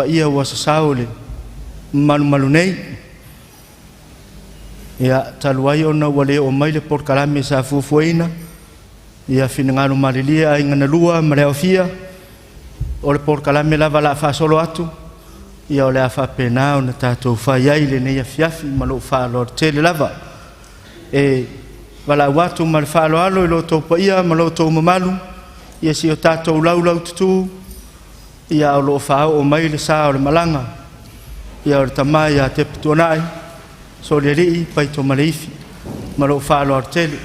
Paia ua sasao le malumalu nei. Ia talu ai ona ua le oo mai le polokalame sa fuafuaina, ia finagalo malilie Aiga na Lua ma le aofia, o le polokalame lava la faasolo atu, ia o le a faapena ona tatou fai ai lenei afiafi ma lou faaaloalo tele lava. E valaau atu ma le faaaloalo i lo outou paia ma lo outou mamalu, ia si o tatou laulaututu, ia o lo o faaoo mai le sa o le malaga, ia o le tama ia Teputuanai, Solialii Paitomaleifi, ma lou faaaloalo tele.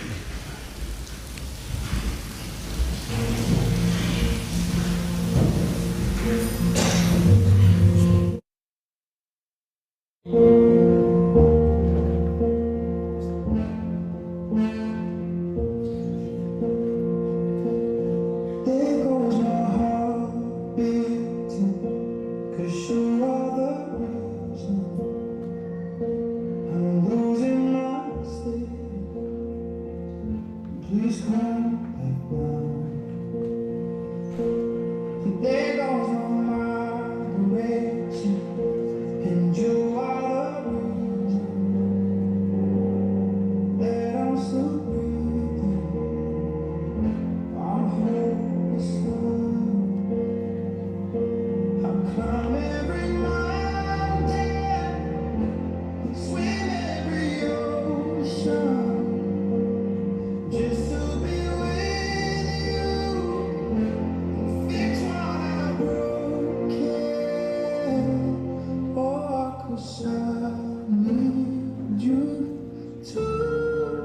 There goes my heart beating, 'cause you are the reason I'm losing my sleep. Please come back now. There goes my mind racing, and you are the reason that I'm still breathing. I'm hopeless now. I climb every mountain, swim every ocean, just to be with you. Fix what I've broken. Oh, 'cause I need you to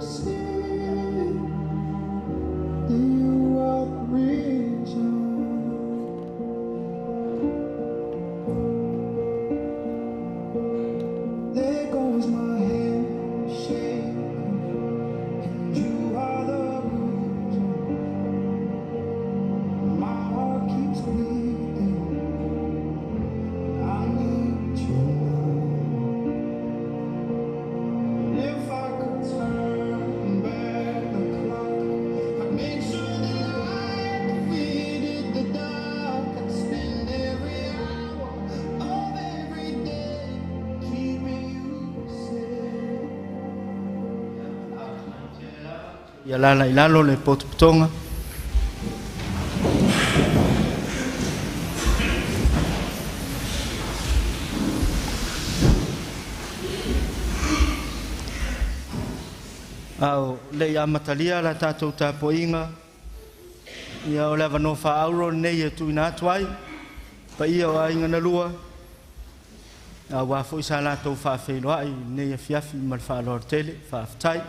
see that you are the reason. There goes my head shaking, and you are the reason my heart keeps bleeding. I need you now. And if I could turn back the clock, I'd make sure that I defeated the dark. I'd spend every hour of every day keeping you safe. Ia lala i lalo le potopotoga. A o le i amatalia la tatou tapuaiga, ia o le avanoa faaauro lenei e tuuina atu ai paia o Aiga na Lua, aua foi sa latou faafeiloai i lenei afiafi ma le faaaloalo tele. Faafetai.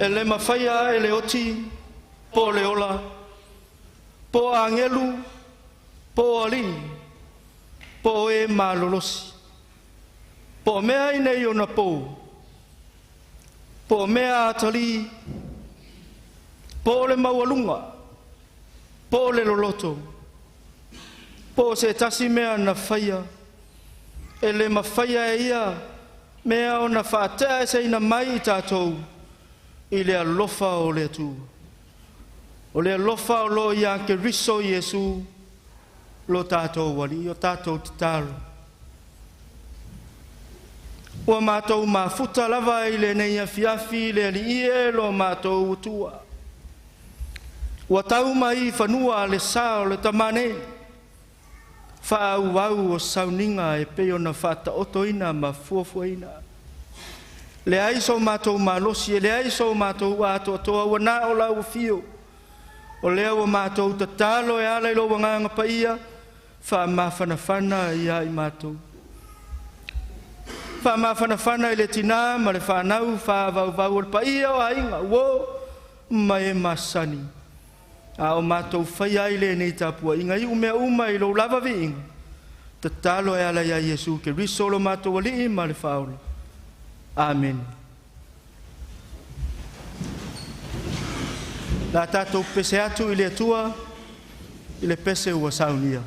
E le mafaia e le oti, po o le ola, po o agelu, po o alii, po o e malolosi, po o mea i nei ona pou, po o mea atalii, po o le maualuga, po o le loloto, po o se tasi mea na faia, e le mafaia e ia mea ona faateaeseina mai i tatou i le alofa o le Atua. O le alofa o lo o ia Keriso Iesu lo tatou Alii o tatou tatalo. Ua matou mafuta lava i lenei afiafi le Alii e lo matou Atua. Ua tau mai i fanua le sa o le tamā nei, faaauau o sauniga e pei ona faataotoina ma fuafuaina. Leai so matou malosi, e leai so matou atoatoa, ua na o lau afio. O lea ua matou tatalo e ala i lou agaga paia, faamafanafana ia i matou. Faamafanafana i le tinā ma le fanau faavauvau o le paia o aiga, uo ma e masani. A o matou faia ai lenei tapuaiga i mea uma i lou lava viiga. Tatalo e ala ia Iesu Keriso lo matou Alii ma le Faaola. Amen. La tatou pese atu i le Atua i le pese ua saunia.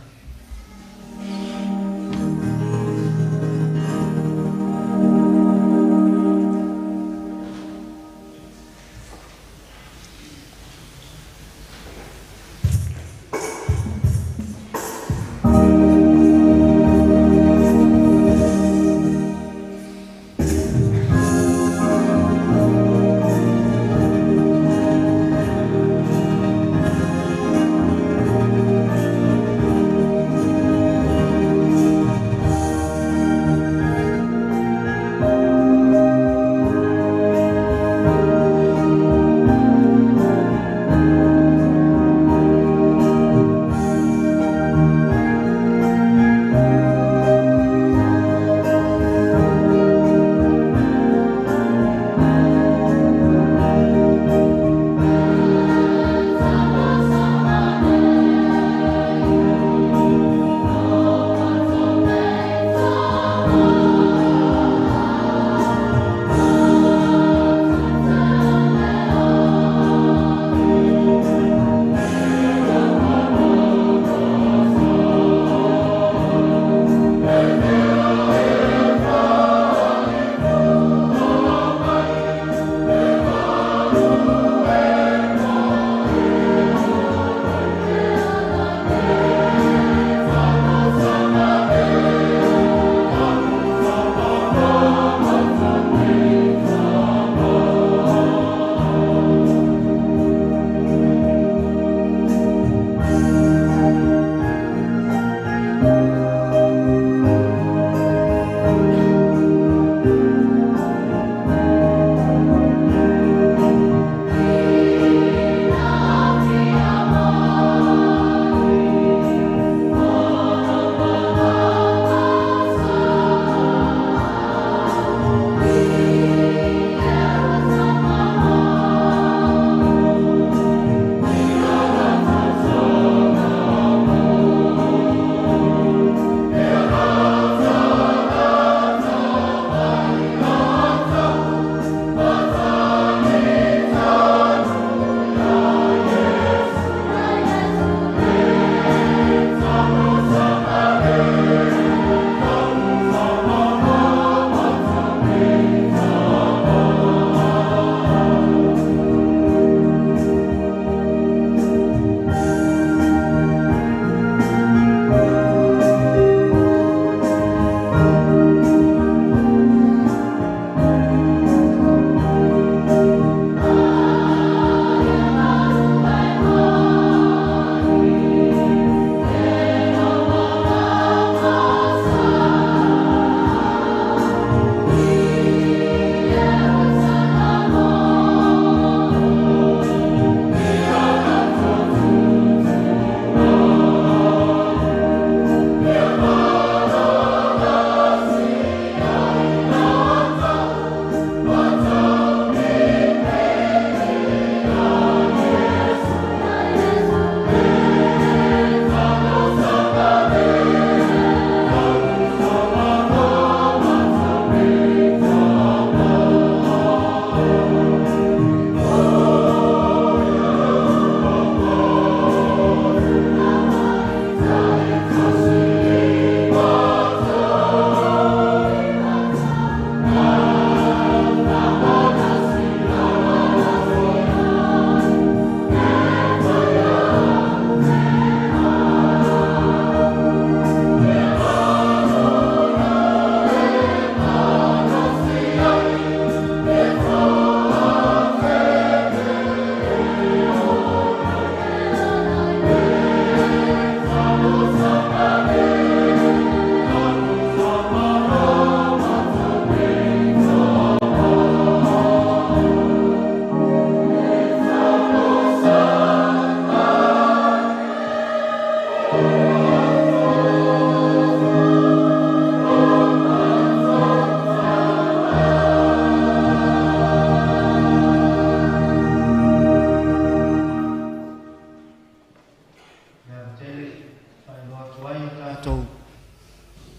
Tatou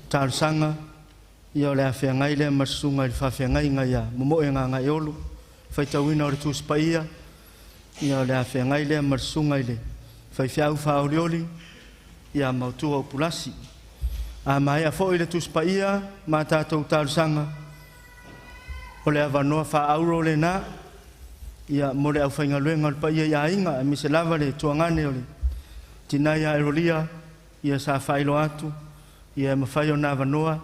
talosaga, ia o le afeagai lea ma le susuga i le faafeagaiga ia Momoe Gagaeolo, faitauina o le Tusi Paia, ia o le afeagai lea ma le susuga i le faifeau faaolioli ia Mautua Upulasi. A maea foi le Tusi Paia ma tatou talosaga, o le avanoa faaauro lena ia mo le aufaigaluega o le paia i aiga, aemaise lava le tuagane o le tina ia Erolia, ia sa faailoa atu, ia e mafai ona avanoa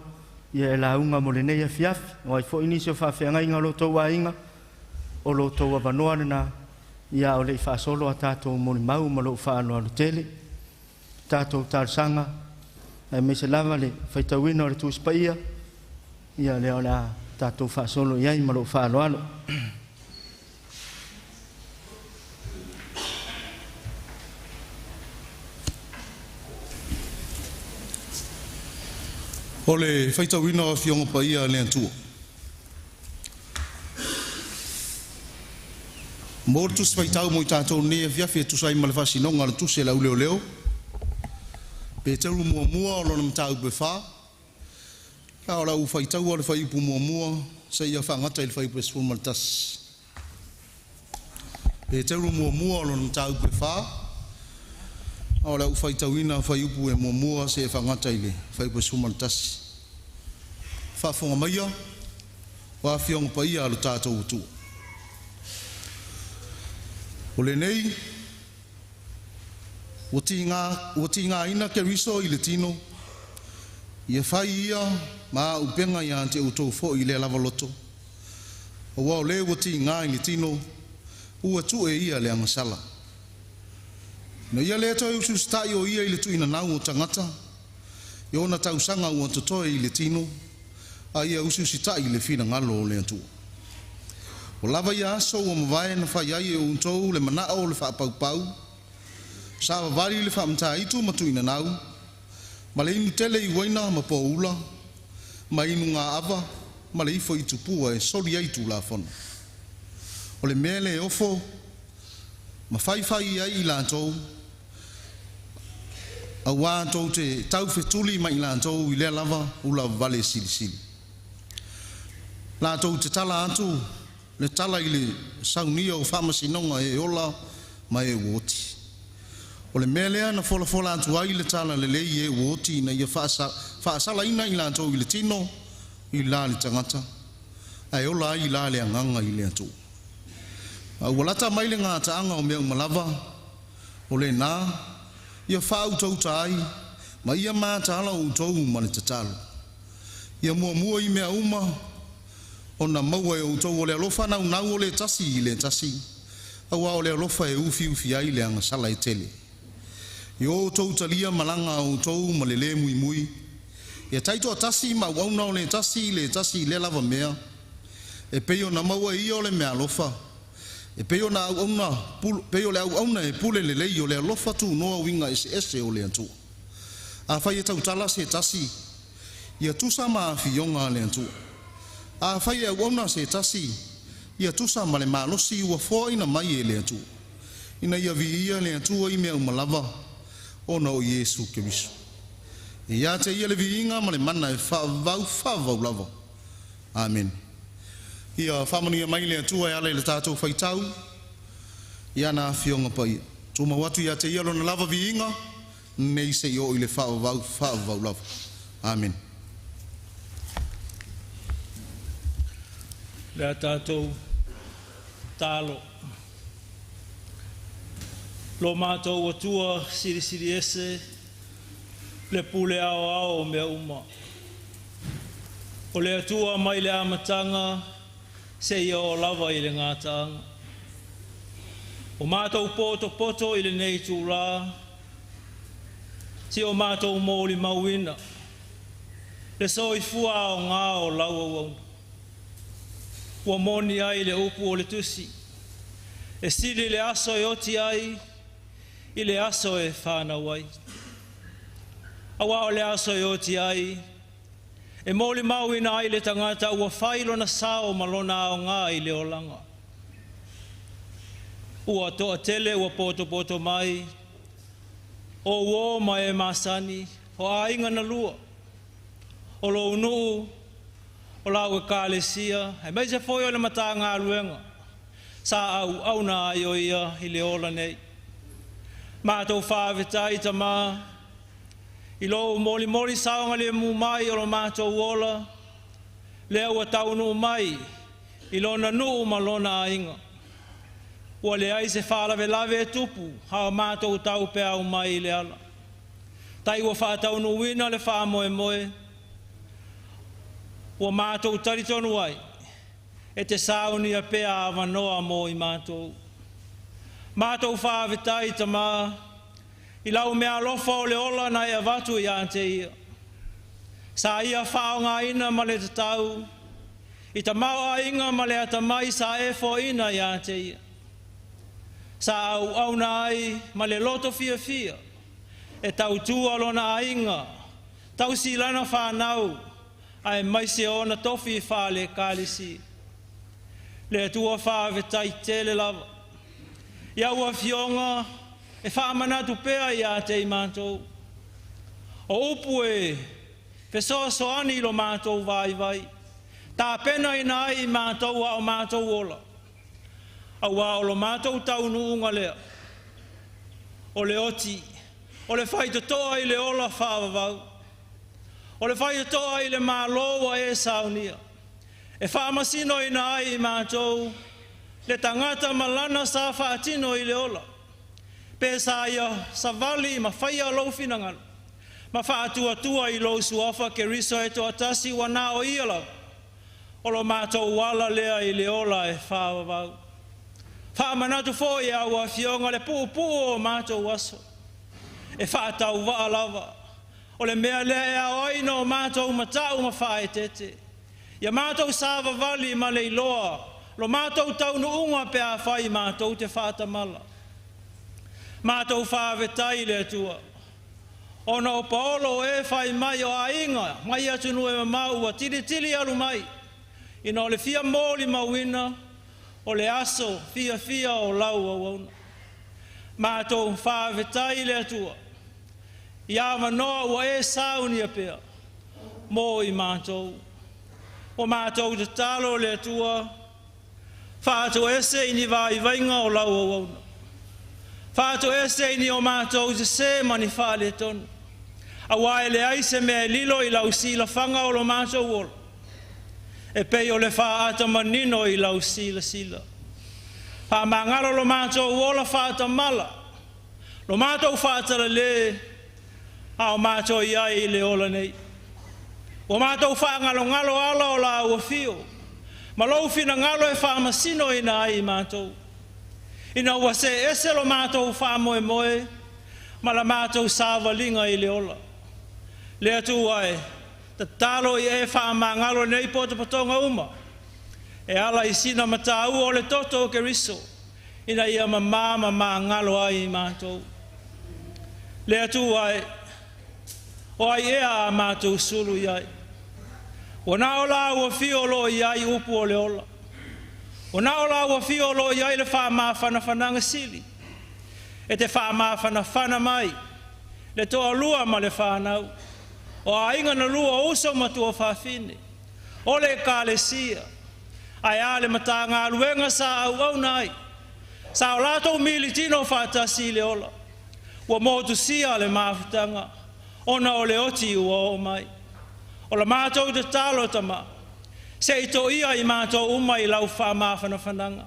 ia e lauga mo lenei afiafi. O ai foi nisi o faafeagaiga o lo outou aiga, o lo outou avanoa lena, ia o le i faasolo a tatou molimau ma lou faaaloalo tele. Tatou talosaga, aemaise lava le faitauina o le Tusi Paia, ia lea o le a tatou faasolo i ai ma lou faaaloalo. O le faitauina o Afioga Paia a le Atua. Mo le tusi faitau mo i tatou i lenei afiafi e tusa ai ma le faasinoga a le tusi a le Au Leoleo, Peteru muamua o lona mataupu e 4, a o lau faitaua o le fuaiupu muamua seia faagata i le fuaiupu e 11. Peteru muamua o lona mataupu e 4, a o le au faitauina fuaiupu e muamua seia faagata i le fuaiupu e 11. Faafofoga maia o afioga paia a lo tatou Atua. O lenei ua tigaina Keriso i le tino, ia fai ia ma auupega ia te outou foi i lea lava loto, aua o le ua tiga i le tino, ua tuu e ia le agasala. Na ia le toe usiusitai o ia i le tuinanau o tagata, i ona tausaga ua totoe i le tino, a ia usiusitai i le finagalo o le Atua. Ua lava ia aso ua mavae na fai ai e outou le manao o le faapaupau, savavali i le faamataitu ma tuinanau, ma le inu tele i uaina ma poula, ma inugāava ma le ifo i tupua e soli ai Tulafono. O le mea le ofo ma faifai ai i latou, auā tou te taufetuli ma i latou i lea lava ulavavale silisili. Latou te tala atu le tala i le saunia o faamasinoga e ola ma e ua oti. O le mea lea na folafola atu ai le tala lelei i e ua oti ina ia faasalaina i latou i le tino i la le tagata, ae ola ai i la le agaga i le Atua. A ua lata mai le gataaga o mea uma lava, o lena ia faautauta ai ma ia mataala outou ma le tatalo. Ia muamua i mea uma ona maua e outou o le alofa naunau o le tasi i le tasi, auā o le alofa e ufiufi ai le agasala e tele. Ia outou talia malaga a outou ma le lē muimui, ia taitoatasi ma auauna o le tasi i le tasi i lea lava mea, e pei ona maua e ia o le meaalofa, e pei ona auauna pei o le auauna e pule lelei o le alofa tunoa uiga eseese o le Atua. Afai e tautala se tasi, ia tusa ma afioga a le Atua. Afai e auauna se tasi, ia tusa ma le malosi ua foaina mai e le Atua, ina ia viia le Atua i mea uma lava ona o Iesu Keriso. E ia te ia le viiga ma le mana e faavavau faavavau lava. Amene. Ia faamanuia mai le Atua e ala i le tatou faitau i ana afioga paia. Tumau atu ia te ia lona lava viiga, nei seia oo i le faavavau faavavau lava. Amene. Le a tatou talo. Lo matou Atua silisili ese, le pule aoao o mea uma. O le Atua mai le amataga seia oo lava i le gataaga. O matou potopoto i lenei itulā, si o matou molimauina le soifua aogā o lau auauna. Ua moni ai le upu o le tusi, e sili le aso e oti ai i le aso e fanau ai. Auā o le aso e oti ai, e molimauina ai le tagata ua fai lona sao ma lona aogā i le olaga. Ua toatele ua potopoto mai, o uō ma e masani, O aiga na lua, o lou nuu, o lau ekalesia, aemaise foi o le Matagaluega sa auauna ai o ia i le ola nei. Matou faafetai Tamā i lou molimoli saogalemu mai o lo matou ola, lea ua taunuu mai i lona nuu ma lona aiga. Ua leai se faalavelave e tupu a o matou taupeau mai i le ala. Tai ua faataunuuina le faamoemoe, ua matou talitonu ai, e te saunia pea avanoa mo i matou. Matou faafetai Tamā i lau meaalofa o le ola na e avatu ia te ia. Sa ia faaaogaina ma le tatau i tamaoaiga ma le atamai sa e foaina ia te ia. Sa auauna ai ma le loto fiafia e tautua lona aiga, tausi lana fanau, aemaise ona tofi faale-Ekalesia. Le Atua faafetai tele lava. I au afioga e faamanatu pea ia te i matou. O upu e fesoasoani i lo matou vaivai, tapenaina ai i matou a o matou ola, auā o lo matou taunuuga lea, o le oti, o le faitotoa i le ola faavavau, o le faitotoa i le Malo ua e saunia, e faamasinoina ai i matou le tagata ma lana sa faatino i le ola, pe sa ia savali ma faia lou finagalo, ma faatuatua i lou suafa Keriso e toatasi ua na o ia lava, o lo matou ala lea i le ola e faavavau. Faamanatu foi e au afioga le puupuu o matou aso, e faatauvaa lava, o le mea lea e ao ai ona o matou matau ma faaeteete. Ia matou savavali ma le iloa lo matou taunuuga pe afai matou te faatamala. Matou faafetai i le Atua, ona o paolo o e fai mai o aiga mai atunuu e mamao ua tilitili alu mai, ina o le fia molimauina o le aso fiafia o lau auauna. Matou faafetai i le Atua, i avanoa ua e saunia pea mo i matou. Ua matou tatalo le Atua, faatoese i ni vaivaiga o lau auauna. Faatoese i ni o matou sesē ma ni faaletonu. Auā e leai se mea e lilo i lau silafaga o lo matou ola, e pei o le faaata manino i lau silasila. Faamagalo lo matou ola faatamala, lo matou faatalale, a o matou i ai i le ola nei. Ua matou faagalogalo ala o lau afio, ma lou finagalo e faamasinoina ai i matou. Ina ua see ese lo matou faamoemoe ma la matou savaliga i le ola. Le Atua e, tatalo ia e faamagalo nei potopotoga uma, e ala i sina mataua o le toto o Keriso, ina ia mamā ma magalo ai i matou. Le Atua e, o ai ea a matou sulu i ai? Ua na o lau afio o lo o i ai upu o le ola. Ua na o lau afio o lo o i ai le faamafanafanaga sili. E te faamafanafana mai le toalua ma le fanau, o aiga na lua o uso ma tuafafine, o le ekalesia, ae a le Matagaluega sa auauna ai, sa o latou militino faatasi i le ola. Ua motusia le mafutaga ona o le oti ua oo mai. O la matou tatalo Tamā, se i toia i matou uma i lau faamafanafanaga.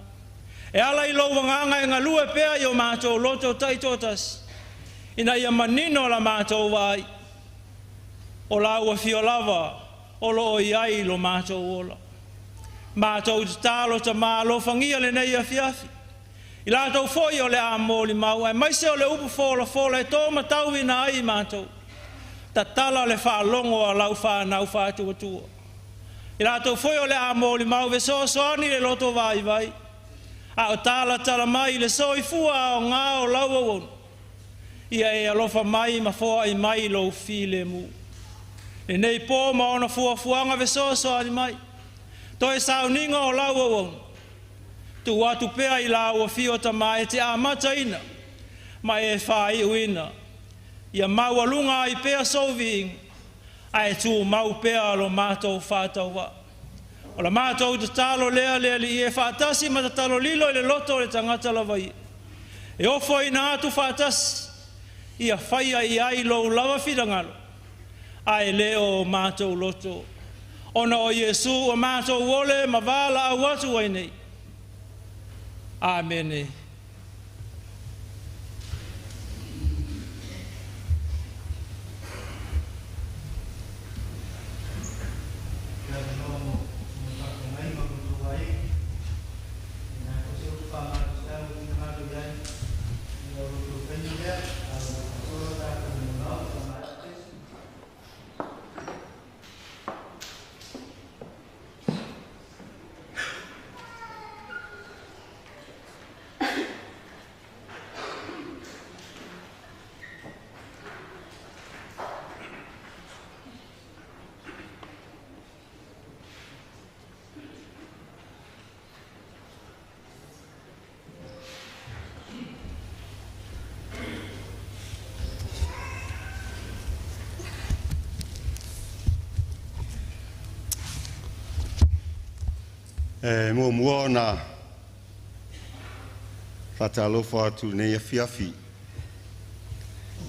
E ala i lou agaga e galue pea i o matou loto taitoatasi, ina ia manino la matou vaai, o lau afio lava o lo o i ai lo matou ola. Matou tatalo Tamā, alofagia lenei afiafi. I latou foi o le a molimau, aemaise o le upu folafola e tōmatauina ai i matou. Tatala le faalogo a lau fanau faatuatua. I latou foi o le a molimau fesoasoani le loto vaivai, a o talatala mai le soifua aoga o lau auauna, ia e alofa mai ma foai mai lou filemu. Lenei po ma ona fuafuaga fesoasoani mai, toe sauniga o lau auauna, tuu atu pea i lau afio Tamā e te amataina ma e faaiuina. Ia maualuga ai pea sou viiga, ae tumau pea lo matou faatauvaa. O la matou tatalo lea le Alii e faatasi ma tatalo lilo i le loto o le tagata lava ia. E ofoina atu faatasi, ia faia i ai lou lava finagalo, ae le o matou loto. Ona o Iesu ua matou ole ma valaau atu ai nei. Amene. E muamua ona faatalofa atu i lenei afiafi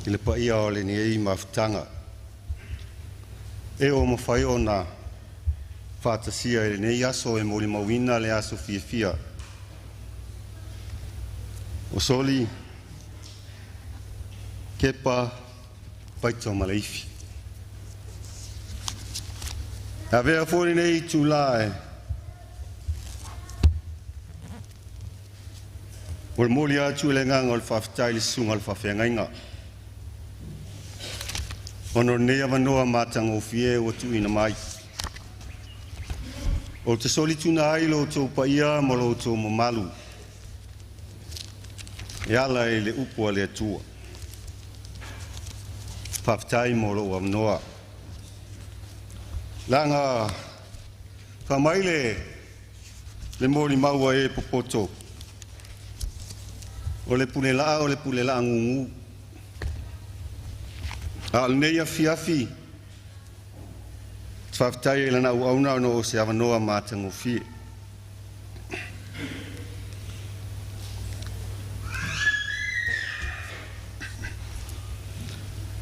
i le paia o lenei mafutaga e ua mafai ona faatasia i lenei aso e molimauina le aso fiafia o Soli Kepa Paito Maleifi. E avea foi lenei itulā e molimoli atu i le agaga o le faafetai i le susuga o le faafeagaiga ona o lenei avanoa matagofie ua tuuina mai. Ou te solituna ai lo outou paia ma lo outou mamalu e ala i le upu a le Atua. Faafetai mo lou avanoa. Leaga fai mai le molimau a e popoto, o le pule laa o le pule laa gugu. A o lenei afiafi, faafetai i lana auauna ona o se avanoa matagofie.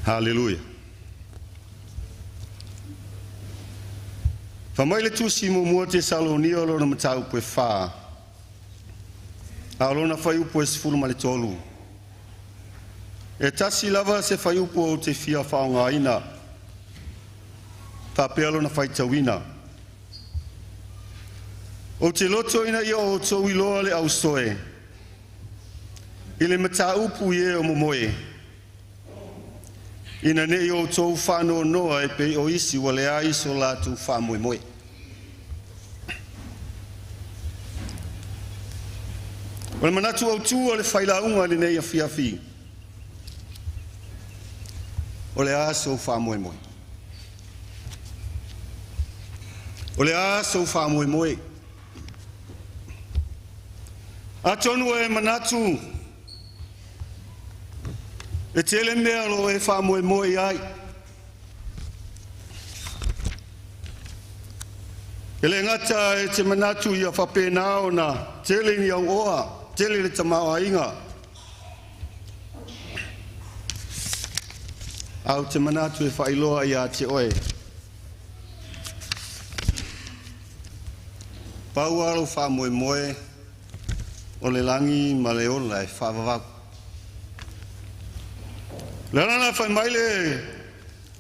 Haleluia. Fai mai le tusi muamua Tesalonia o lona mataupu e 4, a o lona fuaiupu e 13. E tasi lava se fuaiupu ou te fia faaaogaina, faapea lona faitauina. Ou te loto ina ia outou iloa le ausoe i le mataupu i e o momoe, ina ne i outou faanoanoa e pei o isi ua leai so latou faamoemoe. O le manatu autu o le failauga i lenei afiafi, o le a sou faamoemoe. O le a sou faamoemoe. Atonu e manatu e tele mea o lo o e faamoemoe i ai. E le gata e te manatu ia faapena ona tele ni auoa, tele le tamaoaiga. Ae ou te manatu e faailoa ia te oe. Pau lava lou faamoemoe o le lagi ma le ola e faavavau. Le ala fai mai le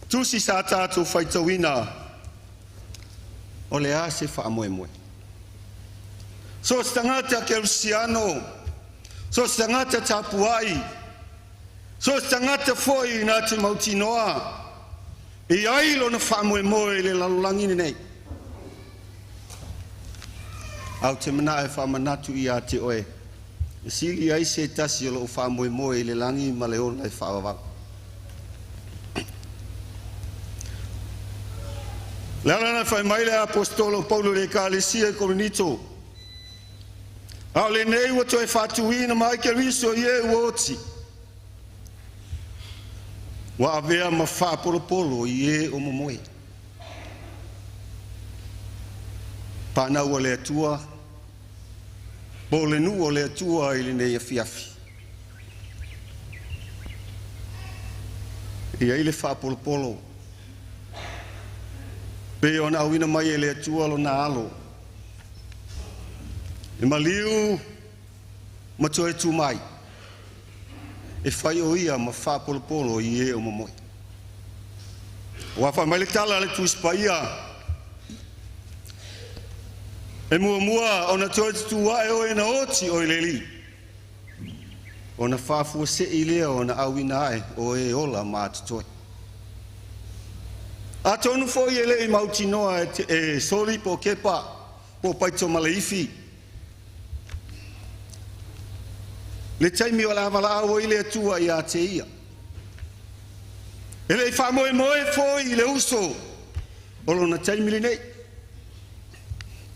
tusi sa tatou faitauina, o le a se faamoemoe. So se tagata kerisiano, so se tagata tapuai, so se tagata foi na te mautinoa, e ai lona faamoemoe i le lalolagi lenei. Ae ou te manao e faamanatu ia te oe, e sili ai se tasi o lou faamoemoe i le lagi ma le ola e faavavau. Le ala na fai mai le apostolo Paulo i le ekalesia i Korinito, a o lenei ua toe faatuina mai Keriso i e ua oti. Ua avea ma faapolopolo i e o momoe. Panau o le Atua, po o le nuu o le Atua i lenei afiafi. E i ai le faapolopolo, pe ona auina mai e le Atua lona alo, e maliu ma toe tu mai, e fai o ia ma faapolopolo i e o momoe. Ua fai mai le tala a le Tusi Paia, e muamua ona toe tutu ae oe na oti o i le alii, ona faafuasei lea ona auina ae o e ola ma atotoe. Atonu foi e le i mautinoa e Soli po o Kepa po o Paito ma Leifi le taimi o le avalaau ai le Atua ia te ia. E le i faamoemoe foi i le uso o lona taimi lenei.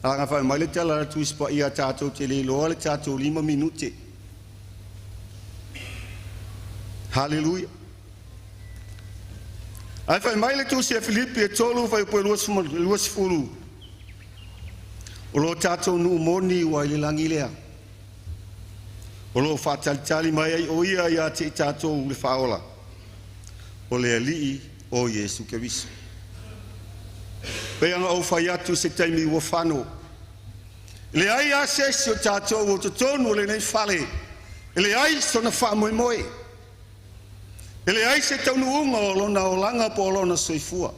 Aga fai mai le tala a le Tusi Paia, tatou te le iloa le tatou 5 minute. Haleluia. Ae fai mai le Tusi a Filipi e 3 fuaiupu e 20, o lo tatou nuu moni ua i le lagi lea, o lo o faatalitali mai ai o ia ia te i tatou le faaola, o le Alii o Iesu Keriso. Pei ona ou fai atu se taimi ua fano, leai a se isi o tatou o totonu o lenei fale, e leai sona faamoemoe, e leai se taunuuga o lona olaga po o lona soifua.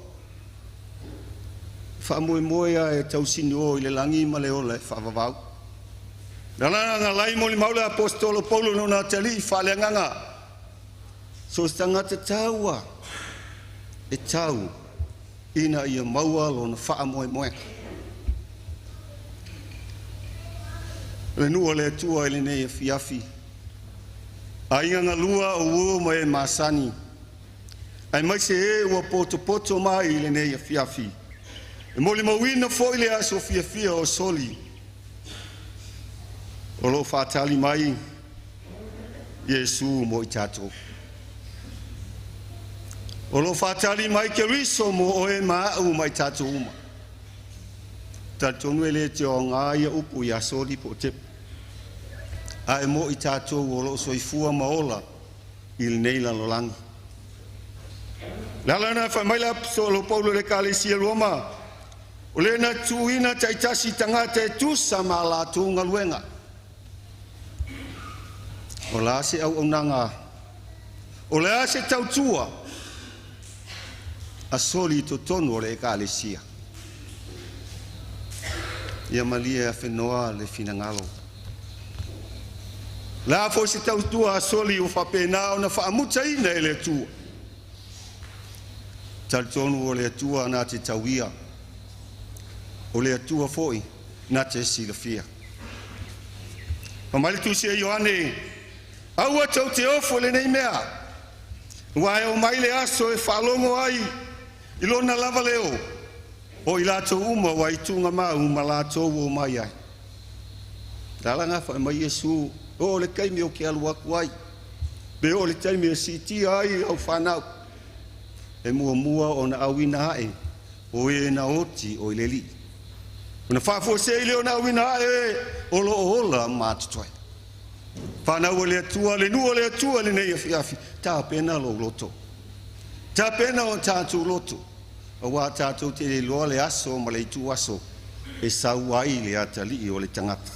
Faamoemoe a e tausinio i le lagi ma le ola e faavavau. Na la lai mo le maule apostolo Paulo no na tali faaleagaga. So se tagata taua e tau ina ia maua lona faamoemoega. Le nuu o le Atua i lenei afiafi, aiga galua o uo ma e masani, ai mai se e ua potopoto mai i lenei afiafi, e molimauina foi le aso fiafia o Soli, o lo o faatali mai Iesu mo i tatou. O lo o faatali mai Keriso mo oe ma au ma i tatou uma. Talitonu e le te o ngā ia upu ia Soli po o Tepa, ae mo i tatou o lo o soifua ma ola i lenei lalolagi. Le ala na fai mai le apostolo Paulo i le Ekalesia Roma, o le na tuuina taitasi tagata e tusa ma latou galuega. O la se auaunaga, o le a se tautua a Soli i totonu o le Ekalesia. Ia malie afenoa le finagalo. La foi se tautua a Soli ua faapena ona faamutaina e le Atua. Talitonu o le Atua na te tauia, o le Atua foi na te silafia. Fa mai le Tusi a Ioane, aua tou te ofo i lenei mea, ua e o mai le aso e faalogo ai i lona lava leo, o i latou uma ua i tugamau ma latou o mai ai. Lala fai mai Iesu, o le taimi o ke alu aku ai, pe o le taimi e siitia ai au whanau, e muamua ona auina ae, o e na oti o i le alii. Ona faafuasei lea ona auina ae o lo o ola ma atotoe. Whanau o le Atua, le nuu o le Atua lenei afiafi, tapena lou loto. Tapena o tātou loto, auā tātou te le iloa le aso ma le itu aso, e sau ai le atalii o le tagata.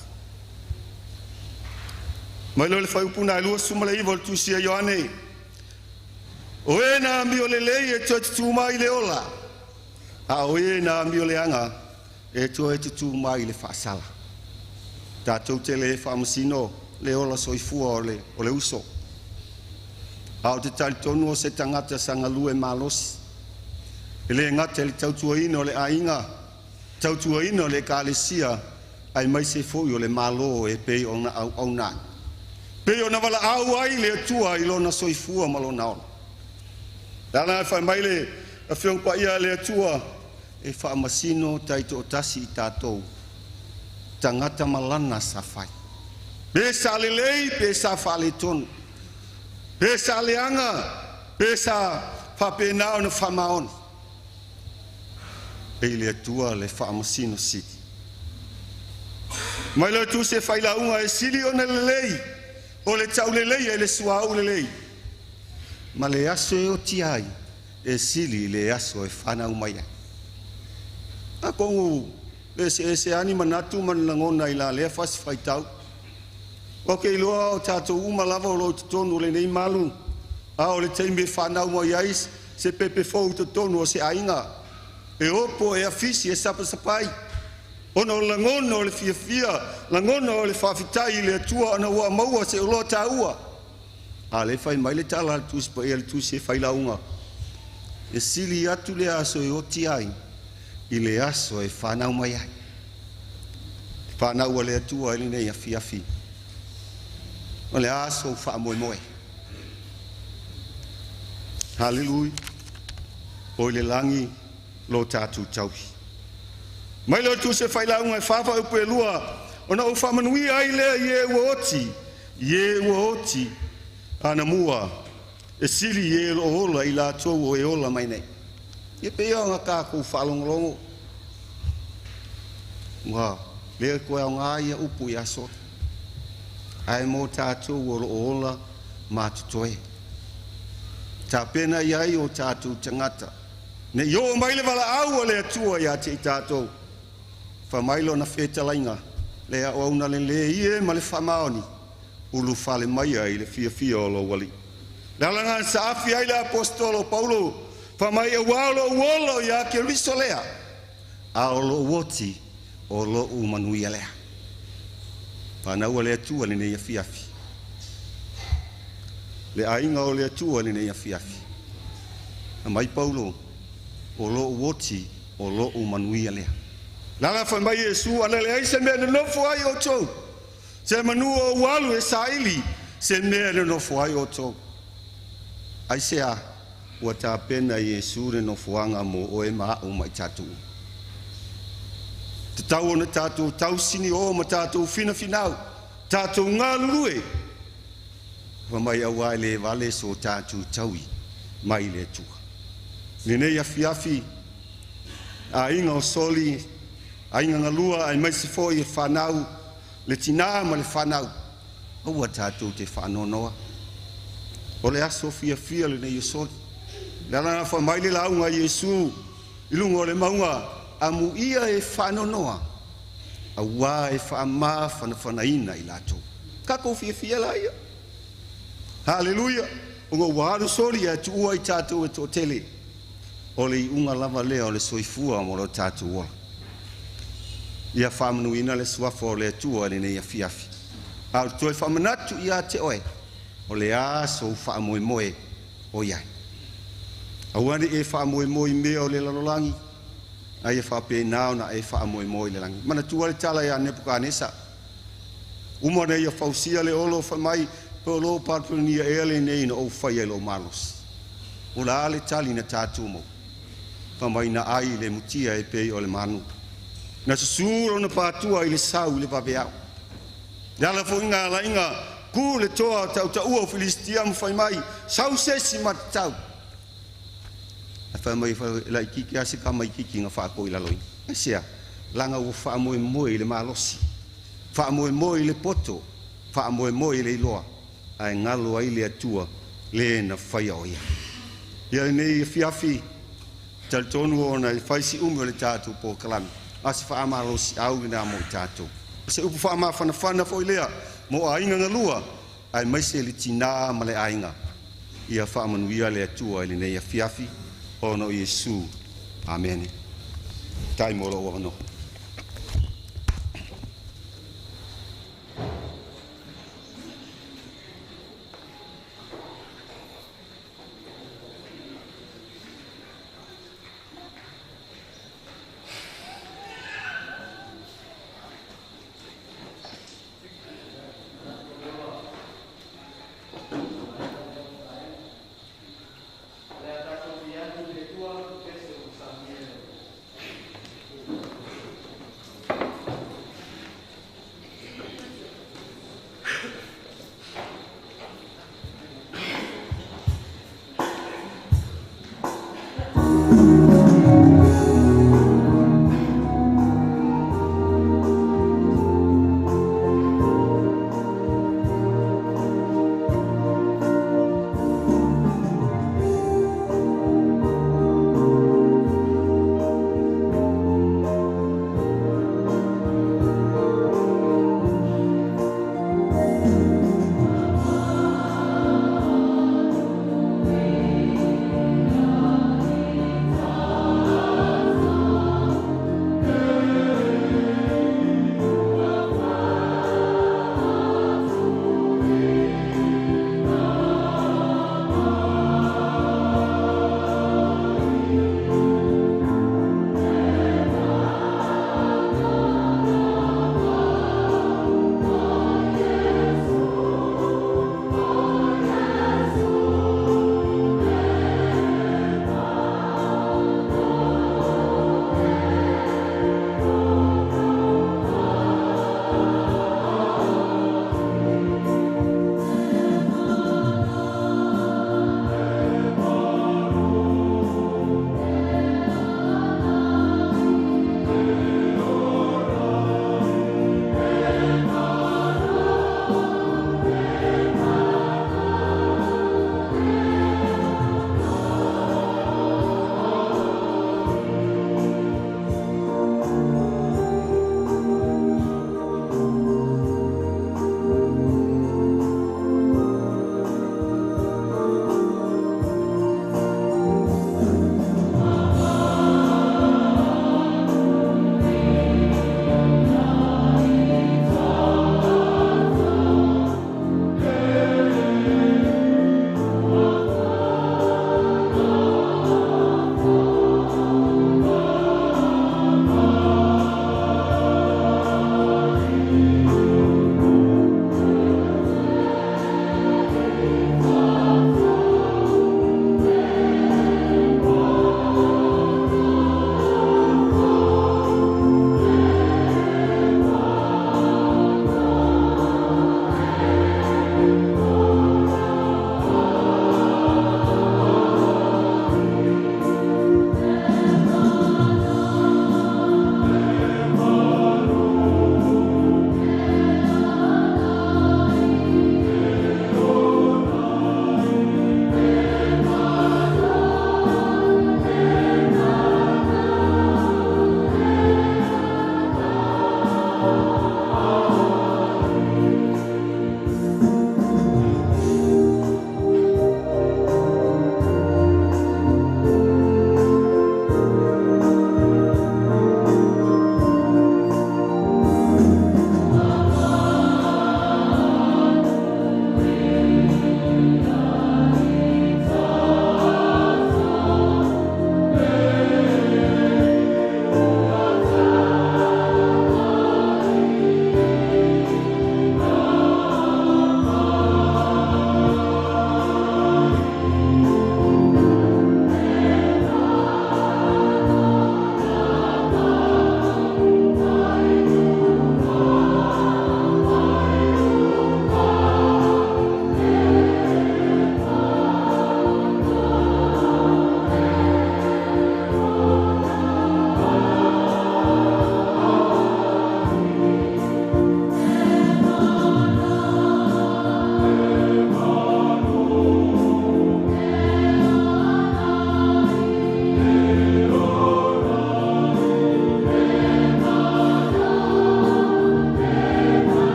Mai loa le fuaiupu na 29 o le Tusi a Ioane, o e na amio lelei e toe tutū mai le ola, a o e na amio leaga e toe tutū mai le faasala. Tatou te le faamasino le ola soifua o le uso. A o te talitonu o se tagata sa galue malosi, e le gata i le tautuaina o le aiga, tautuaina o le ekalesia, aemaise foi o le Malo e pei ona auauna ai. Pei ona valaau ai le Atua i lona soifua ma lona ola. Le ala e fai mai le Afioga Paia a le Atua, e faamasino taitoatasi i tatou, tagata malana sa fai. Pe sa lelei, pe sa faaletonu, pe sa leaga, pe sa Faapena ona faamaoni. E i le Atua le faamasino sili. Mai le tusi e failauga e sili ona lelei, o le taulelei e le suauu lelei. Ma le aso e oti ai, e sili le aso e whanau mai ai. A kongu le se ese ani manatu man langona i la lea fasi faitau. O ke iloa o tātou uma lava o lo totonu le nei malu, a o le teime whanau mai ai se pepe fou totonu o se ainga. E opo e afisi e sapasapai. Ona o langona o le fiafia, langona o le whawhitai i le atua ona ua maua se uloa tāua. A le whai mai le tala le tusi pa ia le tusi e whailaunga. E sili atu le aso e oti ai, i le aso e whanau mai ai. Whanau a le atua i lenei afiafi. O le aso whaamoemoe. Hallelujah. O i le langi lo tātou tauhi. Mai le tu se whailaunga e whawha upu e lua, ona o whamanui ai lea i e ua oti, i e ua oti, ana mua, e sili e lo ola i la tō o e ola mai nei. Ia pe ia ngā kākou whaalongolongo. Ngā, lea koe au ngā ia upu i aso. Ai mō tātou o lo ola mā tutoe. Tā pēnā i ai o tātou tangata. Ne i o mai le wala au o le atua ia te i tātou. Whamailo na whetalainga, le a ouna le le ie ma le whamaoni, ulu whale mai ai le fia fia o lo wali. Le alanga sa afi ai le apostolo Paulo, whamai e walo uolo ia ke riso lea, a o lo uoti o lo umanuia lea. Whanaua le atua le nei afiafi. Le ainga o le atua le nei afiafi. A mai Paulo, o lo uoti o lo umanuia lea. Lala whai mai Yesu, ana le ai se mea nofo ai o tau. Se manu o ualu e saili, se mea nofo ai o tau. Ai se a, ua tā pena Yesu le nofoanga mō oe maa o mai tātou. Te tau ona tātou tausini o ma tātou whina whinau, tātou ngā lurue. Wha mai au ai le vale so tātou taui, mai le atua. Le nei afiafi, a inga o soli, ainga ngalua ai mai se foi e whanau, le tina ma le whanau. Aua tātou te whanonoa. O le aso fia fia le nei o soli. Le alana wha mai le launga Yesu, i lunga o le maunga, a mu ia e whanonoa. Aua e whaama whanawhanaina i lātou. Kako fia fia la ia. Hallelujah. O ngā wāru soli e tuua i tātou e tō tele. O le unga lava lea o le soifua mo lo tātou ola. Ia whaamanuina le suafa o le atua le nei afiafi. A o toe whaamanatu ia te oe, o le aso whaamoemoe o iai. Auane e whaamoemoe mea o le lalolagi, ai e whaapēnā ona e whaamoemoe le langi. Mana tua le tala ia Nebukanesa. Uma nei a fausia le olo whamai, pe o lo parpurnia e le nei na o whai e lo malos. O la le tali na tātou mo. Whamai na ai le mutia e pei o le manu. Na susuro na pātua i le sau i le vaveau. Le ala fo inga ala inga, ku le toa tau taua o Filistia mwhai mai, sau sesi matatau. A whai mai whai lai kiki ase ka mai kiki ngā whaako i lalo i. Aisea, langa ua whaamoe moe i le malosi, whaamoe moe i le poto, whaamoe moe i le iloa, ai ngalo ai le atua, le na whaia o ia. Ia nei fiafi, talitonu ona i whaisi ume o le tātou pō kalami. A se whaamalosi au i nā mō tātou. Se upu whaamawhanawhana fo i lea, mō ainga ngalua, ai mai se le tina ma le ainga. Ia whaamanuia le atua i le nei afiafi, ono Yesu. Amen. Tai mō lo wano. Thank you.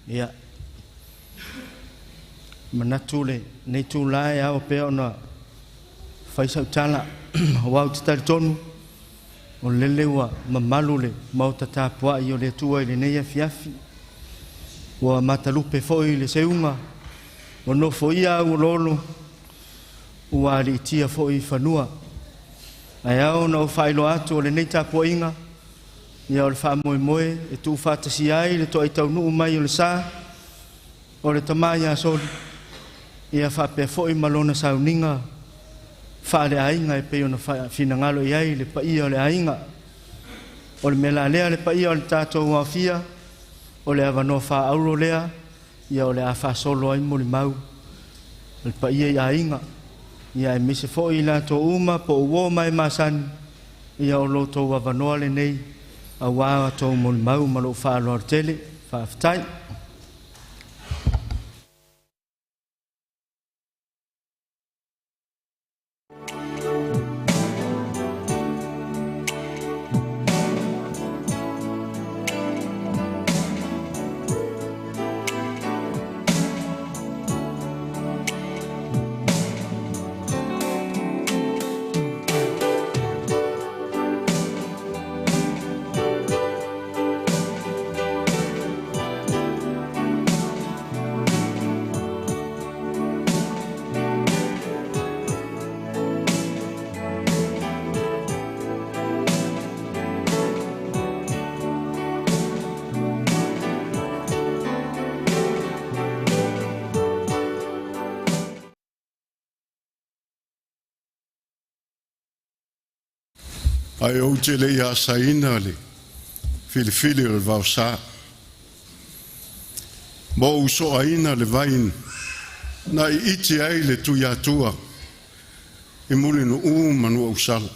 Ia, manatu lenei itulā e ao pea ona fai sau tala, aua ou te talitonu o lele ua mamalu le maota tapuai o le Atua i lenei afiafi. Ua matalupe foi le seuga ua nofoia auoloolo ua aliitia foi i fanua. Ae ao ona ou faailoa atu o lenei tapuaiga, ia o le faamoemoe e tuufaatasia ai le toai taunuu mai o le sa o le tama ia Soli, ia faapea foi ma lona sauniga faaleaiga e pei ona finagalo i ai le paia o le aiga. O le mea la lea le paia o le tatou aofia, o le avanoa faaauro lea, ia o le a faasolo ai molimau le paia i aiga, ia aemaise foi i latou uma po o uo ma e masani, ia o lo outou avanoa lenei aua outou molimau ma lou faaaloalo tele. Faafetai. Ae ou te le i asaina le filifili o le vaosa, ma ou soaina le vai na iiti ai le Tuiatua i Mulinuu ma Nuuausala.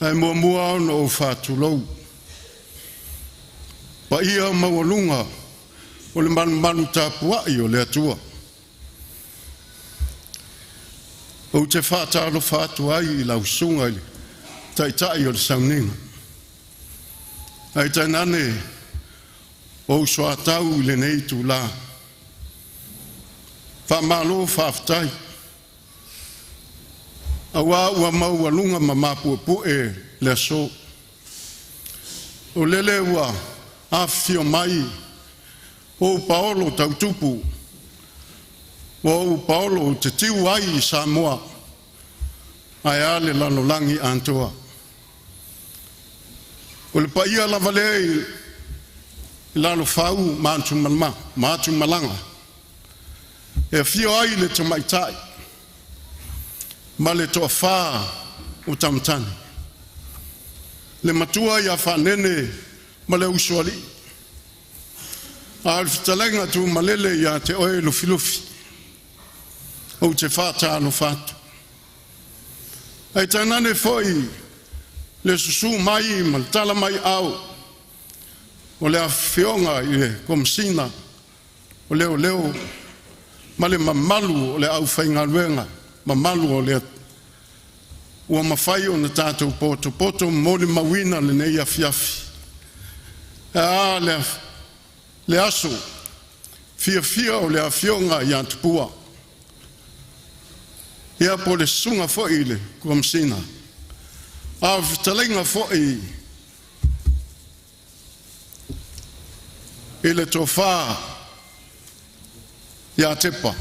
Ae muamua ona ou faatulou paia maualuga o le malumalu tapuai o le Atua. Ou te faatalofa atu ai i lau susuga i le Taitai o le Sauniga, ae tainane ou soatau i lenei itula. Faamalo faafetai, aua ua maualuga ma mapuepue le aso. O lele ua afifio mai o ou paolo tau tupu, o ou paolo ou te tiu ai i Samoa, ae a le lalolagi atoa. O le paia lava lea i Lalofau ma Atumalaga, e afio ai le Tamaitai ma le Toafa o Tamatane, le Matua ia Faanene ma le Usoalii, a o le fetalaiga a Tumalele ia te oe Lufilufi. Ou te faatalofa atu. Ae tainane foi le susu mai ma le tala mai au o le Afioga i le Komesina o Leoleo ma le mamalu o le aufaigaluega mamalu o le ua mafai ona tatou potopoto ma molimauina lenei afiafi. A le aso fiafia o le afioga ia Tupua, ia po o le susuga foi i le Komesina, a o le fetalaiga foi i le Tofa ia Tepa,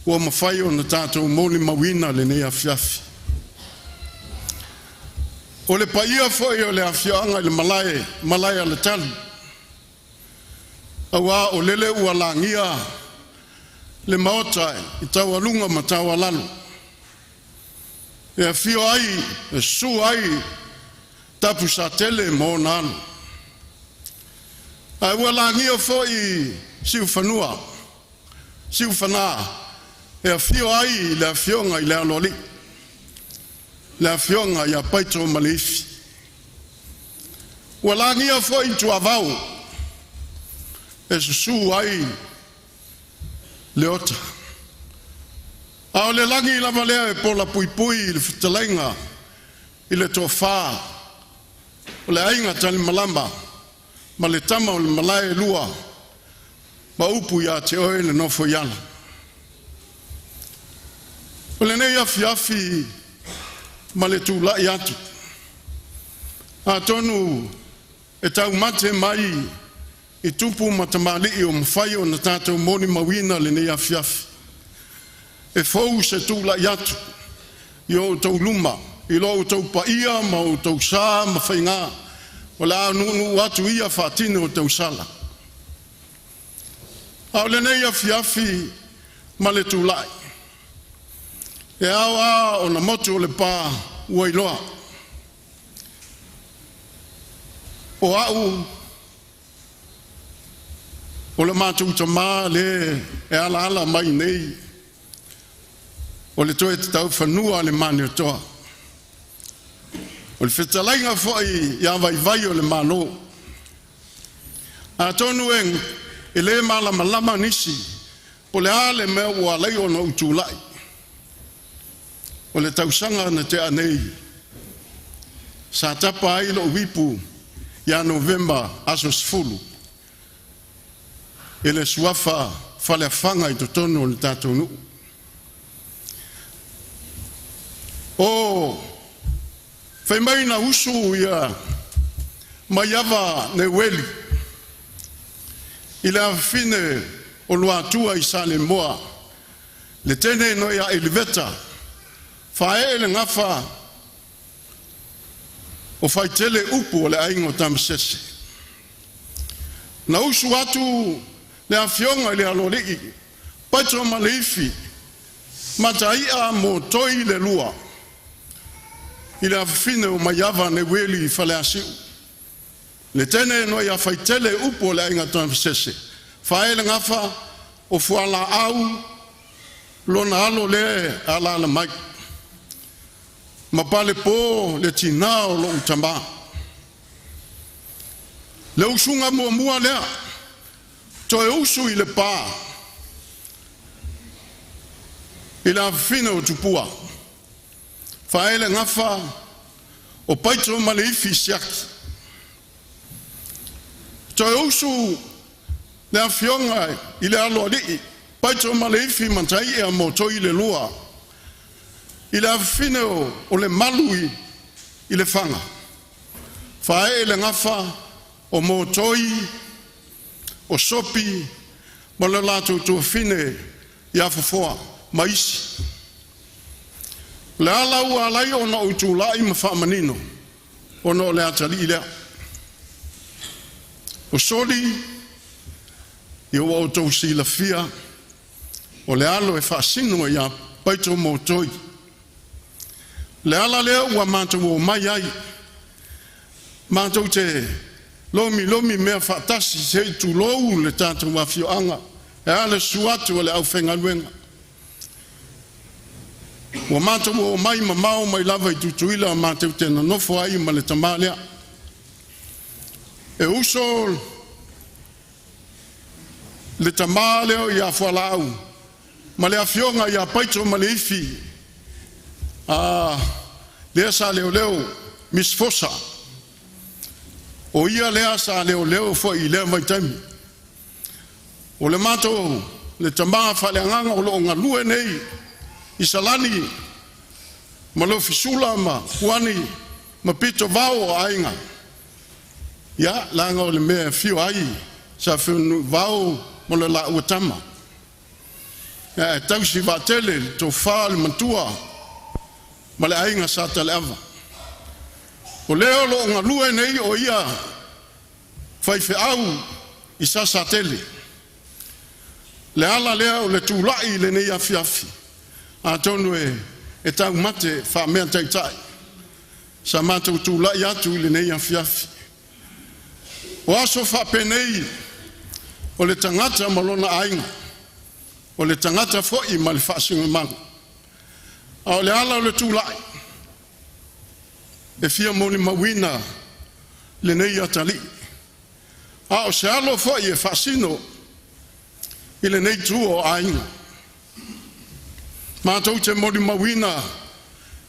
ua mafai ona tatou molimauina lenei afiafi. O le paia foi o le afioaga i le malae, malae alatali, aua o lele ua lagia le maota i taualuga ma taualalo, e afio ai, e susu ai Tapusatele ma ona alo. Ae ua lagia foi Siufanua, Siufana, e afio ai le afioga i le Aloalii, le afioga ia Paitomaleifi. Ua lagia foi Tuavao, e susu ai Leota. A o le lagi lava lea e pola puipui i le fetalaiga i le Toafa o le Aiga Talimalama. Ma le tama o le malae e lua ma upu ia te oe le Nofoiala. O lenei afiafi ma le tulai atu, atonu e taumate mai i tupu ma tamalii ua mafai ona tatou molimauina lenei afiafi. E fou se tulai atu i o outou luma i lo outou paia ma outou sa ma faiga o le a nuunuu atu ia faatini o tausala. A o lenei afiafi ma le tulai, e ao lava ona motu o le pa ua iloa, o au o le matou tama le e alaala mai nei, o le toe tataufanua a le Malietoa, o le fetalaiga foi ia Vaivai o le Malo. Atonu e le malamalama nisi po o le a le mea ua ala ai ona ou tulai. O le tausaga na tea nei sa tapa ai lou ipu ia Novema aso 10 i le suafa Faleafaga i totonu o le tatou nuu. O fai mai na usu ia Maiava Neueli i le afafine o Luatua i Saleimoa le teine na ia Eliveta faaee le gafa o faitele upu o le aiga o Tamasese. Na usu atu le afioga i le Aloalii Paitomaleifi Mataia Motoi le lua i le afafine o Maiava Neueli i Faleasiu. Le teine na ia faitele upu o le aiga Tamasese, faaee le gafa o fualaau lona alo lea e alaala mai ma Palepo le tina o lou tama. Le usuga muamua lea, toe usu i Lepa i le afafine o Tupua, faaele gafa o Paito ma Leifi Siaki. Toe usu le afioga i le Aloalii Paitomaleifi Mataia Motoi le Lua i le afafine o Lemalu i Lefaga, faaee le gafa o Motoi o Sopi ma le latou tuafafine ia Fofoa ma isi. O le ala ua ala ai ona ou tulai ma faamanino, ona o le atalii lea. O soli, ia ua outou silafia, o le alo e faasino ia Paito Motoi. O le ala lea ua matou omai ai, matou te lomilomi mea faatasi, se i tulou le tatou afioaga, ae a le susu atu o le aufaigaluega. Ua matou omai mamao mai lava i Tutuila matou te nonofo ai ma le tama lea. E uso le tama lea ia Fualaau ma le afioga ia Paitomaleifi, a lea sa leoleo Misi Fosa, o ia lea sa leoleo foi i lea vaitaimi. O le matou le tama faaleagaga o lo o galue nei i Salani ma Lofi Sula ma Fuani ma Pitovao o aiga, ia leaga o le mea e afio ai Sa Fenunuivao ma le laua tama. Ae tausi vaatele le tofa i le matua ma le aiga Sa Taleava. O lea o lo o galue nei o ia faifeau i Salesatele. Le ala lea o le tulai i lenei afiafi, atonu e taumate faa-mea taitai sa matou tulai atu i lenei afiafi. O aso faapenei, o le tagata ma lona aiga, o le tagata foi ma le faasinomaga. A o le ala o le tulai, e fia molimauina lenei atalii, a o se alo foi e faasino i lenei itu o aiga. Matou te molimauina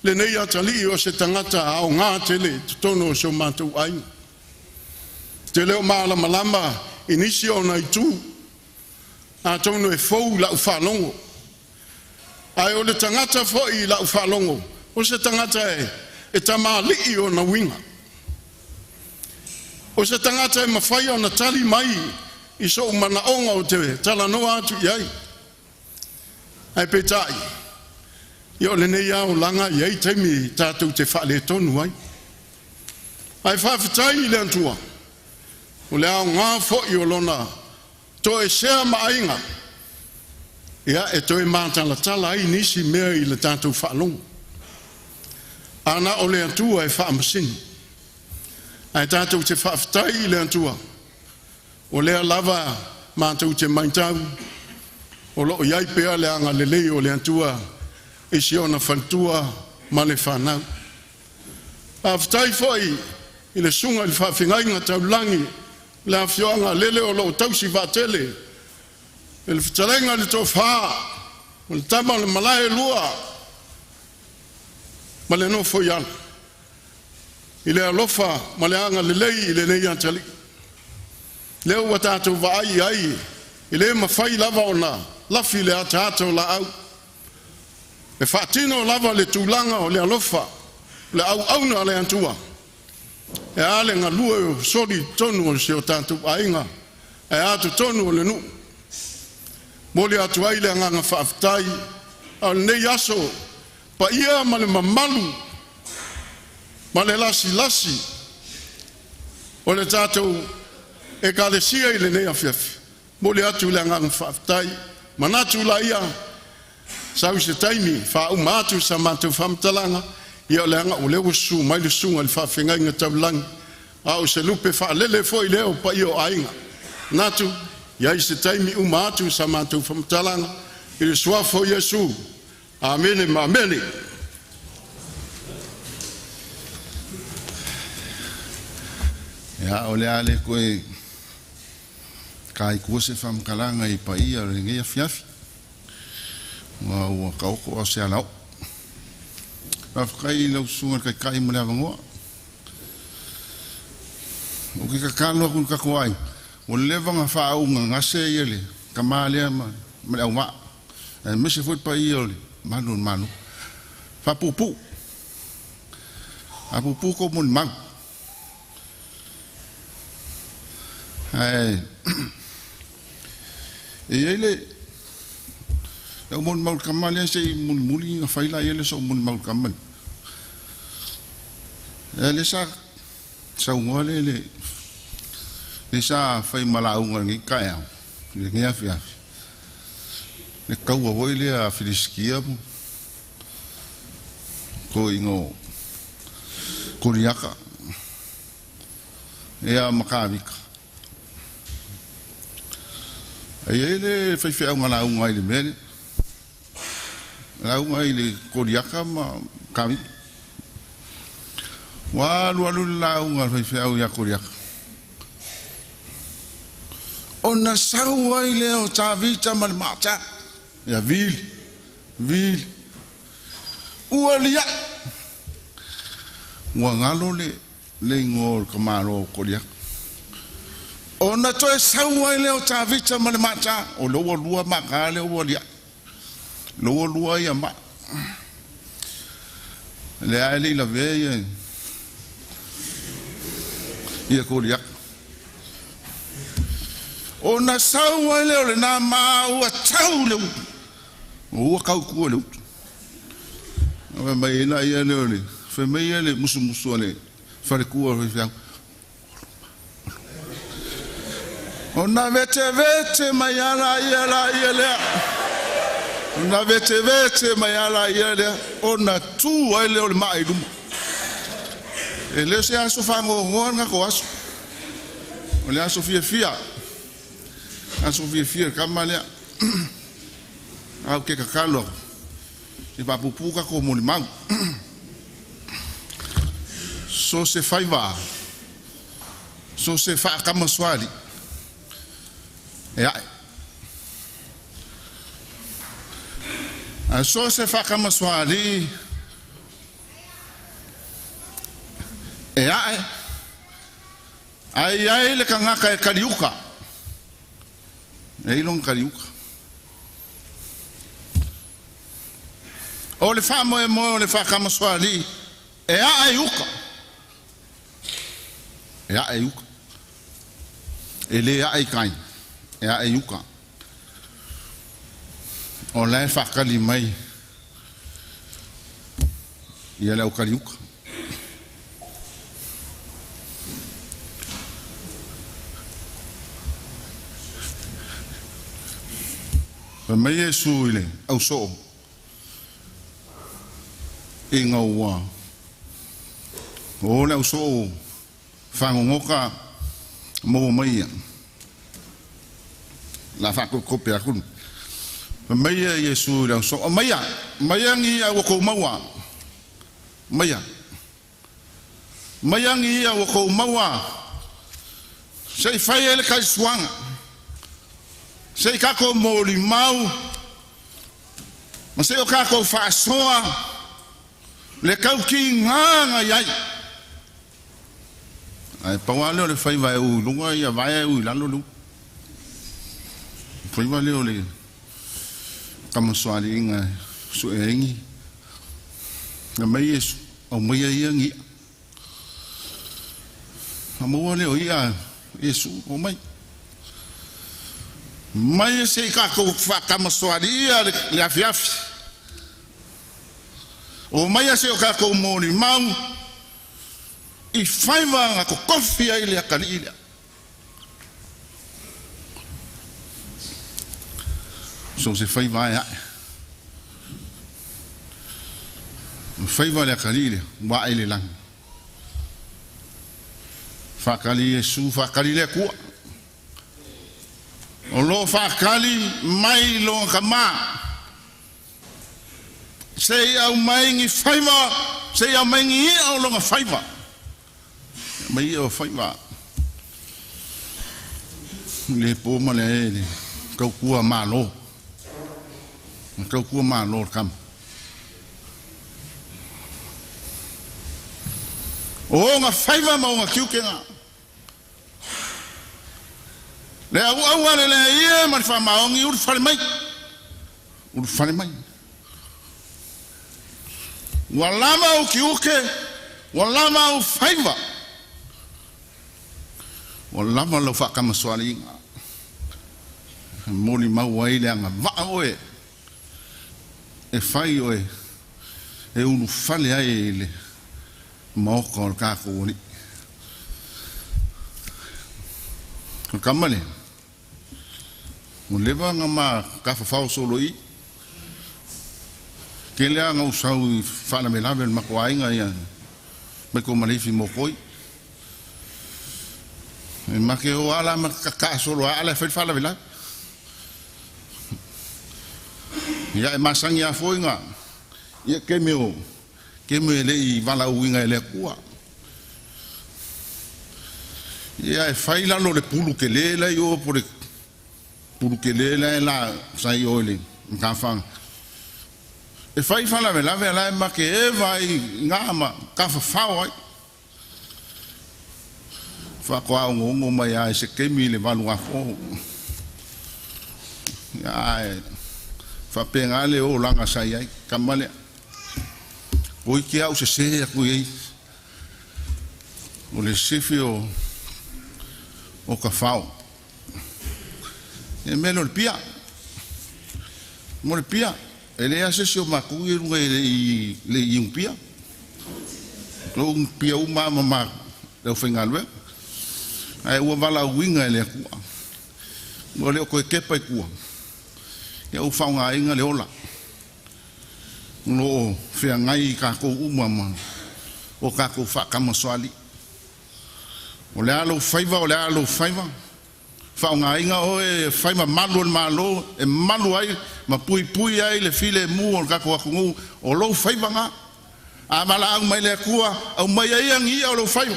lenei atalii o se tagata aoga tele i totonu o si o matou aiga. te le o malamalama i nisi ona itu, atonu e fou i lau faalogo. Ae o le tagata foi i lau faalogo, o se tagata e tamalii ona uiga. O se tagata e mafai ona tali mai i sou manaoga ou te talanoa atu i ai. Ae peitai, ia o lenei lava olaga e i ai taimi tatou te faaletonu ai. Ae faafetai i le Atua, o le aoga foi o lona toesea ma aiga, ia e toe matalatala ai nisi mea i le tatou faalogo. A na o le Atua e faamasino. Ae tatou te faafetai i le Atua, o lea lava matou te matau o lo o i ai pea le agalelei o le Atua i si ona faletua ma le fanau. Faafetai foi i le susuga i le faafeagaiga taulagi le afioaga Lele o lo o tausi vaatele e le fetalaiga i le Toafa o le Tama o le Malae e Lua ma le Nofoiala i le alofa ma le agalelei i lenei atalii. Lea ua tatou vaai i ai, e le mafai lava ona lafi le ataata o laau, e faatino lava le tulaga o le alofa, le auauna a le Atua, e a le galue o soli i totonu o si o tatou aiga, ae a totonu o le nuu. E momoli atu ai le agaga faafetai. A o lenei aso, paia ma le mamalu ma le lasilasi o le tatou Ekalesia i lenei afiafi, e momoli atu le agaga faafetai. Manatu laia, sau se taimi faauma atu sa matou faamatalaga, ia leaga o lea ua susu mai le susuga i le faafeagaiga taulagi, a o se lupe faalele foi lea o paia o aiga. E manatu, e i ai se taimi uma atu sa matou faamatalaga i le suafa o Iesu. Amene ma amene. Ia, o le a le toe ta i tua se faamatalaga i paia o lenei afiafi, ua ua taoto a o se alaoo. Faafetai i lau Susuga i le Taitai mo le avanoa. Ou te tatalo atu i le tatou aiga, ua leva ona faaaaogagase le tama lea ma le auvaa, aemaise foi le paia o le malu o le Malo. Faapuupuu, faapuupuu tou molimau. Ae e i ai le lau molimau i le tama lea, se i mulimuli ona fai lea o sou molimau i le tama lea. Lea sa saunoa le lea sa fai ma lauga i lenei taeao, i lenei afiafi, le taua foi lea a Filisitia ma toeaiina o Koliata ia ma Tavita. E i ai le faifeau na lauga ai i le mea lea, lauga ai i le Koliata ma Tavita. Ua alu alu le lauga a le faifeau ia Koliata, ona sau ai lea o Tavita ma le maata, ia vili, vili, ua liai, ua galo le igoa o le tamaloa o Koliata. Ona toe sau ai lea o Tavita ma le maata, o lea ua lua maata lea ua liai, lea ua lua ia maa. Lea e le i lavea ia Koliata. Ona sau ai lea o lena maa ua tau le utu, ua tau i tua le utu. Fai mai ai laia lea o le, fai mai ia le musumusu a le faletua o le faifeau, ona vetevete mai a laia lea, ona vetevete mai a laia lea, ona tu ai lea o le maa i luma. E le o se aso faanoanoa le tatou aso, o le aso fiafia, aso fiafia le tama lea. Ae ou te tatalo atu, se faapuupuu tatou molimau. So o se faiva, so o se faatamasoalii, e ae. Ae so o se faatamasoalii e ae, Ai ai le kangaka e kaliuka. E ilong kaliuka. O le wha moe moe o le wha kamasoali. E a ai uka. E a ai uka. E le a ai kai. E a ai uka. O la e whakali mai. Ia le au kaliuka. Fa mai Iesu i le ausoo i ngaua. O le ausoo whangongoka mō mai ia. La whakokope akunu. Fa mai ia Iesu i le ausoo. O maia, maia ngi ia ua kou maua. Maia. Maia ngi ia ua kou maua. Se i whai ele kai suanga. Se i kako mōli mau. Ma se o kako whaasoa. Le kau ki ngā iai. Ai pawa leo le whai vai u lunga ia vai u lalo lu. Whai vai leo le kamasoali inga su e ingi. Na mai Iesu, au mai ia ngi. Na maua leo ia Iesu, o mai. Mai se i kako whakamasoali ia le afi afi. O mai se o kako mōni mau. I whaiwa ngā kokofi ai le akali i lea. So se whaiwa ai ae. Whaiwa le akali i lea, wā ai le langi. Whakali Iesu, whakali lea kua. O lo whakali mai longa ka mā. Se i au mai ngi whaiwa, se i au mai ngi ia o longa whaiwa. Mai ia o whaiwa. Le pō ma le e le kaukua mālo. Kaukua mālo le kama. O ngā whaiwa ma o ngā kiukenga. Le au au ale le ia ma le whamaongi uru whare mai. Uru whare mai. Ua lama au kiuke, ua lama au whaiwa. Ua lama lau whakamasoali inga. Moli mau ai le anga waa oe. E whai oe. E ulu whale ai le maoka o le kako oli. O kamale. O lewa ngā mā ka whawhao solo i. Ke lea ngā usau i whana me lawe le makoa inga ia. Mai ko maleifi mō koi. E make o ala ma kaka solo a ala e whai whana me lawe. Ia e masangi a foinga. Ia ke me o. Ke me le i wala uinga e lea kua. Ia e whai lalo le pulu ke le lai o po le pulu ke le lai la sai o le ngā whanga. E whai whala me lawe ala e make e vai ngā ma ka whawhao ai. Whakoa ongo ongo mai a e se kemi le walu a fō. Ia e whapenga le o langa sai ai kamalea. Oi ke au se se aku ei. O le sifi o ka whao. E mele o le pia. Mo le pia. E le ase o maku i runga i le i un pia. Lo un pia u ma ma le whainga lue. Ai ua wala uinga e le akua. Mo le o koe kepa i kua. Ia u whaunga inga le ola. Lo o whia ngai i kākou uma ma o kākou whakamasoali. O le alo whaiwa, o le alo whaiwa. Whaunga inga o e whaima malu o le malo, e malu ai, ma pui pui ai le file mu o le kako akungu, o lou whaiwa ngā. A mala au mai le akua, au mai ai angi ia o lou whaiwa.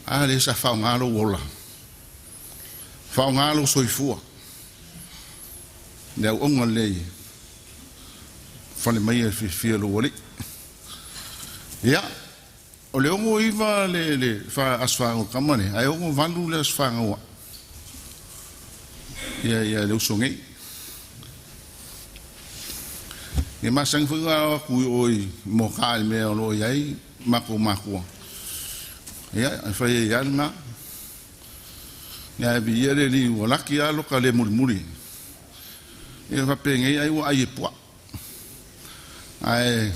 A le sa whaunga lo ola. Whaunga lo soifua. Le au onga le whale mai e whiwhia lo wali. Ia, O le 69 le aso fanau kama le, ae 68 le aso fanau ia ia le uso nei. Ia masani foi ona aku i oi mo ka le mea o lo o i ai makou makua. Ia, e fai ai lava lena. Ia e viia le alii ua laki lava loka le mulimuli. Ia faapenei ai ua ai e puaa. Ae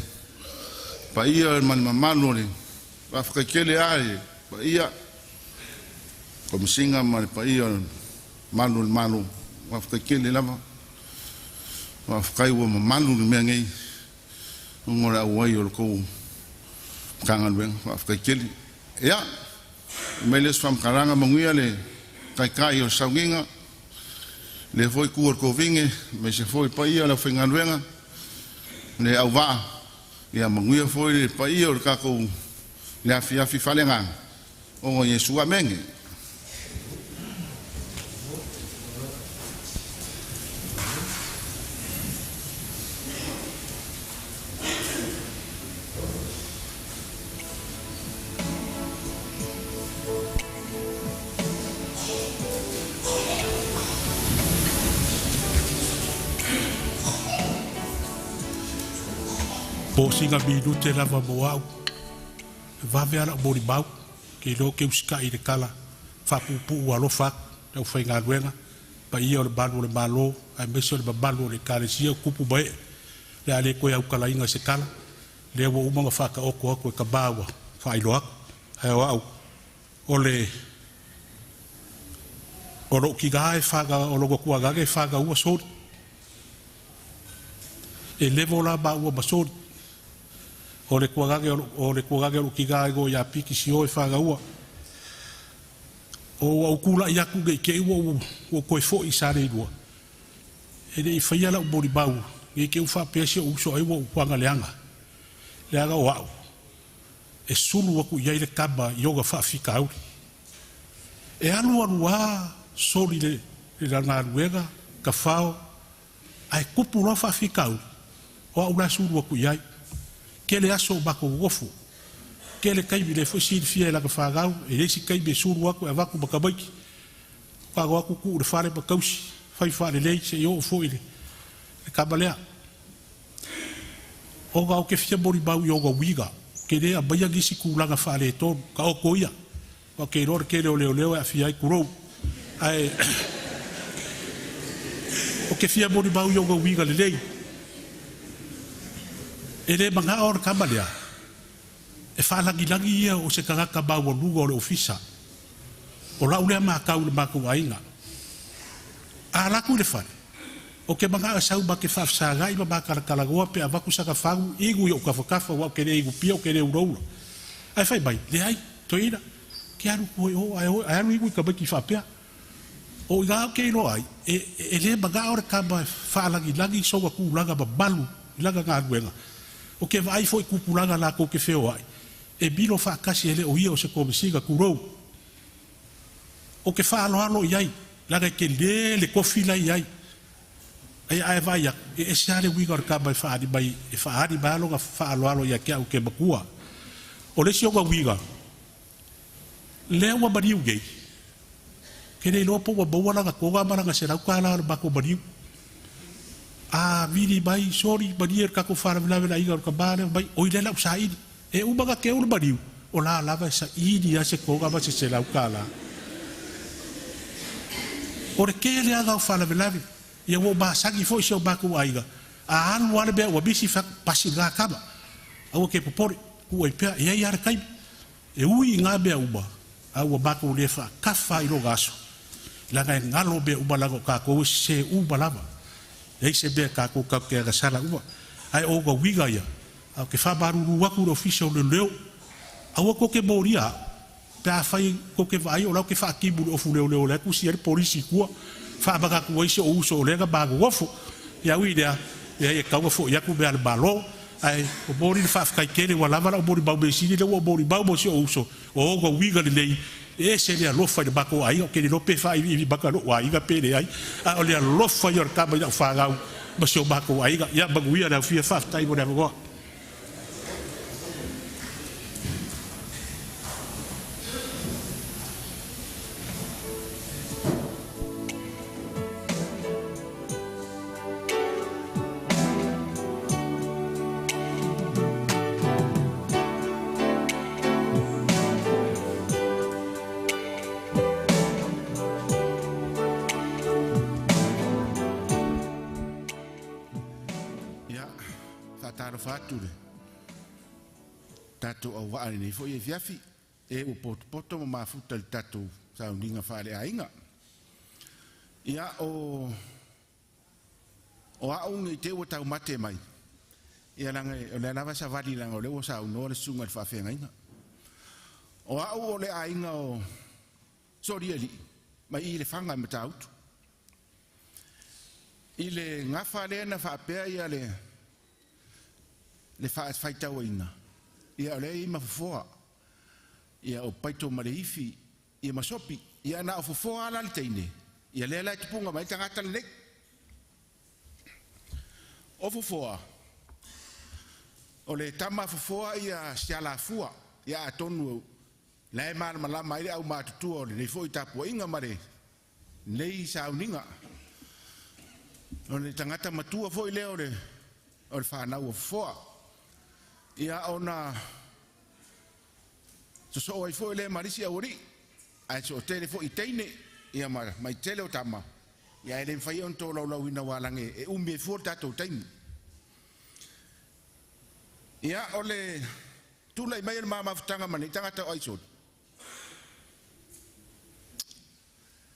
paia ma le mamalu o le faafetai tele lava i le paia Komesina ma le paia o le malu o le Malo, faafetai tele lava. Faafetai ua mamalu le mea nei ona o le auai o le tou Matagaluega, faafetai tele. Ia, mai lea o se faamatalaga, manuia le taitai o le sauniga, lea foi itu o le tovine, aemaise foi paia o le aufaigaluega, le auvaa, ia manuia foi le paia o le tatou le afiafi faaleagaga ona o Iesu. Amene. Po sina minute lava mo au, e vave a la'u molimau, ke iloa ou te usita'i i le tala faapuupuu alofa atu i le aufaigaluega, paia o le malu o le Malo aemaise o le mamalu o le Ekalesia o tupu ma e'e. O le a le toe autalaina i se tala, lea ua uma ona faataoto atu e tama ua faailoa atu. Ae o au, o le o lou tina e o lona tuagane e fanaua soli. E level la maua ma soli. O le tuagane o le tuagane o lou tina e igoa ia Piki Sio e fanaua. O ua ou tula'i atu nei tei ua ou toe fo'i i Saleilua, e le i faia la'u molimau nei tei ua faapea si o'u uso ai ua ou aga leaga, leaga o a'u e sulu atu i ai le tama i ona faafitauli. E alu alu a soli le le galuega tafao ae tupu loa faafitauli, o a'u la e sulu atu i ai. Tele aso o matou nonofo, tele taimi lea foi e silafia e lana fanau, e i ai isi taimi e sulu atu e avatu ma tamaiti, faatoa o atu tuu i le fale ma tausi, fai faalelei seia oo foi i le tama lea. Ona ou te fia molimau i ona uiga, ou te le aumaia nisi tulaga faaletonu, taoto ia, aua ou te iloa o le tele o leoleo e aafia ai, tulou. Ae ou te fia molimau i ona uiga lelei. E le manao le tama lea e faalagilagi ia o se tagata maualuga o le ofisa. O lau lea matau i le matou aiga. A alu atu i le fale, ou te manao e sau ma te faafesagai ma ma talatalanoa pe avatu sana fagu inu i ou tafatafa aua ou te le inupia ou te le ulaula. Ae fai mai, leai, toeaina, ke alu atu ai o ae o ae alu inu i tamaiti faapea. O i ina ou te iloa ai, e, e le manao le tama e faalagilagi sona tulaga mamalu i lana galuega. Ou te vaai foi i tupulaga latou te feoai, e milo faatasi e le o ia o se Komesina, tulou. Ou te faaaloalo i ai, leaga e tele le tofi la e i ai. Ae a e vaai atu, e ese lava le uiga o le tama e faaali mai, e faaali mai lava lona faaaloalo ia te au ou te matua. O le isi ona uiga, lea ua maliu nei, ou te le iloa po ua maua lana toga ma lana $100 o le matou maliu. A vili mai, soli, malie le tatou faalavelave i le aiga o le tama lea, fai mai, oi lea o le a ou saili. E uma ona teu le maliu, o la lava e saili lava se toga ma se $100. O le tele lava o faalavelave, ia ua ou masani foi i si o matou aiga, a alu lava le mea ua misi, fai atu, pasi lena tama, aua e te popole, tuu ai pea, e i ai lava le taimi. E ui i na mea uma, a ua matou le faatafa lava i lona aso, leaga e galo mea uma leaga o tatou e sese uma lava. E leai se mea tatou tatou te agasala uma. Ae o ona uiga ia, ae ou te faamalulu atu i le Ofisa o Leoleo, aua tou te molia au, pe afai tou te vaai o la ou te faatimu i le ofu leoleo o la e tusi ai le polisi i tua, faamanatu ai si ou uso o lea na ma nonofo. Ia ui i lea, leai e tatau ona foi atu mea a le Malo. Ae momoli le faafetai tele ua lava lau molimau measili lea ua ou molimau mo si ou uso, o ona uiga lelei, e ese le alofa i le matou aiga, ou te le iloa pe faaiviivi maka lou aiga pe leai, a o le alofa ia o le tama i lau fanau ma si o matou aiga. Ia manuia le aufia, faafetai mo le avanoa. Faatalofa atu le tatou auvaa lenei foi afiafi e ua potopoto ma mafuta i le tatou sauniga faaleaiga. Ia o au nei te ua taumate mai, ia laga o lea lava savali laga o lea ua saunoa le susuga i le faafeagaiga. O au o le aiga o Solialii mai i le Faga e Matautu. I le gafa lea na faapea ia le faitauaina, ia o lea i ma fofoa, ia o Paito ma le Ifi, ia ma Sopi, ia na o fofoa ala le teine, ia lea la e tupunga mai tagata lenei. O fofoa, o le tama fofoa ia sialafua, ia atonu lae malamalama ai le au matutua o lenei foi tapuaiga ma le nei sauniga. O le tagata matua foi lea o le whanau o fofoa. Ia ona sosoo ai foi lea marisi auali, ae so tele foi teine, ia mai tele o tama, ia ele mwhai on tō laulau ina walange e umi e fua tātou taimi. Ia o le tūlai mai o le mamafutanga mani tangata o aisoli.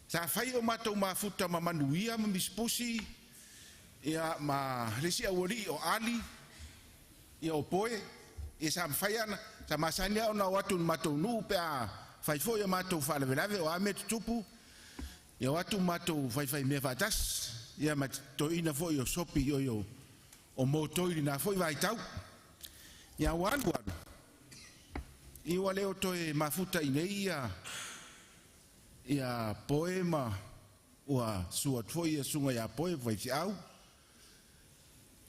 Sa whai o mātou mafuta ma manuia ma mispusi, ia ma lesi auali o ali, ia o poe, ia sa mwhai ana, sa masani au na o atu mātou nuu pe a whaifo ia mātou whaalavelave o ame tutupu, ia o atu mātou whaiwhai mea whaatas, ia ma toina foi o sopi o o o mōtoi nā foi vaitau. Ia o alu alu, i ua leo toe mafuta i nei ia, ia poe ma ua sua foi ia sunga ia poe whaifi au,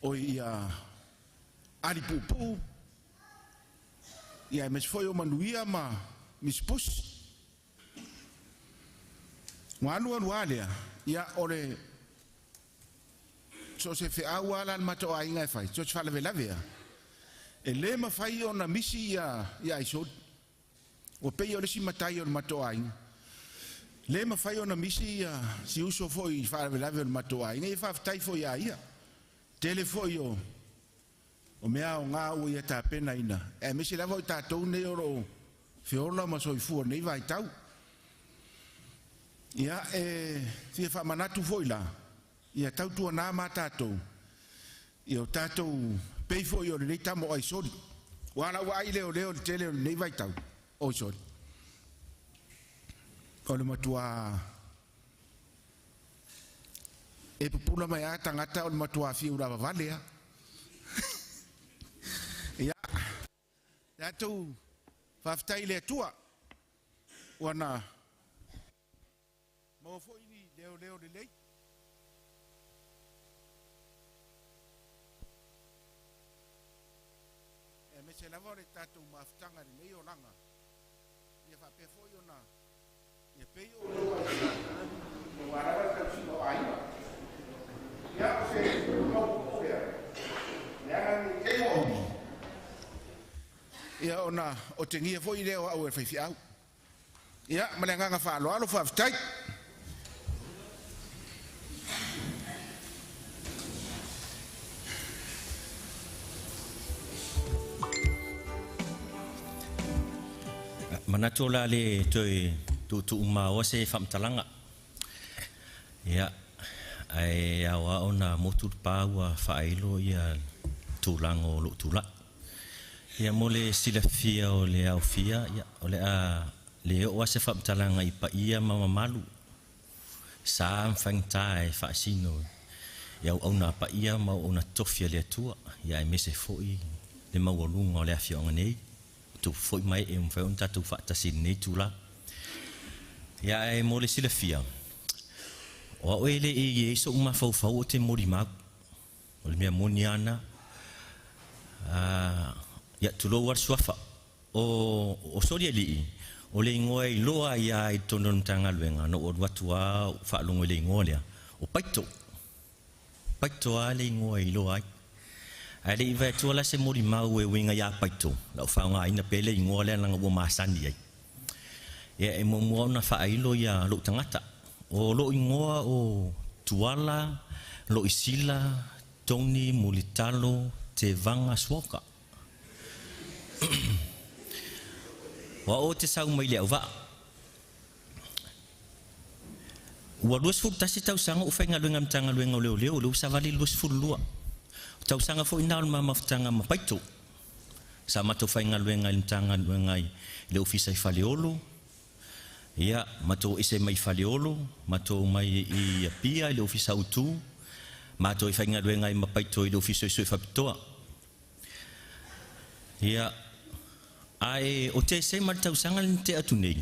o ia alipupu, ia mes foi o manuia ma mispusi. Ua alu alu alea, ia o le so se feau ala le mato ainga e fai, so se faalavelave a. E le mawhai o na misi ia aisoli. O pei o le si matai o le mato ainga. Le mawhai o na misi ia si uso foi faalavelave o le mato ainga, ia whaaftai foi ia ia. Tele foi o mea o ngā ua ia tāpena ina. E misi lava o tātou nei o ro feola ma soifua nei vai tau. Ia e fia whaamanatu foi la. Ia tautua nā mā tātou. Ia o tātou pei foi o le tamo ai sori. Wala ua ai leo leo le tele o le nei vai tau. Oi sori. O le matua e pupula mai a tangata o le matua whiu rawa valea. Ia, tātou whawhitai le atua. Wana maua foi ni leo leo le lei. E me se lava o le tātou mafutanga le nei o langa. Ia whapea foi o na. Ia pei o le warawa le tausinga o aiga. Ia o se mau pupea. Leanga ni te o. Ia ona o te ngia foi leo au e whaifi au. Ia, ma le nganga whaaloalo whaaftai. Manatu la le toe tuutuu maoa se faamatalaga. Ia, ae aoao na motu le pā ua faailo ia tulaga o lou tula'i. Ia mo le silafia o le aofia, ia o le a le oo a se faamatalaga i paia ma mamalu. Sa ma faigata e faasino ia auauna paia ma auauna tofi a le Atua. Ia ae mese fo'i le maualuga o le afioaga nei. Tu foi mai e mawhai o tātou whaatasi nei tūla. Ia e mō le silafia. O au e le e i e so uma whau o te mori mau. O le mea moni ana. Ia tulou ar suafa. O sori e lii. O le ingoa i loa ia i tono mtangaluenga. No o watua whaalongo le ingoa lea. O paito. Paito a le ingoa i loa ai. Ai le iwa tua la se mori mau e winga ia paito. Lau whaonga aina pele ingoa lea langa ua masani ai. Ia e mua ona whaailo ia lou tangata. O lou ingoa o Tuala, lou Isila, Tony, Mulitalo, Tevaga Suaoka. Ua o te sau mai le auvaa. Ua 21 tausaga ou faigaluega i le Matagaluega o Leoleo, o lea ua savali le 22. O tausaga foi na o le ma mafutaga ma Paito. Sa matou faigaluega i le Matagaluega i le Ofisa i Faleolo, ia, matou ese mai Faleolo, matou mai i Apia i le Ofisa Autu, matou i faigaluega ai ma Paito i le Ofisa Suesue Faapitoa. Ia, ae o Tesema le tausaga lea na tea atu nei,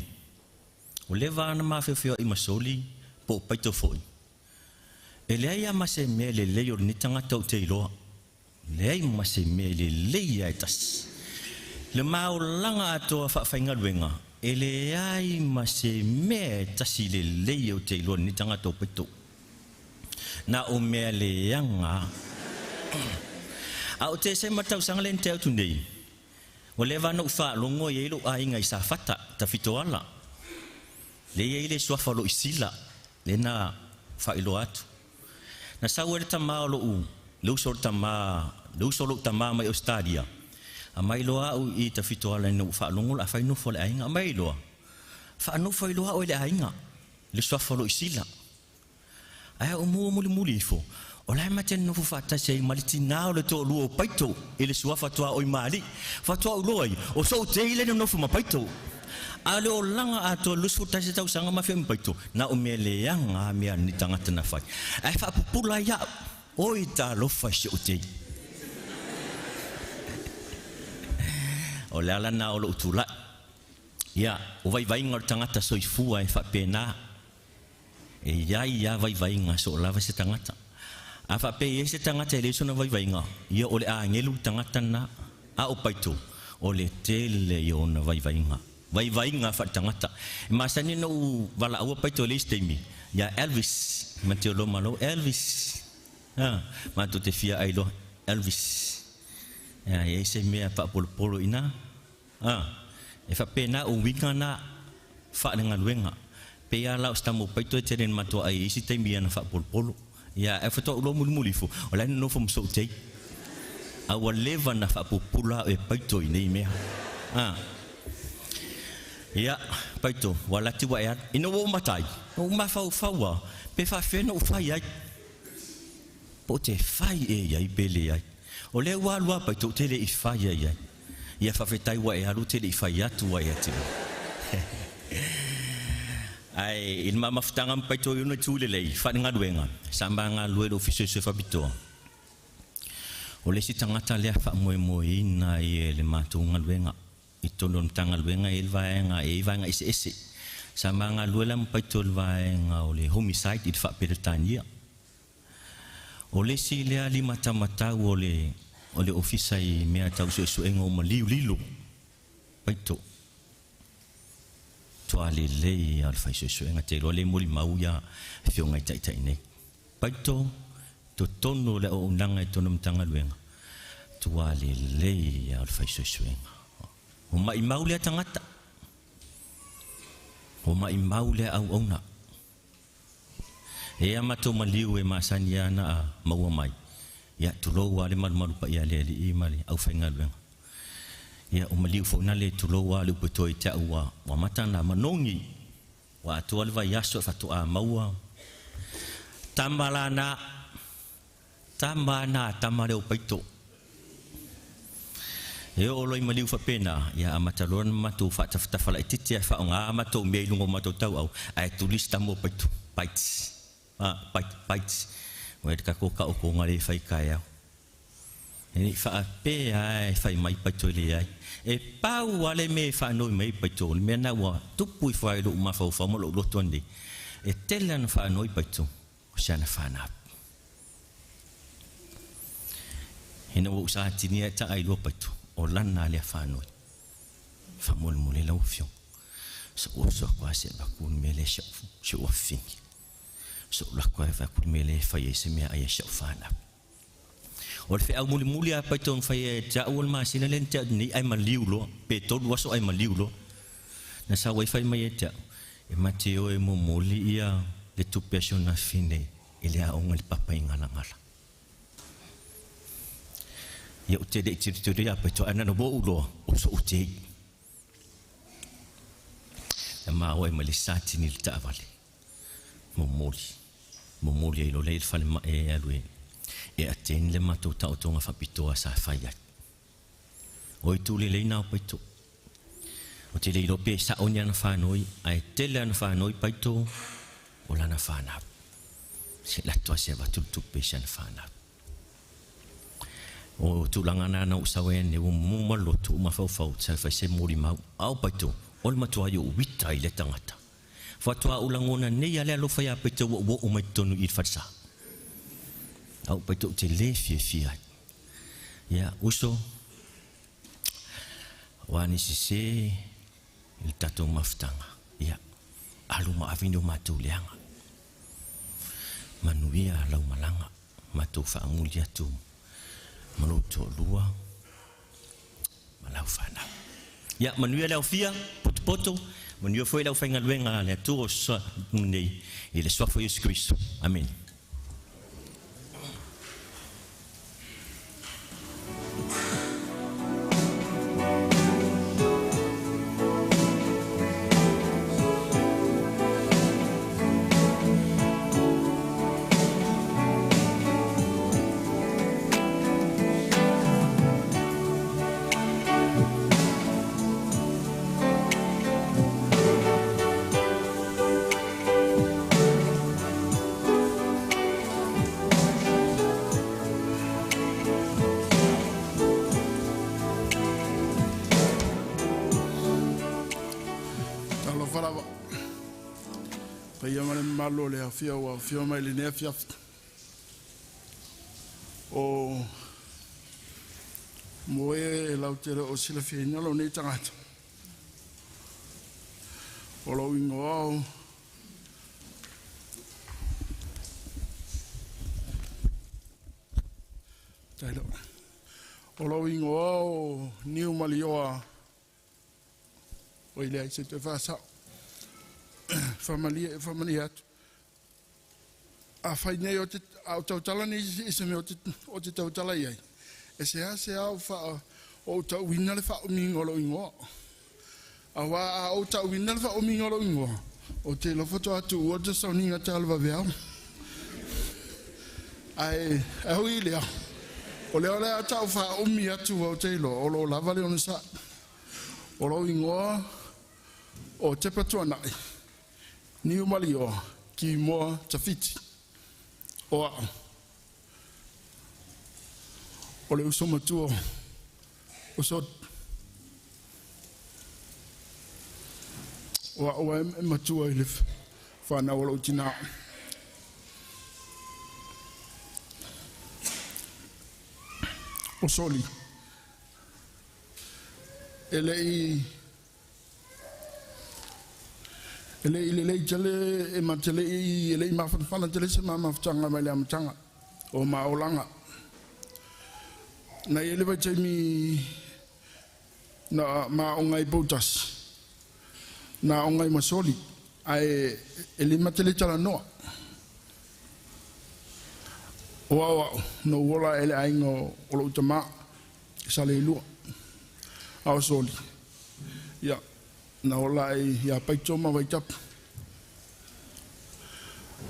ua leva lava ona ma feofeoai ma Soli po o Paito foi. E leai lava ma se mea lelei o lenei tagata ou te iloa. Leai ma se mea lelei lava e tasi. Le ma olaga atoa faafaigaluega, e leai ma se mea e tasi lelei ou te iloa i lenei tagata o Paito. Na o mea leaga lava. A o Tesema tausaga lea na tea atu nei, ua leva ona ou faalogo e i ai lou aiga i Safata, Tafitoala. Lea e i ai le suafa o Loisila, lea na faailoa atu. Na sau ai le tama o lou, le uso o le tama, le uso o lou tama mai Ausetalia, aumai loa au i Tafitoala ina ua faalogo o le a fai nofo a le aiga. Aumai ai loa, faanofo ai loa au e le aiga, le suafa o Loisila. Ae ou mua mulimuli ifo, o la e ma te nonofo faatasi ai ma le tinā o le toalua o Paito i le suafa tuaoi Maali. Faatoa ou iloa ai, o sou tei lea e nonofo ma Paito. A o le olaga atoa 21 tausaga ma afio ai ma Paito, na o mea leaga a mea a ni tagata na fai. Ae faapupula ai au, oi talofa i si ou tei. O le ala lena o lou tulai. Ia, o vaivaiga o le tagata soifua e faapena. E i ai lava vaivaiga so o lava se tagata. A faapea e i ai se tagata e leai sona vaivaiga, ia o le agelu le tagata lena. A o Paito, o le tele ia o ona vaivaiga. Vaivaiga faaletagata. E masani ona ou valaaua Paito i le isi taimi, ia Elvis, ma te oloa malo, Elvis. A, matou te fia ai loa, Elvis. A i ai se mea faapolopolo i ina. A, e faapena o uiga na faalegaluega. Pei lava la o se tama o Paito e tele ina matua ai i isi taimi i ana faapolopolo. Ia, ae faatoa ou iloa mulimuli ifo, o la e nonofo ma sou tei. A ua leva ona faapupula au e Paito i nei mea. A, ia, Paito, ua lati ua e alu. Ina ua ou matai, na ou mafaufau lava, pe faapefea ona ou fai ai. Po o te fai ea i ai pe leai. O lea ua alu lava Paito, ou te le i fai ai i ai. Ia faafetai ua e alu te le i fai atu ai ia te oe. Ae i le mamafutaga ma Paito i ona itu lelei, faalegaluega, sa ma galulue i le Ofisa Suesue Faapitoa. O le isi tagata lea faamoemoeina ai e le matou galuega i totonu o le Matagaluega e i ai le vaega, e i ai vaega eseese. Sa ma galulue la ma Paito i le vaega o le homicide i le faa-Peretania. O le isi lea limatamatau o le o le Ofisa i mea tau suesuega o maliu lilo, paito. Toa lelei a o le fai suesuega te iloa le molimau ia afioga i taitai nei. Paito, totonu o le auaunaga i totonu o Matagaluega, toa lelei a o le fai suesuega. O maimau lea tagata. O maimau lea auauna. E a matou maliu e masani ana a maua mai, ia tulou a le malumalu paia a le Alii ma le aufaigaluega. Ia o maliu foi na le tulou a le upu e toe te au ua ua amata ona manogi, ua atoa le vaiaso e faatoa maua. Tama la na, tama na tama leo paito. E oo loa i maliu faapena, ia amata loa ona matou faatafatafa laitiiti ae faaaoga a matou mea i luga o matou tauau, ae tuli si tama o Paito, Paits, a, Pait, Paits, ua le tatou taotoga lea e fai taeao. E le i faapea lava e fai mai Paito e leai. E pau lava le mea e faanoi mai ai Paito, o le mea lena ua tupu ifo ai i lou mafaufau ma lou loto anei, e tele ana faanoi Paito, o si ana fanau. Ina ua ou satinia e taa i lua paito, o lana lea fanoi. Faamolemole lau Afioga, sa ou oso atu lava se avatu le mea lea si ou afafine. Sa ou alu atu lava e avatu le mea lea e fai ai se meaai a si au fanau. O le feau mulimuli lava paito na fai ia te au o le masina lea na tea atu nei ae maliu loa, pe tolu aso ae maliu loa. Na sau ai fai mai ia te au, e ma te o e momoli ia le tupe a si ona afine i le aoga i le papa i Galagala. Ia ou te le i tilotilo ia Paito, ae na ona ou iloa o so'u tei. Na maua ai ma le satini i le taavale, momoli, momoli ai loa lea i le falemai e alu e e attend le matou taotoga faapitoa sa fai ai. O itu lelei na o Paito. Ou te le iloa pe sa'o ni ana fanoi, ae tele ana fanoi Paito o lana fanau. Se lato lava se avatu le tupe i si ana fanau. O tulaga na na ou sau ai nei ua mumu ma loto ou mafaufau sa fai se molimau. A o Paito, o le matua i ou uita i lea tagata. Faatoa ou lagona nei a le alofa ia Paito ua ou oo mai totonu i le falesa. A ou Paito ou te le fiafia ai. Ia, uso, ua ni sese i le tatou mafutaga. Ia, alu ma ave ni o matou leaga. Manuia lau malaga, matou faamuli atu ma lou toalua ma lau fanau. Ia, manuia le aofia, potopoto, manuia foi le aufaigaluega a le Atua o nei i le suafa o Iesu Keriso. Amene. Talofa lava, paia ma le mamalu o le afio ua afio mai lenei afiafi. O mo e lau te le o silafiaina lou nei tagata. O lou igoa o O lou igoa o Niumalioa oi leai se toe faasao. Faamalie faamalie atu. Afai nei o te a o tautala nei i se mea o te tautala i ai, e seasea ou faa ou tauina le faaumiga o lou igoa. Auā a ou tauina le faaumiga o lou igoa, ou te iloa faatoa tuua le sauniga tala vaveao. Ae ae ui i lea, o lea o le a tau faaumi atu ou te iloa o lo o lava le onosai. O lou igoa o Tepa Tuanai, Niumalioa, Kimoa Tafiti. O a'u, o le uso matua o so o a'u e matua i le fanau o lou tinā. O Soli, e le'i E le i lelei tele e ma te le i e le i mafanafana tele se ma mafutaga mai le amataga o ma olaga. Na i ai le vaitaimi na ma aoga ai Poutasi, na aoga ai ma Soli, ae e le ma te le talanoa. O au a'u, na ou ola ae le aiga o lou tamā i Saleilua. A o Soli, ia, na ola ae iā Paito ma Vaitapu.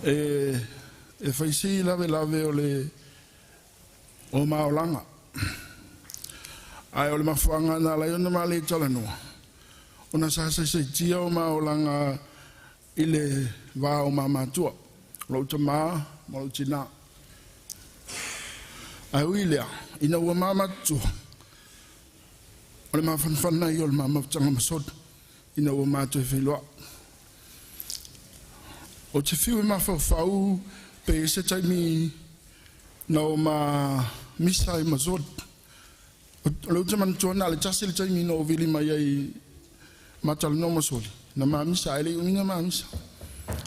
E, e fai si lavelave o le o maolaga. Ae o le mafuaaga na ala ai ona ma le talanoa, ona sa saisaitia o maolaga i le va o ma matua, o lou tamā ma lou tinā. Ae ui i lea, ina ua ma matutua, o le mafanafana ia o le ma mafutaga ma Soli, ina ua ma toe feiloai. Ou te fiu e mafaufau pe i ai se taimi na o ma misa ai ma Soli. O lea ou te manatua na o le tasi le taimi na ou vili mai ai ma talanoa ma Soli, na ma misa ae le i umi na ma misa.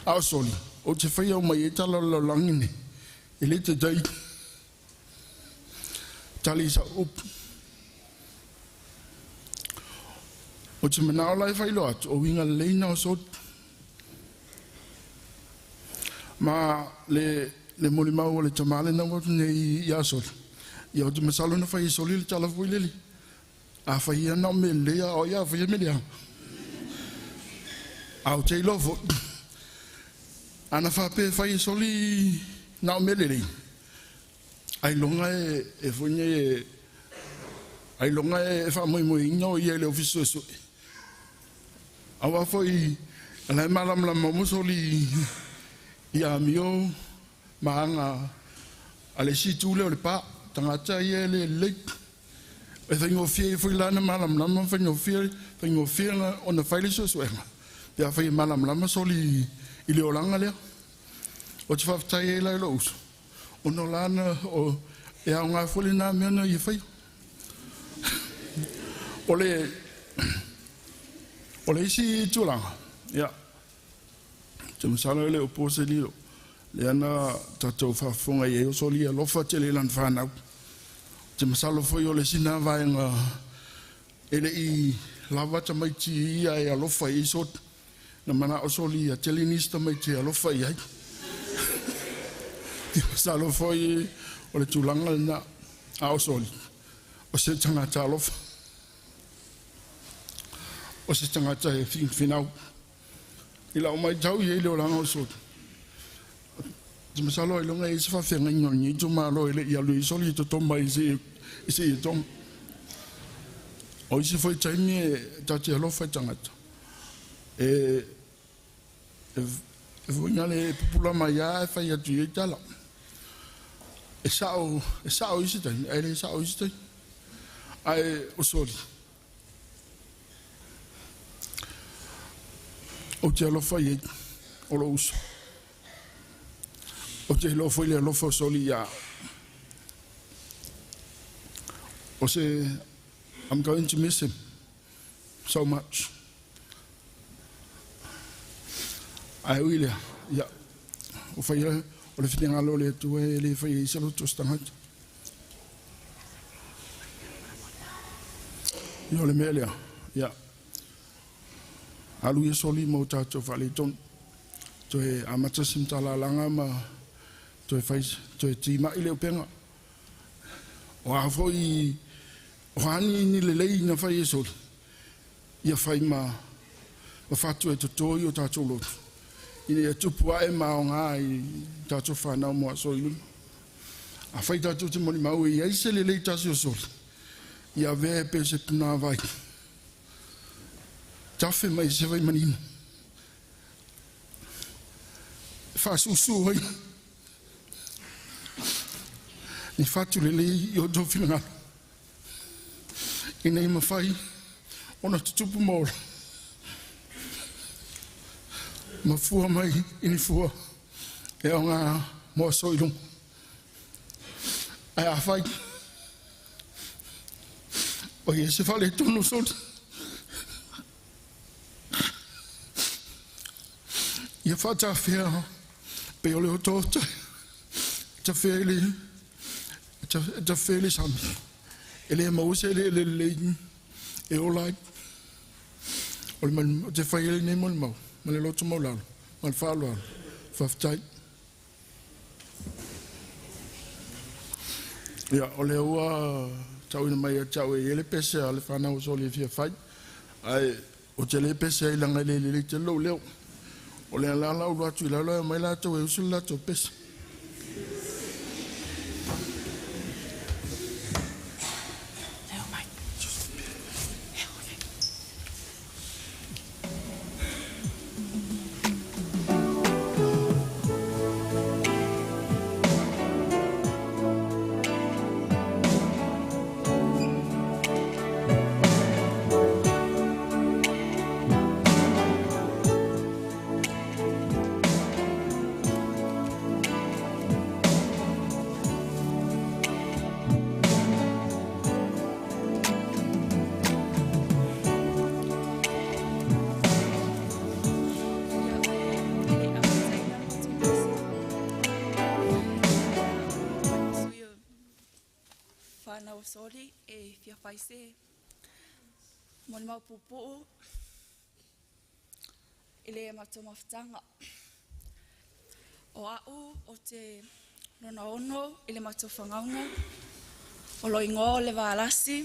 A o Soli, ou te faia uma i ai tala o le lalolagi nei, e le taitai tali i sau upu. Ou te manao la e faailoa atu, o uiga lelei na o Soli. Ma le, le molimau o le tamā lena ua atu nei iā Soli, Ia o te masalo na fai e soli le tala foi lele. A fai ia na o me lea o ia fai me lea. A o te iloa foi. Ana faapea e fai e soli na o mea lelei. Ailoga e foi nei ailoga e faamoemoeina o ia i le ofisa suesue. Auā foi o la e malamalama uma soli i amio ma aga a le isi itu lea o le pa. Tagata ia e le lelei. E faigofie ai foi la ona malamalama ma faigofie ona fai le suesuega pe afai e malamalama soli i le olaga lea. Ou te faafetai ai la i lou uso, ona o lana o e aoga foi lena mea na ia faia. O le isi tulaga, ia, te masalo e le o po se lilo, lea na tatou faafofoga i ai o soli alofa tele i lana fanau. Te masalo foi o le sina vaega e le i lava tamaiti ia e alofa i soli. Na mana o soli ia tele nisi tamaiti e alofa i ai. Te masalo foi o le tulaga lena a o soli. O se tagata alofa. O se tagata e finau. I lau mai tau i le olaga o soli. Te masalo ai longa e se faafeagaiga o lenei itumalo e le i alu ai soli i totoma i se i tonga. O isi foi taimi e tate alofa i tagata. E foina le pupula mai a e fai atu i ai tala. E sao isi taimi, ae le sao isi taimi. Ae o soli. O te alofa i ai, o lo uso. O te iloa foi le alofa o soli ia. O se, I'm going to miss him so much. Ae ui lea, ia, o whai o le whitingalo le atua e le whai e se loto o se tagata. Ia o le mea lea, ia, alu ia soli ma o tātou faaletonu. Toe amata se matalalaga ma toe fai, toe timai le upega. O a foi, o ani ni lelei na fai e soli. Ia fai ma whatu e totoi o tātou lotu. Ina ia tupu ae ma o ngā i tātou whanau mo aso i luma. A whai tātou te moni mau e iai se lelei tasi o soli. Ia vea e pe se puna vai. Tafe mai se vai manino. Whaasusu ai. Ni whatu lelei i o tō whingalo. Ina i mawhai ona tutupu maola. Ma fua mai i ni fua e o ngā moa so i lunga. Ai a whai. O ia se whale tonu soli. Ia whātawhea pe o le o tōta. Ta whea le ta whea le sami. E le mause le le le e o lai. O le man o te whai ele nei mo le mau. Ma le loto mau lalo. Ma le whaalo alo. Whawhtai. Ia, o le ua tauina mai a tau e ele pese a le whanau o soli e fia whai. Ai, o te le pese ai langa le le te lou leo. O le alala ulu atu i lalo e mai lātou e usu le lātou pese. Soli e fia faise mo le maupupuu i le matou mafutaga. O a'u o te lona ono i le matou fagauga O lo ingoa o le Valasi.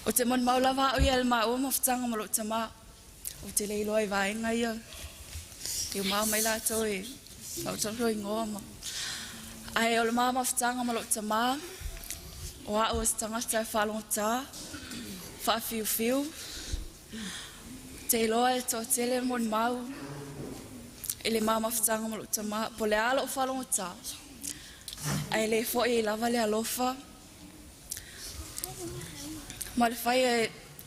O te mon mau lava o ia le maua mafutaga ma lou tamā. O te le iloa i vaega ia. E umao mai latou e fautalo igoa ma. Ae o le ma mafutaga ma lou tamā, o a'u o se tagata e faalogotā, faafiufiu. Te iloa e toatele molimau i le ma mafutaga ma lou tamā. Po o le a lou faalogotā, ae lē fo'i ai lava le alofa ma le fai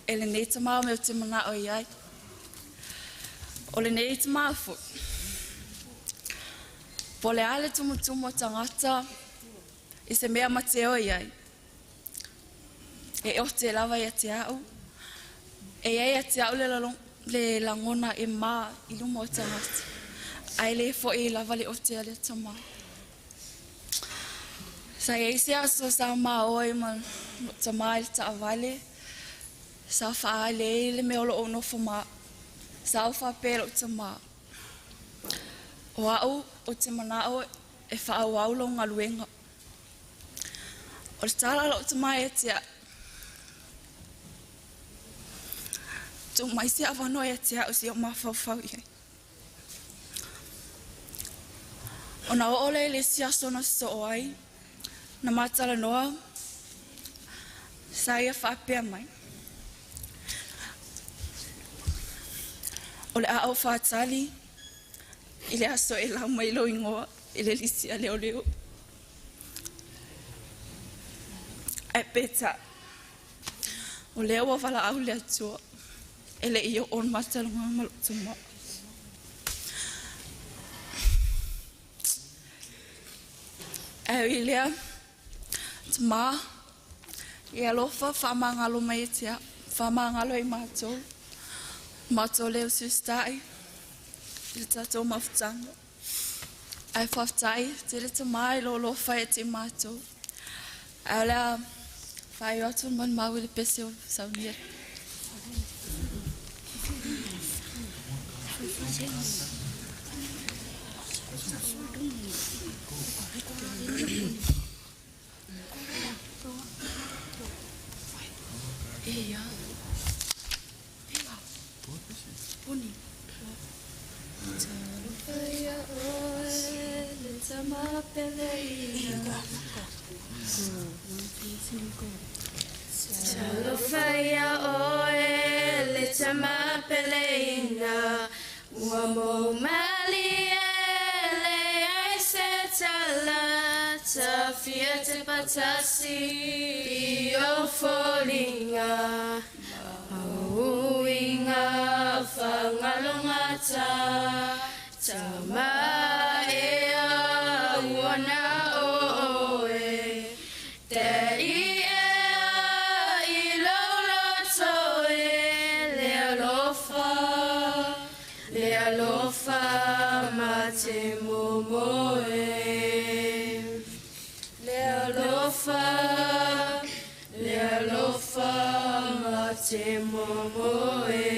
e lenei tamā o mea ou te mana'o i ai. O lenei tamā fo'i, po o le a le tumutumu o tagata i se mea mateo i ai, e ote lava ia te a'u, e iai ia te a'u le lagona e mā i luma o tagata, ae lē fo'i lava le ote a lea tamā. Sa iai se aso sa maoa ai ma lou tamā i le taavale, sa faaali ai le mea o loo nofo ma sa ou faapea i lou tamā, o a'u ou te mana'o e faaauau lou galuega. O le tala a lou tamā ia te a'u, tuu mai se avanoa ia te a'u seia ou mafaufau i ai. Ona oo lea i le isi aso na sosoo ai, na ma talanoa, sa ia faapea mai, o le a ou faatali i le aso e lau mai lou igoa i le lisi a leoleo. Ae peitai, o lea ua valaau le Atua, e le i oo le ma talanoaga ma lou tamā. Ae ui i lea, tamā, e alofa faamagalo mai e te a'u, faamagalo ai matou, matou le usiusitai i le tatou mafutaga. Ae faafetai tele tamā i lou alofa ia te matou. Ae o le a faaiu atu le maumau i le pese o saunia. E ia. Puni. Talofa ia oe le tama pele ia. Talofa ia oe le tama peleina, ua mou malie le ai se tala, tafia te patasi i o foliga, mauiga whangalongata, tama ea ua na oe, te i ea i lauloto e, le alofa ma te momoe. Le alofa ma te momoe.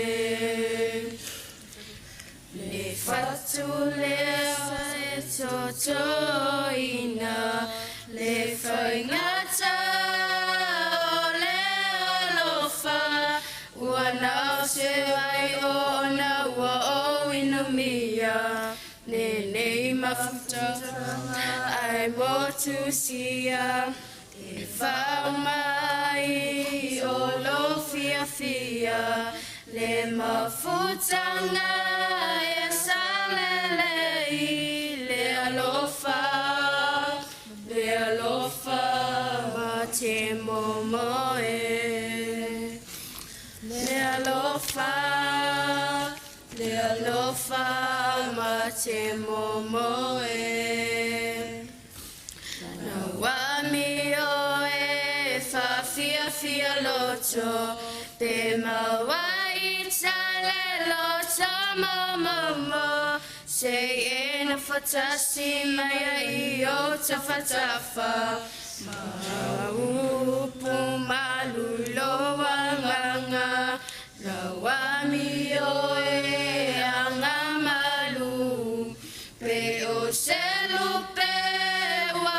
Le fatu lea se totoina, le faigata o le alofa, ua nao se vai o ona ua o inumia, ne nei mafuta ai motu sia, te whau mai o lo fia fia, le mafutanga e salelei, le alofa ma te momoe. Le alofa ma te momoe. Na wami oe whawhia fia loto, te mawai tale loto momomo, se e na whatasi mai i o tawhatafa, maupu malulo wanganga, rawami oe anga malu, pe o selupe wa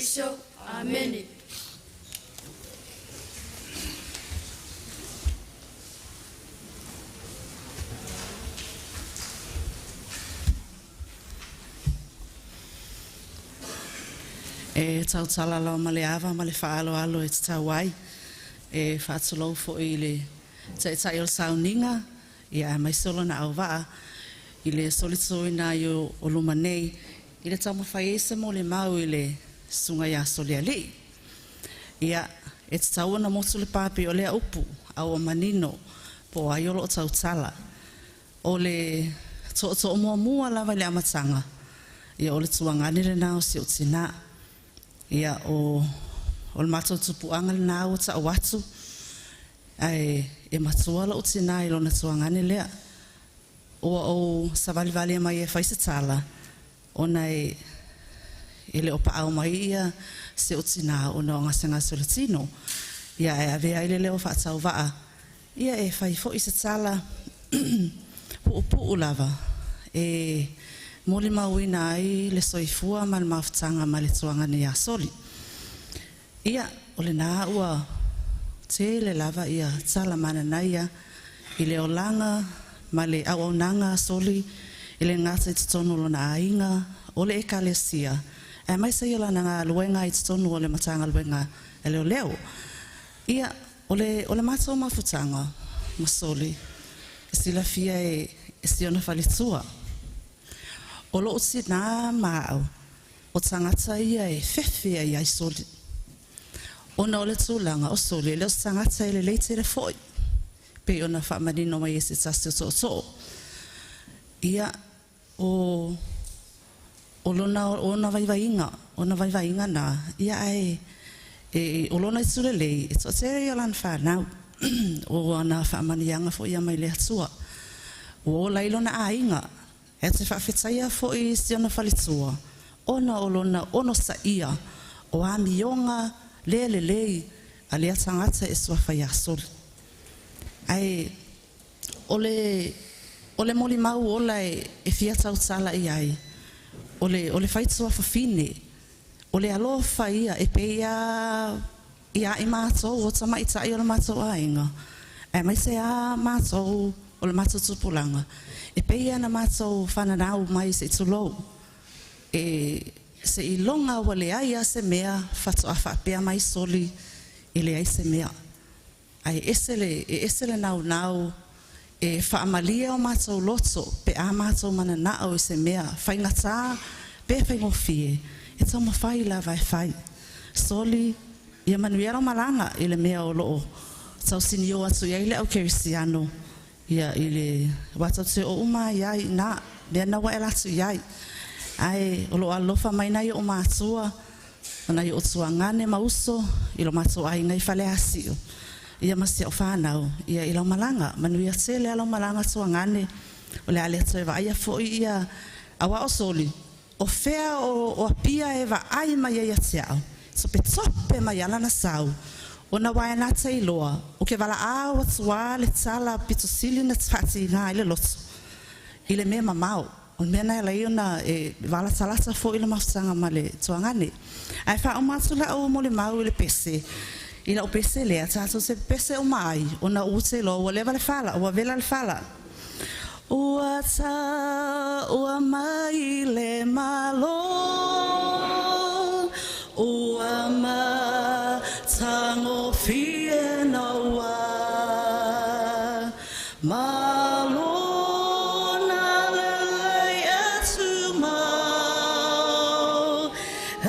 Keriso. Amene. E tautala lava ma le ava ma le faaaloalo e tatau ai. E faatulou foi i le Taitai o le sauniga, ia aemaise o lona auvaa i le solituina ai o luma nei i le taumafai ai se molimau i le Susuga ia Solialii. Ia, e tatau ona motu le pa pei o lea upu, a ua manino po o ai o lo o tautala. O le tootoo muamua lava i le amataga, ia o le tuagane lena o si ou tina. Ia, o o le matou tupuaga lena ua tau atu, ae e matua lou tina i lona tuagane lea. Ua ou savalivali mai e fai se tala, ona e e le o paau mai ia si ou tina ona o gasegase o le tino. Ia ae avea ai le leo faatauvaa, ia e fai foi se tala puupuu lava e molimauina ai le soifua ma le mafutaga ma le tuagane ia Soli. Ia, o lena ua tele lava ia tala mananaia i le olaga ma le auaunaga a Soli e le gata i totonu o lona aiga, o le Ekalesia, aemaise i lana galuega i totonu o le Matagaluega a Leoleo. Ia, o le, o le matou mafutaga ma Soli, e silafia e, e si ona faletua. O lou tinā ma au, o tagata ia e fefe ai ai Soli. Ona o le tulaga o Soli e le o se tagata e lelei tele foi, pei ona faamanino mai e se tasi o tootoo. Ia, o, o lona, ona vaivaiga, ona vaivaiga na, ia ae, e, o lona itu lelei, e toatele ia o lana fanau, o ana faamanuiaga foi ia mai le Atua. Ua ola ai lona aiga, e te faafetaia foi si ona faletua, ona o lona onosaia o amioga le lelei a lea tagata e suafa ia Soli. Ae o le, o le molimau ola e, e fia tautala i ai, o le, o le faituafafine, o le alofa ia e pei a ia i matou o tamaitai o le matou aiga, aemaise a matou o le matou tupulaga, e pei ona matou fananau mai se i tulou, e seiloga ua leai a se mea faatoa faapea mai Soli e leai se mea. Ae ese le, e ese le naunau e faamalie o matou loto pe a matou mananao i se mea faigata pe faigofie, e taumafai lava e fai. Soli, ia manuia lau malaga i le mea o loo tausinio atu i ai le au kerisiano, ia i le aua tatou te oo uma lava i ai i ina, mea na ua e alu atu i ai. Ae o lo o alolofa mai nai ou matua, o nai ou tuagane ma uso i lo matou aiga i Faleasiu, ia ma si au fanau, ia i lau malaga. Manuia tele lava lau malaga tuagane, o le a le toe vaaia foi ia, aua o Soli, o fea o, o Apia e vaai mai ai ia te au, topetope mai lava lana sau, ona ua e nata iloa, ou ke valaau atu lava le tala pito sili ona faatiga ai le loto i le mea mamao. O le mea lena e ala ai ona e valatalata foi le mafutaga ma le tuagane. Ae faauma atu lau molimau i le pese, i lau pese lea tatou te pepese uma ai ona ua te iloa ua leva le fala, ua vela le fala. Ua taua mai le Malo, ua matagofie naua Malo na lelei e tumau, e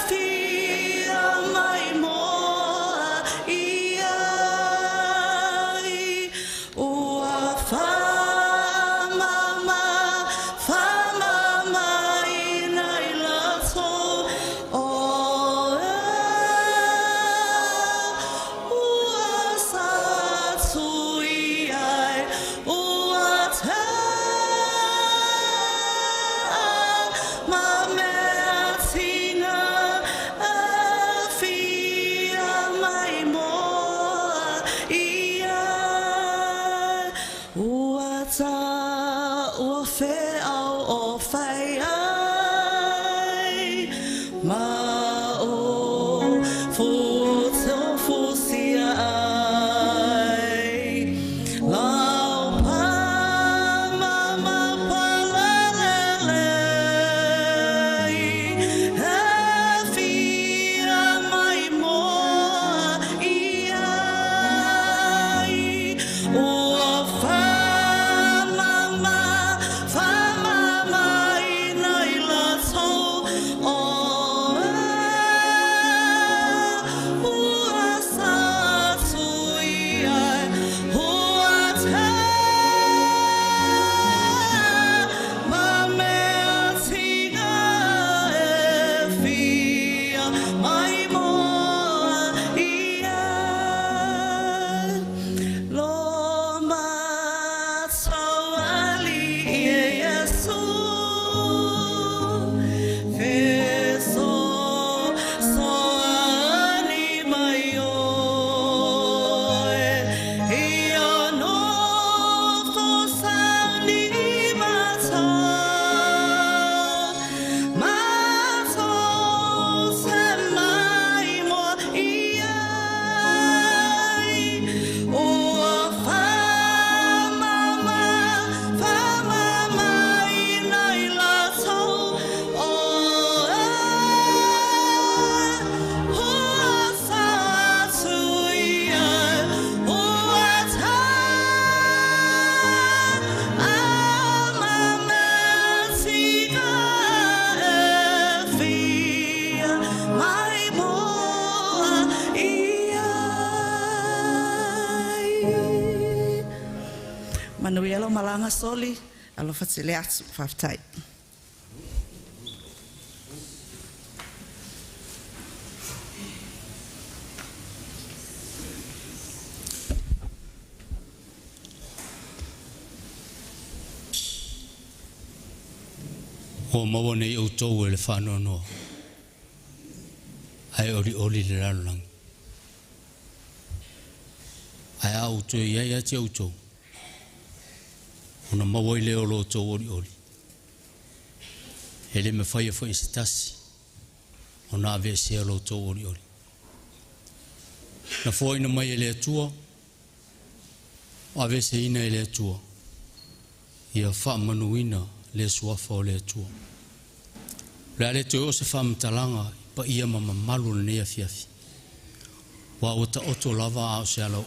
fia mai moa i ai, ua faamama, faamama ina i latou o e ua Manuia lau malaga Soli, alofa tele atu, faafetai. Ua maua nei outou e le faanoanoa ae olioli le lalolagi. Ae a ou toe i ai ia te outou, ona maua ai lea o lo outou olioli. E le mafaia foi e se tasi ona aveesea lo outou olioli. Na foaina mai e le Atua, o aveeseina e le Atua, ia faamanuina le suafa o le Atua. O le a le toe oo se faamatalaga i paia ma mamalu o lenei afiafi, aua ua taoto lava a o se alaoo.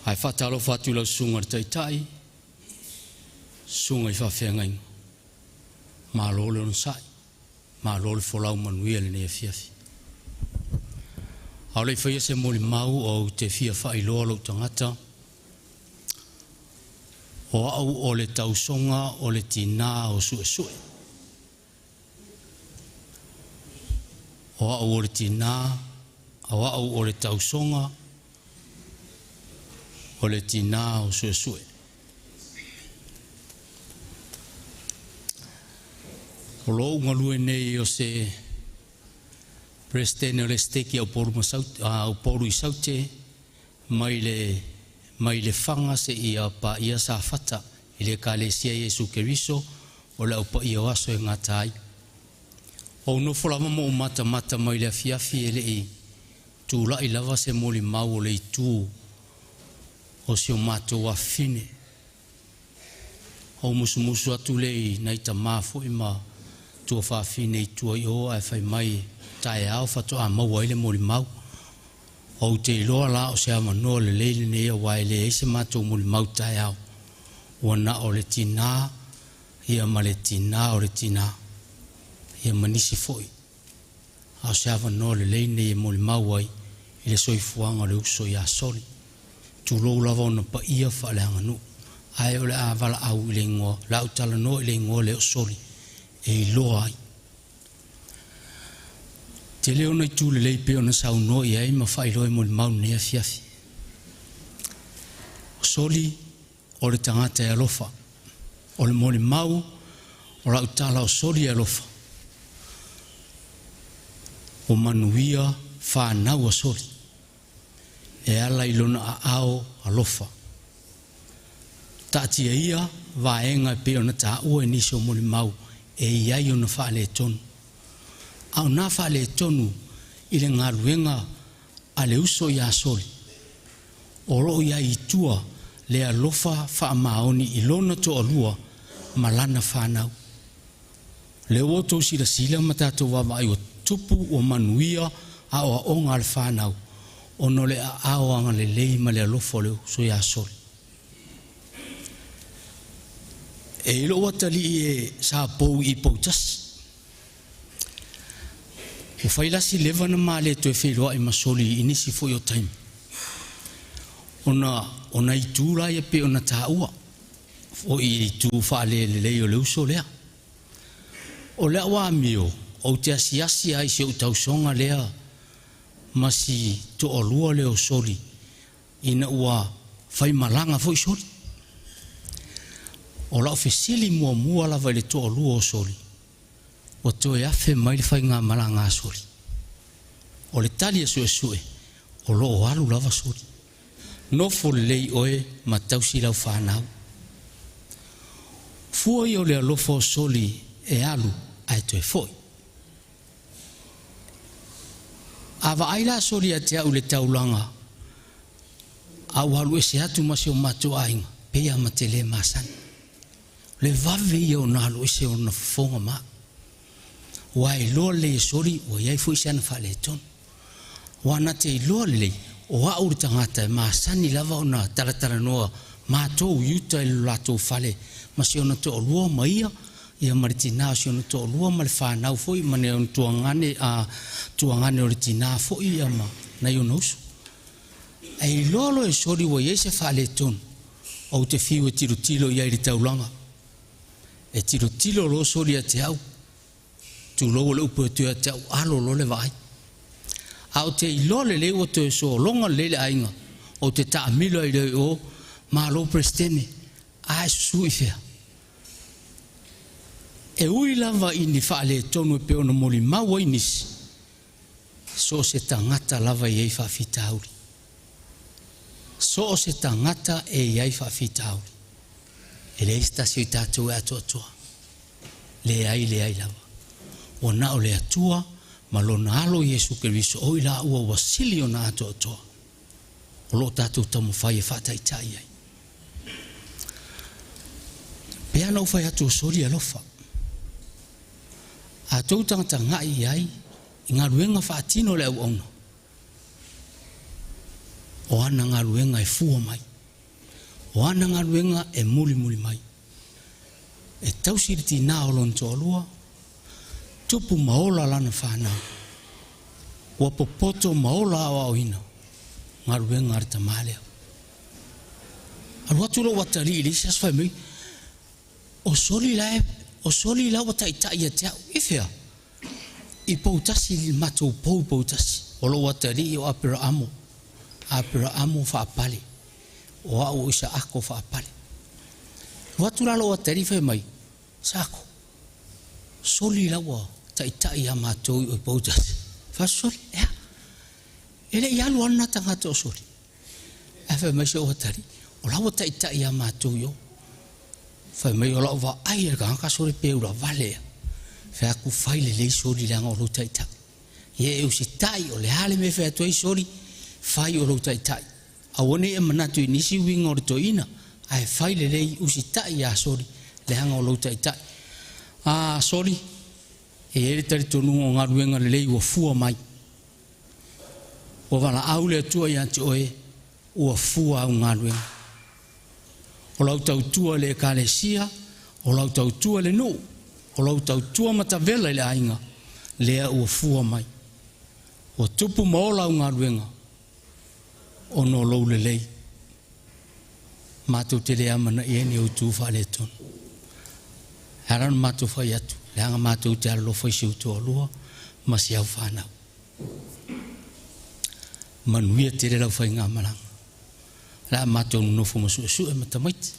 Ae faatalofa atu i lau susuga i le Taitai, susuga i faafeagaiga, malo le onosai, malo le folau manuia i lenei afiafi. A o le i faia se molimau, ou te fia faailoa lou tagata, o au o le tausoga o le tinā o Suesue. O au o le tinā, o au o le tausoga o le tinā o Suesue. O lou galue nei o se Peresetene o le Esetete a Upolu ma Saute, a Upolu i Saute, mai le mai Lefaga seia paia Safata i le Ekalesia Iesu Keriso o le Au Paia o Aso e gata ai. Ou nofo lava ma ou matamata mai le afiafi e le i tulai lava se molimau o le itu o si o matou afafine. Ou musumusu atu lea i nai tamā foi ma tuafafine i tua i o ae fai mai taeao faatoa maua ai le molimau. Ou te iloa la o se avanoa lelei lenei aua e leai se matou molimau taeao, ua na o le tinā ia ma le tinā o le tinā ia ma nisi foi. A o se avanoa lelei lenei e molimau ai i le soifuaga o le uso ia Soli. Tulou lava ona paia faaleaganuu, ae o le a valaau i le igoa, o le a ou talanoa i le igoa lea o Soli e iloa ai. Tele ona itu lelei pei ona saunoa i ai ma faailoa e molimau i lenei afiafi. O Soli o le tagata e alofa. O le molimau o lau tala o Soli e alofa. Ua manuia fanau a Soli e ala i lona aao alofa. Taatia ia vaega e pei ona taua e nisi o molimau e i ai ona faaletonu. A o na faaletonu i le galuega a le uso ia Soli, o lo o i ai i tua le alofa faamaoni i lona toalua ma lana fanau. Lea ua outou silasila ma tatou vaavaai ua tupu ua manuia aoaoga a le fanau ona o le aao agalelei ma le alofa o le uso ia Soli. E i lou atalii e sa pou i Poutasi. Ua fai la si leva na ma le toe feiloai ma Soli i nisi foi o taimi. Ona o nai itu la ia pei ona taua, foi i itu faalelelei o le uso lea. O le au amio, ou te asiasi lava i si ou tausoga lea ma si toalua lea o Soli ina ua faimalaga foi Soli. O lau fesili muamua lava i le toalua o Soli, ua toe afe mai le faigamalaga a Soli? O le tali a Suesue, o lo o alu lava Soli. Nofo lelei oe ma tausi lau fanau. Fua ia o le alofa o Soli e alu ae toe foi. A vaai la Soli ia te au i le taulaga, a ua alu ese atu ma si o matou aiga, pei lava ma te le masani. O le vave ia ona alu ese ona fofoga ma au. Ua iloa lelei e Soli ua i ai foi se ana faaletonu. Ua na te iloa lelei o au le tagata e masani lava ona talatalanoa matou i uta i lo latou fale ma si ona toalua ma ia, ia ma le tinā o si ona toalua ma le fanau foi ma ona tuagane, a tuagane o le tinā foi ia ma nai ona uso. Ae iloa loa e Soli ua i ai se faaletonu, Ou te fiu e tilotilo i ai i le taulaga. E tilotilo loa soli ia te au. Tulou o le upu e atu ia te au, alo loa le vaai. Ae ou te iloa lelei ua toe sologa lelei le aiga, ou te taamilo ai loa i o, malo Peresetene, a e susu i fea? E ui lava i ni faaletonu e pei ona molimau ai nisi, so o se tagata lava e i ai faafitauli. So o se tagata e i ai faafitauli. E leai se tasi o i tatou e atoatoa. Leai, leai lava. Ua na o le Atua ma Lona Alo Iesu Keriso o i laua ua sili ona atoatoa, o lo o tatou taumafai e faataitai ai. Pe ana ou fai atu o soli alofa. A tou tagatagai i ai i galuega faatino a le auauna, o ana galuega e fua mai, o ana galuega e mulimuli mai. E tausi le tinā o lona toalua, tupu ma ola lana fanau. Ua popoto ma ola aoaoina galuega a le tamā lea. Alu atu lou atalii i le isi aso fai mai, O soli la e, o soli la ua taitai ia te au. I fea? I Poutasi, i le matou pou i Poutasi. O lou atalii o Aperaamo, Aperaamo faapale. O au o Isaako faapale. Alu atu la lou atalii fai mai, Saako, soli la ua taitai ia matou i o i Poutasi. Fai atu soli, ea? E le i alu lava lena tagata o soli. Ae fai mai si ou atalii, o la ua taitai ia matou i o. Fai mai o lau vaai i le tagata sole pe ulavale a. Fai atu fai lelei soli leaga o lou taitai. Ia e usitai o le a le mea e fai atu ai soli, fai o lou taitai. Aua ne i e manatu i nisi uiga o le toeaina, ae fai lelei usitai ia soli leaga o lou taitai. A soli, e i ai le talitonuga o galuega lelei ua fua mai. Ua valaau le Atua ia te oe, ua fua au galuega. O lau tautua i le Ekalesia, o lau tautua i le nuu, o lau tautua matavela i le aiga, lea ua fua mai. Ua tupu ma ola au galuega, ona o lou lelei. Matou te le amanaia ni ou tu faaletonu. E ala ona matou fai atu, leaga matou te alolofa i si ou toalua ma si au fanau. Manuia tele lau faigamalaga. O le a matou nonofo ma suesue ma tamaiti.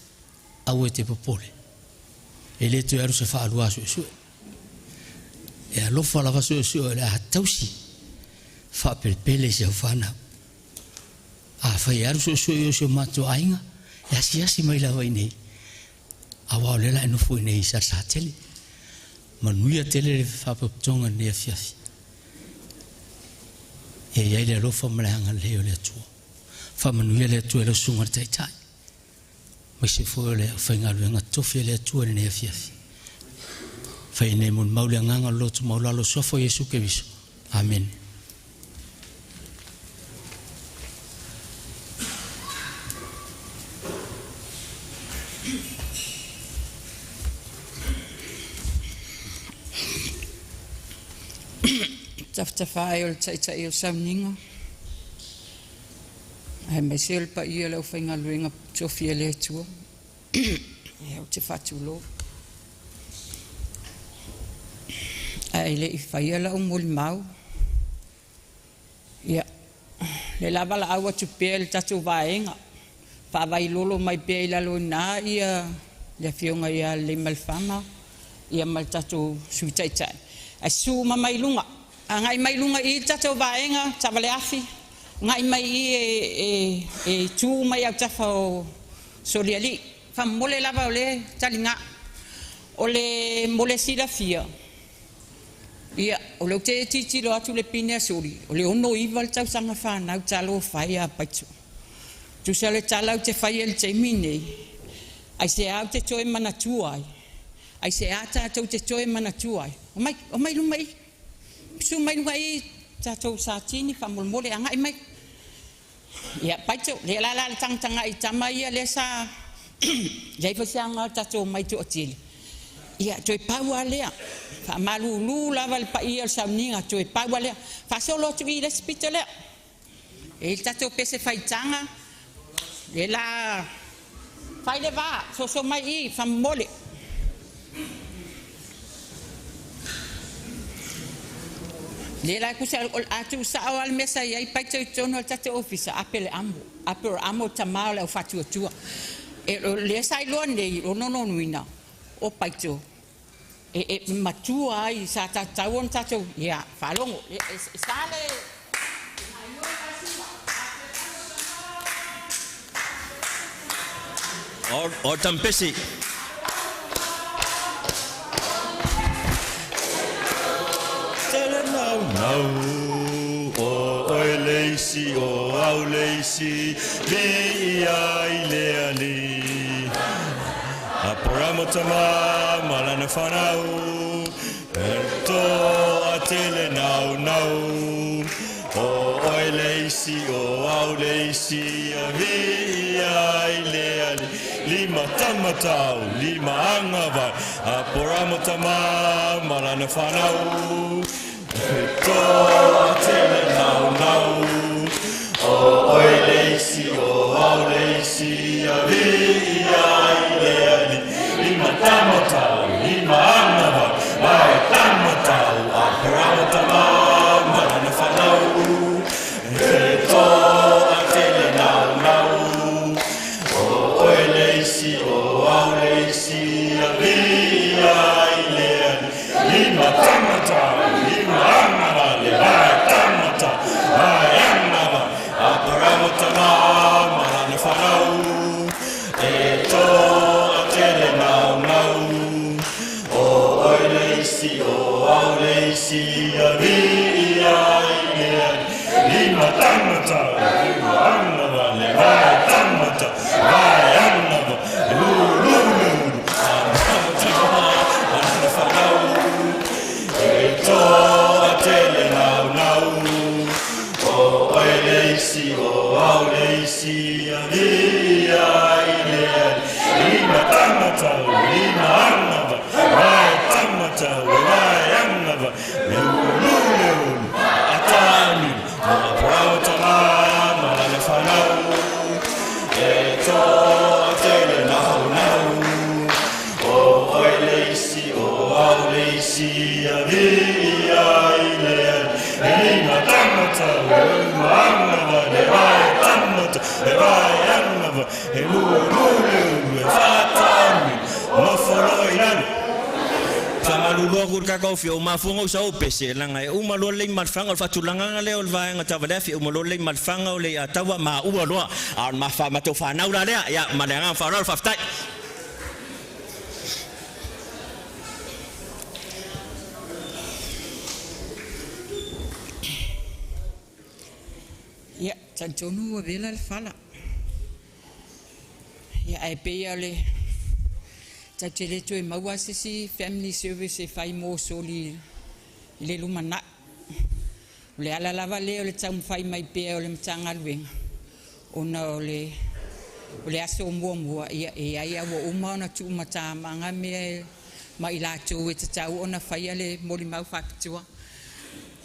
Aua e te popole. E le toe alu se faalua a suesue. E alofa lava suesue o le a tausi faapelepele i si au fanau. Afai e alu suesue i o si o matou aiga, e asiasi mai lava i inei, aua o lea o le a e nofo i inei i Salesatele. Manuia tele le faapotopotoga i lenei afiafi. Ia i ai le alofa ma le agalelei o le Atua. Faamanuia le Atua i lau Susuga i le Taitai, aemaise foi o le aufaigaluega totofi a le Atua i lenei afiafi. Fai nei molimau le agaga o le loto maualalo o Suafa o Iesu Keriso. Amene. Tafatafa ae o le Taitai o Sauniga, aemaise o le paia o le aufaigaluega totofi a le Atua. Ia ou te faatulou. Ae le i faia lau molimau, ia, le la valaau atu pea i le tatou vaega, faavailolo mai pea i lalo i ina ia le afioga ia Leleimalefama ia ma le tatou Sui Taitai, ae susu uma mai i luga, agai mai i luga i i le tatou vaega taavaleafi, agai mai i i e tu mai autafa o Solialii. Faamomole lava o lea e taliga. O le mo le silafia, ia, o lea ou te tilotilo atu i le pine a Suli, o le 69 le tausaga fanau talofa e ia Paito. Tusa o le tala ou te faia i le taimi lenei, aisea ou te toe manatua ai? Aisea tatou te toe manatua ai? Omai, omai i luma i i. Susu mai luga i i tatou Satini faamolemole agai mai. Ia Paito, lea la le tagatagai i tama ia lea sa leai foi se aoga o le tatou omai toatele. Ia toe pau lava lea. Faamalulu lava i le paia o le sauniga, toe pau lava lea. Faasolo atu i le isi pito lea. E i ai le tatou pese faitaga, lea la Fai le va, soso mai i, famole. Le la kusa atu sa o al mesa i ai paito i tonu al tate ofisa ape le amo ape o amo tamao le au fatua tua. E le sa i loa nei o nono nuina o paito e matua ai sa tatau ona tatou ia faalogo e sa le O tampesi. Tele nau nau o oe leisi o au leisi li ia i le ali. Aporamo tama malana whanau e toa tele nau nau o oe leisi o au leisi a vi ia i le ali. Lima tamatau, lima angavai, Aporamo tama malana whanau e toa tele nau nau o oe leisi o au leisi a vi ia i le ali. Lima tamatau, lima angavai, ai tamatau, Aporamo tama malana whanau e toa tele nau nau o oe leisi o au leisi a vi ia i le ali. Lima tamatau, lima angavai, le vai tamatau, vai angavai, Aporamo tama malana whanau e toa tele nau nau o oe leisi o au leisi a vi ia i le ali. Lima tamatau, lima angavai, le vai tamatau, vai angavai, lu lu lu lu, Aporamo tama malana whanau e toa tele nau nau o oe leisi o au leisi a vi ia i le ali. Lima tamatau, lima angavai, vai tamatau, vai angavai, lu lu lu lu, atani, Aporamo tama malana whanau e toa tele nau nau o oe leisi o au leisi a vi ia i le ali. Lima tamatau, lima angavai, le vai tamatau, le vai angavai, e lu lu lu lu, e whātāmi, mafolo i lalo. Whangalulua kura kakau fia o mafunga o sa o pese, langa e uma loa lei malfanga o le whatulanganga lea o le vaenga tavalea fia uma loa lei malfanga o le ataua ma ua loa. A o le mafa matau whanau la lea, ia ma le anga whaorau whaftai. Ia, talitonu ua vela le fala. Ia, ae pei o le tautele toe maua se isi family service e fai mo soli i le lumanai. O le ala lava lea o le taumafai mai pea o le Matagaluega ona o le aso muamua ia e ai a ua uma ona tuumatamaga mea ma i latou e tatau ona faia le molimau faapitoa.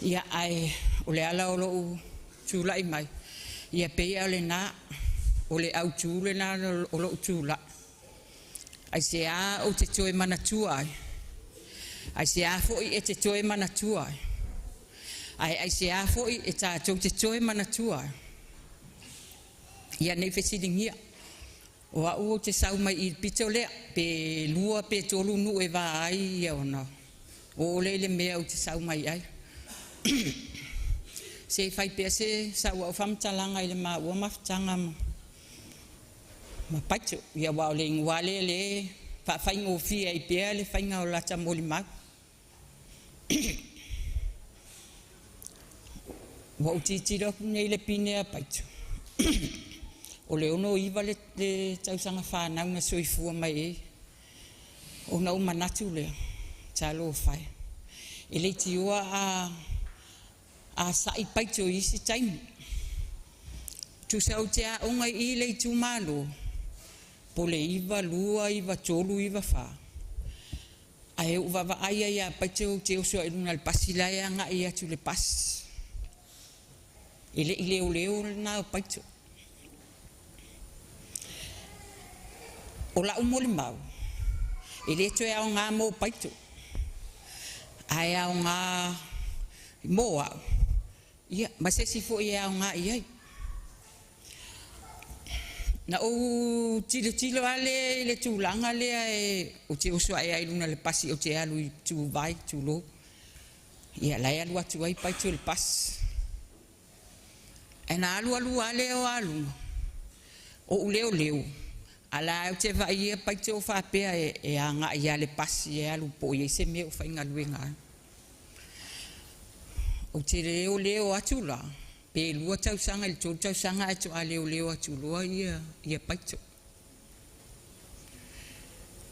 Ia, ae o le ala o lou tulai mai ia pei o lena o le autū lena o lou tulai. Ai se a o te toe manatua ai. Ai se a foi e te toe manatua ai. Ai ai se a foi e tātou te toe manatua ai. Ia nei fesilingia. O au o te sau mai i pito lea, pe lua pe tolu nu e vā ai ia ona. O ole le mea o te sau mai ai. Se fai pea se sau au whamtalanga i le maua mafutanga ma paito. Ia wao le ingua le le whaawhaingo fia i pea le whainga o lata moli mau. Ua u titiro aku nei le pine a paito. O le ono iwa le tausanga whanau na soifua mai e. O na umanatu lea, talo whai. E le tioa a sa'i paito i isi taimi. Tusa o te aonga i le itumalo, po le 9, 2, 9, 3, 9, 4. Ae u vavaai ai a paito o te oso ai luna le pasi lae anga i atu le pasi. E le i leo leo na o paito. O la'u molimau e lē toe aogā mo paito ae aogā mo a'u ia ma se isi fo'i e aogā i ai. Na ou tilotilo a lea i le tulaga lea e ou te oso a'e ai i luga le pasi ou te alu i Tuvai tulou ia la e alu atu ai paito i le pasi. Ae na alu alu a lea o aluga o'u leoleo a la ou te vaaia paito faapea e aga'i ia le pasi e alu po o i ai se mea o faigaluega ai. Ou te leoleo atu la pe 2 tausaga i le 3 tausaga ae to'a leoleo atu loa ia paito.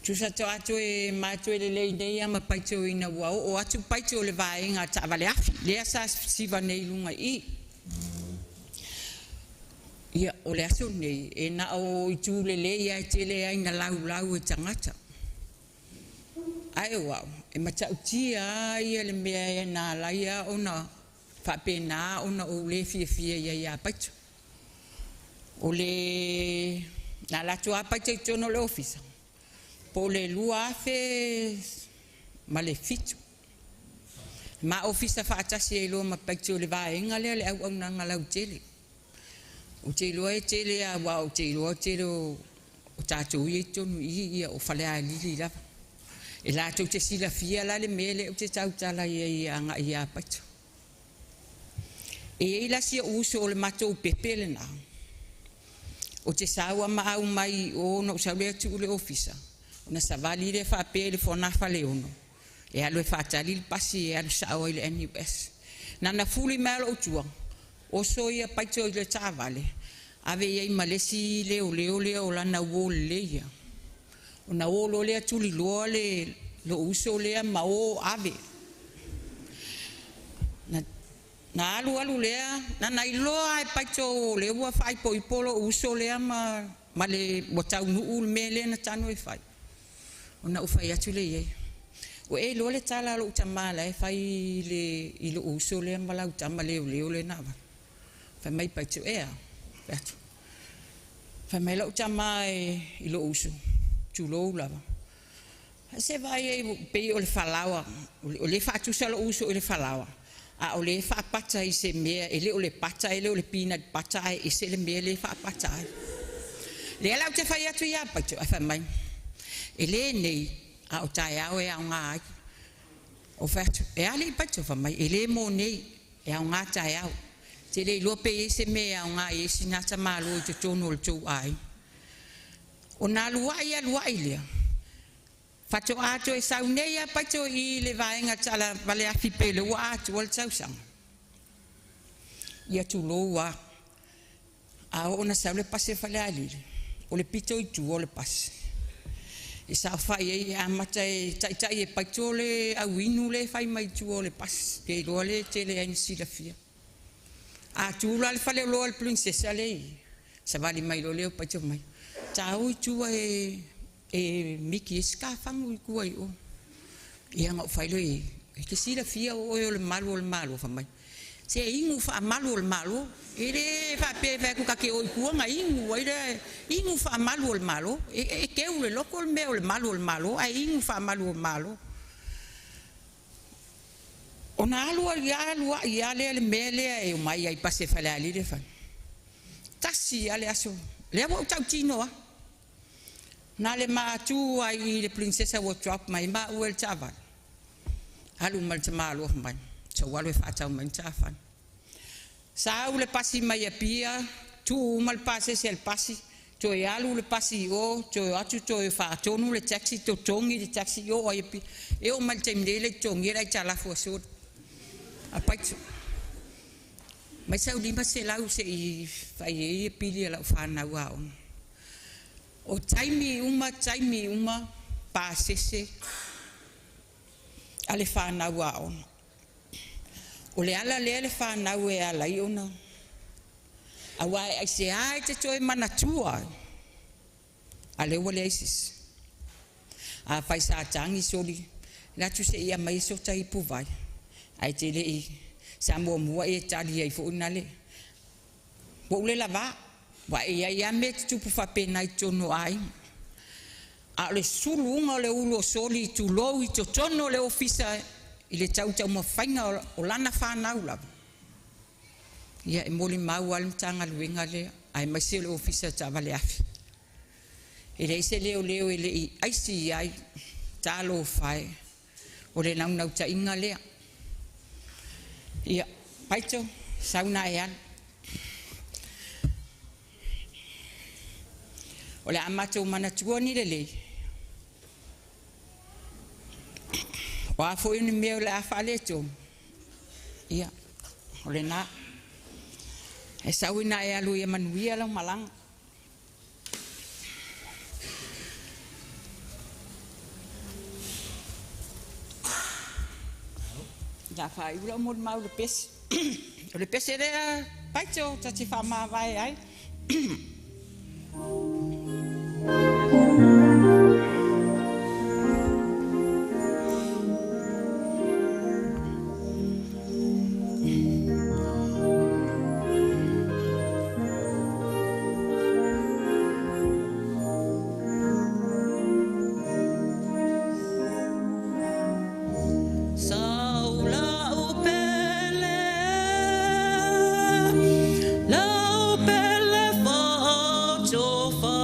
Tusa to'a toe ma toe lelei nei a ma paito ina ua o'o atu paito o le vaega taavale afi lea sa siva nei luga i ia o le aso nei e na o itu lelei ae tele ai na laulau e tagata. Ae o a'u e mata'utia a ia le mea e na alaia ona faapena ona ou lē fiafia ia iā paito. O le na alu atu a paito i totonu o le ofisa po o le 2007 ma ofisa fa'atasi ai loa ma paito le vaega lea le auaunaga lautele. Ou te iloa e tele a uā ou te iloa tele o tatou ia i totonu i ia o Falealili lava e latou te silafia la le mea lea ou te tautala ai aga'i iā paito. E iai la si o'u uso o le matou pepe lenā o te saua ma au mai o na ou sau lea tu'u le ofisa ona savali lea faapea i le Fogafaleono e alu e fa'atali le pasi e alu sa'o ai le NUS. Na fuli mai a lo'u tua oso ia paito i le taavale ave i ai ma le isi leoleo lea o lana uō lelei ia. Ona o loa lea tuliloa le lo'u uso lea ma o ave. Na alu alu lea na iloa e paito o lea ua faaipoipo lo'u uso lea ma le ua taunu'u le mea lea na tanu e fai. Ona ou fai atu le iai, ua e iloa le tala a lo'u tamā la e fai i lo'u uso lea ma lau tama leoleo lea na avatu. Fai mai paito, ea? Fai atu, fai mai la'u tamā e i lo'u uso, tulou lava, se vaai ai pei o le falaoa o le fa'atusa lo'u uso i le falaoa a o le fa'apata i se mea e lē o le pata e lē o le peanut butter ae ese le mea le fa'apata ai. Lea la ou te fai atu iā paito ae fai mai e lē nei a o taeao e aogā ai. O fai atu e alii paito fai mai e lē mo nei e aogā taeao te le iloa pe i ai se mea e aogā i ai sina tamālo i totonu o le tou aiga. Ona alua'i alua'i lea fato'a toe sau nei a paito i le vaega tala vale afi pe le ua atua le tausaga ia tulou a a oo na sau le pasi Falealili o le pito i tua o le pasi e saofa'i ai e amata e ta'ita'i e paito le auinu le fai mai tua o le pasi pe iloa le tele ai na silafia. A tu la le faleoloa le princesa le i savali mai loa lea o paito mai tāu i tua e miki e sikafagu i tua i o ia na ou failo i e te silafia o oe o le malu o le malo fa mai se inu fa'amalu o le malo e lē fa'apea fai atu ka te o i tua na inu ai le inu fa'amalu o le malo e keu le loko le mea o le malu o le malo ae inu fa'amalu o le malo. Ona alu ai alu a'i a lea le mea lea e omai ai pasi e Falealili fai tasi a le aso lea ua ou tautino a na le maatu ai i le princesa ua drop mai ma ua le taavale alu ma le tamāloa mai sau alu e fa'atau mai tafana sau le pasi mai Apia tuu uma le pasese le pasi toe alu le pasi o toe atu toe fa'atonu le taxi totogi le taxi o ai Apia e oo mai le taimi nei le totogia le aitalafu a soli a paito mai sau 500 se'i fai ai e pili a la'u fanau aoga. O taimi uma taimi uma pasese a le fanau aoga o le ala lea le fanau e alai ona auā e aiseā e te toe manatua a lea ua leai sesi a fai sa tagi soli le atu se'i mai sota ipu vai ae te le'i sa muamua e tali ai fo'i na le ua ou le lavā ua e iai a mea tutupu faapena i totonu o aiga. A o le suluga o le ulu o soli i tulou i totonu o le ofisa i le tautaumafaiga o lana fanau lava. Ia e molimau lava le Matagaluega lea, aemaise o le ofisa taavale afi. E leai se leoleo e le i aisi ai, talofa e, o le naunautaiga lea. Ia, Paito, sau na e alu. O le a matou manatua ni lelei, o a foi ni mea o le a faaletonu, ia, o lena. E sau ina e alu ia manuia lau malaga. La faaiu lau molimau i le pese. O le pese lea, Paito, ta te faamavae ai. Sau lau pele, lau pele faatofa,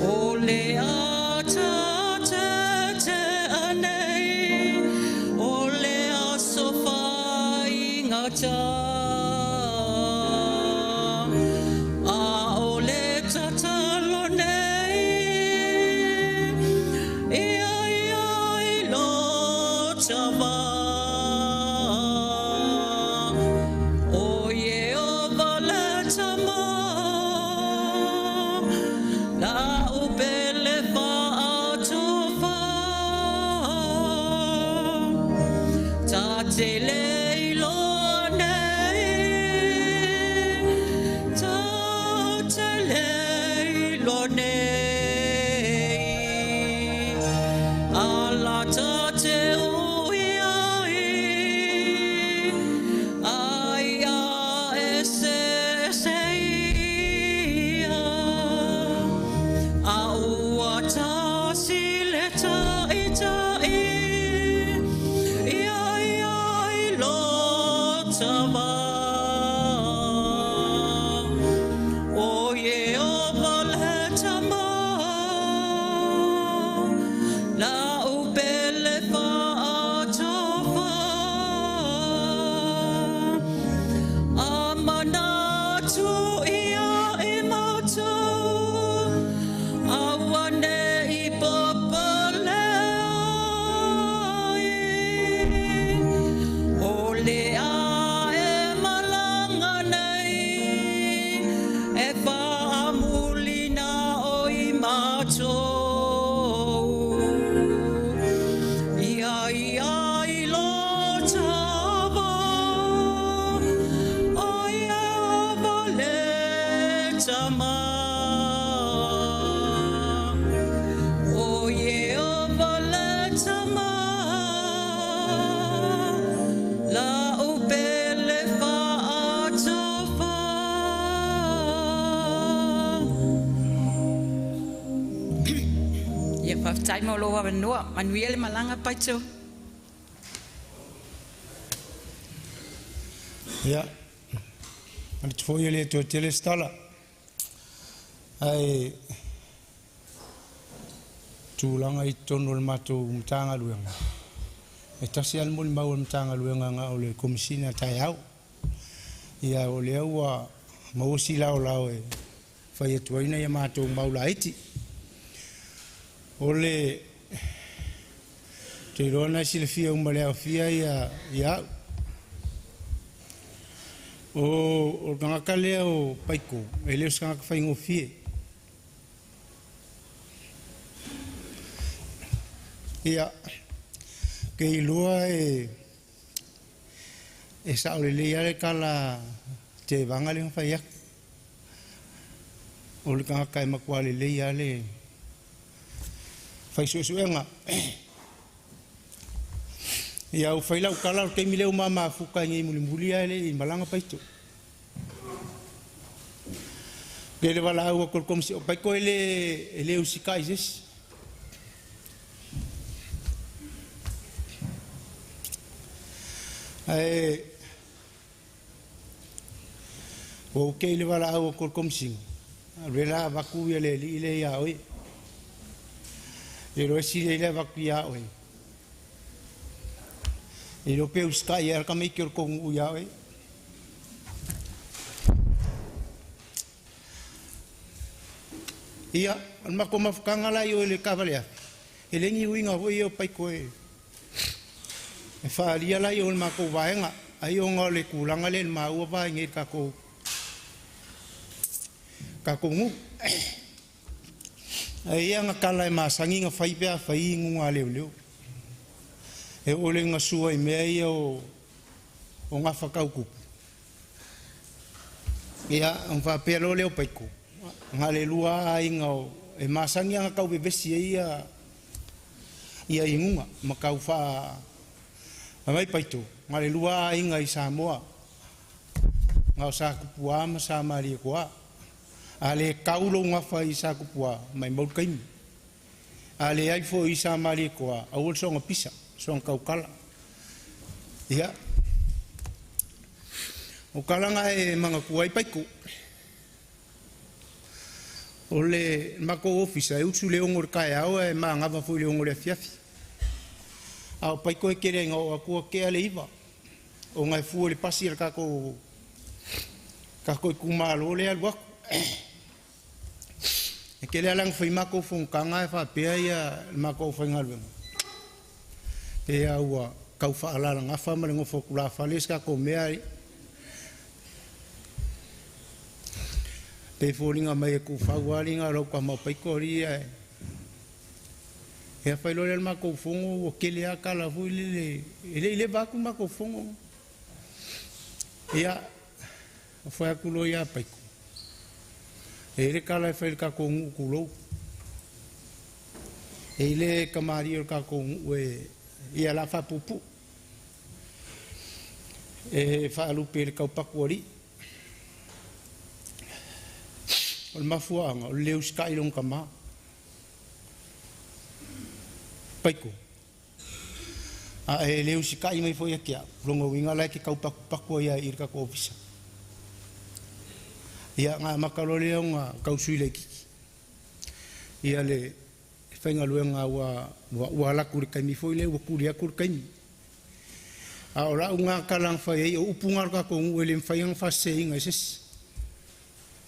o le ata tetea nei, o le aso faigata. A o le tatalo nei, ia ia i lo tava. O Ieova le tama, lau pele faatofa. Ta te le iloa nei, ta te le iloa nei. Ala ta te ui ai, ai a e se se ia. A ua tasi le taitai, ia ia i lo tava. O Ieova le tama, lau pele faatofa. A manatu ia i matou, aua nei papale ai. O le a e malaga nei, e faamulina o i matou. Ia ia i lo tava, o Ieova le tama. O Ieova le tama, lau pele faatofa. Ia faafetai mo lou avanoa. Manuia le malaga Paito. Ia, manatu foi e le toe tele se tala, ae tulaga i totonu o le matou Matagaluega, e tasi lava le molimau a le Matagaluega na o le Komesina taeao. Ia o lea ua maua si laolao e fai atu ai nai a matou mau laiti. O le te iloa na e silafia uma le aofia ia au. O le tagata lea o Paiko, e le o se tagata faigofie. Ia, ke iloa e sao lelei lava le tala tevaga lea na fai atu. O le tagata e matua lelei lava le fai suesuega. Ia, ua fai lau tala o le taimi lea ua ma mafuta ai nei mulimuli ae le i malaga Paito. Le le wala au ko komisi o pai ko ele ele usika ises. Ai o ke le wala au ko komisi. Rela vaku ia le li le ia oi. Le rosi le le vaku ia oi. E lo pe usika ia ka me ke ko u ia oi. Ia, al mako mafukanga la i o le kavalea. E lengi uinga hoi o paiko e. E whaalia la i o le mako vaenga. Ai o ngā le kūlanga le maua vaenga i kako. Kako ngu. Ai ia ngā kala e masangi ngā whaipea whai ngu ngā leo leo. E ole ngā sua i mea ia o ngā whakaukupu. Ia, ang whapea lo leo paiko. Ngā le lua ai ngā o e masangi ngā kau bebesi e ia ia ingunga ma kau wha mai paito. Ngā le lua ai ngā i Samoa. Ngā o sa kupua ma sa maria koa. A le kaulo ngā wha i sa kupua mai maul kaimi. A le aifo i sa maria koa awol songa pisa, songa kaukala. Ia. O kalanga e manga kuai paiko. O le mako ofisa e utu le ongo kai au e ma ngava fu le ongo le fiafi. A o paiko e kere ngā o akua ke ale iwa. O ngai fu le pasi le kako kako i kumalo le alu aku. E kere alang whai mako fongkanga e whapea ia le mako whai ngaluenga. Te aua kau whaalala ngawha ma le ngofo kula whale se kako mea i. Te fōringa mai e kūwhau ngā rau ka mau paiko ri e. Ea whai lore al mako fongo o kele a kala fui le e le ile vaku mako fongo. Ia whai aku lo ia paiko. E le kala e whai le kako ngu kulou. E ile kamari o kako ngu e ia la whapupu. E whaalupe le kaupaku ori. O le mafuaanga, o le leu skai long kama. Paiko. A e leu skai mai foi akia. Longo winga lai ke kaupaku paku ia i kako ofisa. Ia ngā makalo leo ngā kausui le kiki. Ia le whainga luenga ua laku le kaimi foi le, ua kuri aku le kaimi. A o lau ngā kalang whai ei, o upu ngā kako ngu ele mwhai ang whase inga sesi.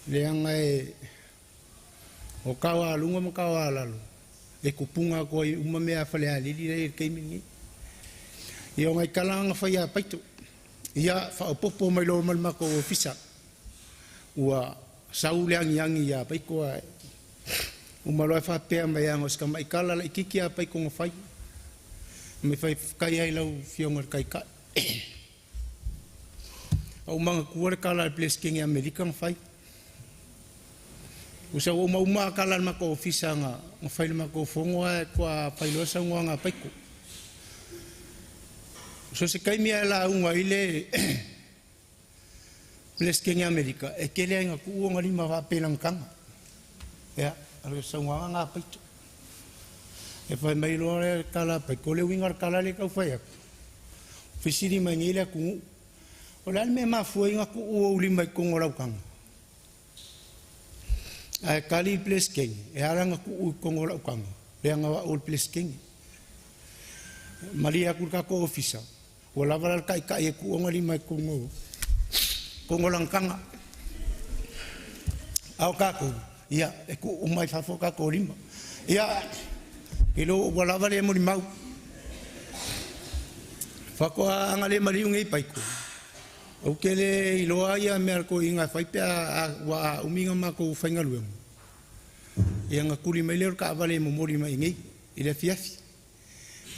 Leanga e o kawa alunga ma kawa alalo. E kupunga koa i uma mea whale alili rei e keimi ngi. Ia o ngai kalanga whai a paito. Ia whaopopo mai lo malmako o ofisa. Ua saule angi angi ia paiko a umaloa whapea mai anga o sika mai kala la ikiki a paiko ngā whai. Me whai kai ai lau fionga kai kai. Au manga kuare kala le pleskengi Amerika ngā whai. Usa o mauma kala le mako ofisa ngā whai le mako fongoa e kua whailoa sa ngā ngā paiko. So se kai mea la unga i le pleskengi Amerika e kele ai ngā kuua ngā lima wā pelangkanga. Ea, arwe sa ngā ngā paito. E whai mai loa le kala paiko le winga kala le kau whai aku. Fisiri mai ngi le kungu. O le alme mafua i ngā kuua uli mai kongo laukanga. Ai kali pleskengi, e aranga ku u kongo laukanga, le anga wa ol pleskengi. Maria ku ka ko ofisa, o la vala kai kai e ku onga lima kongo kongo langkanga. Au ka ku, ia e ku o mai fafo ka ko lima. Ia ke lo wa la vale mo limau. Fa ko anga le mari ngi pai ko. O ke le iloa ia mea ko inga whai pea wa uminga mako whainga luenga. Ia ngā kuri mai leo ka awale mo mori mai ngi, i le fiafi.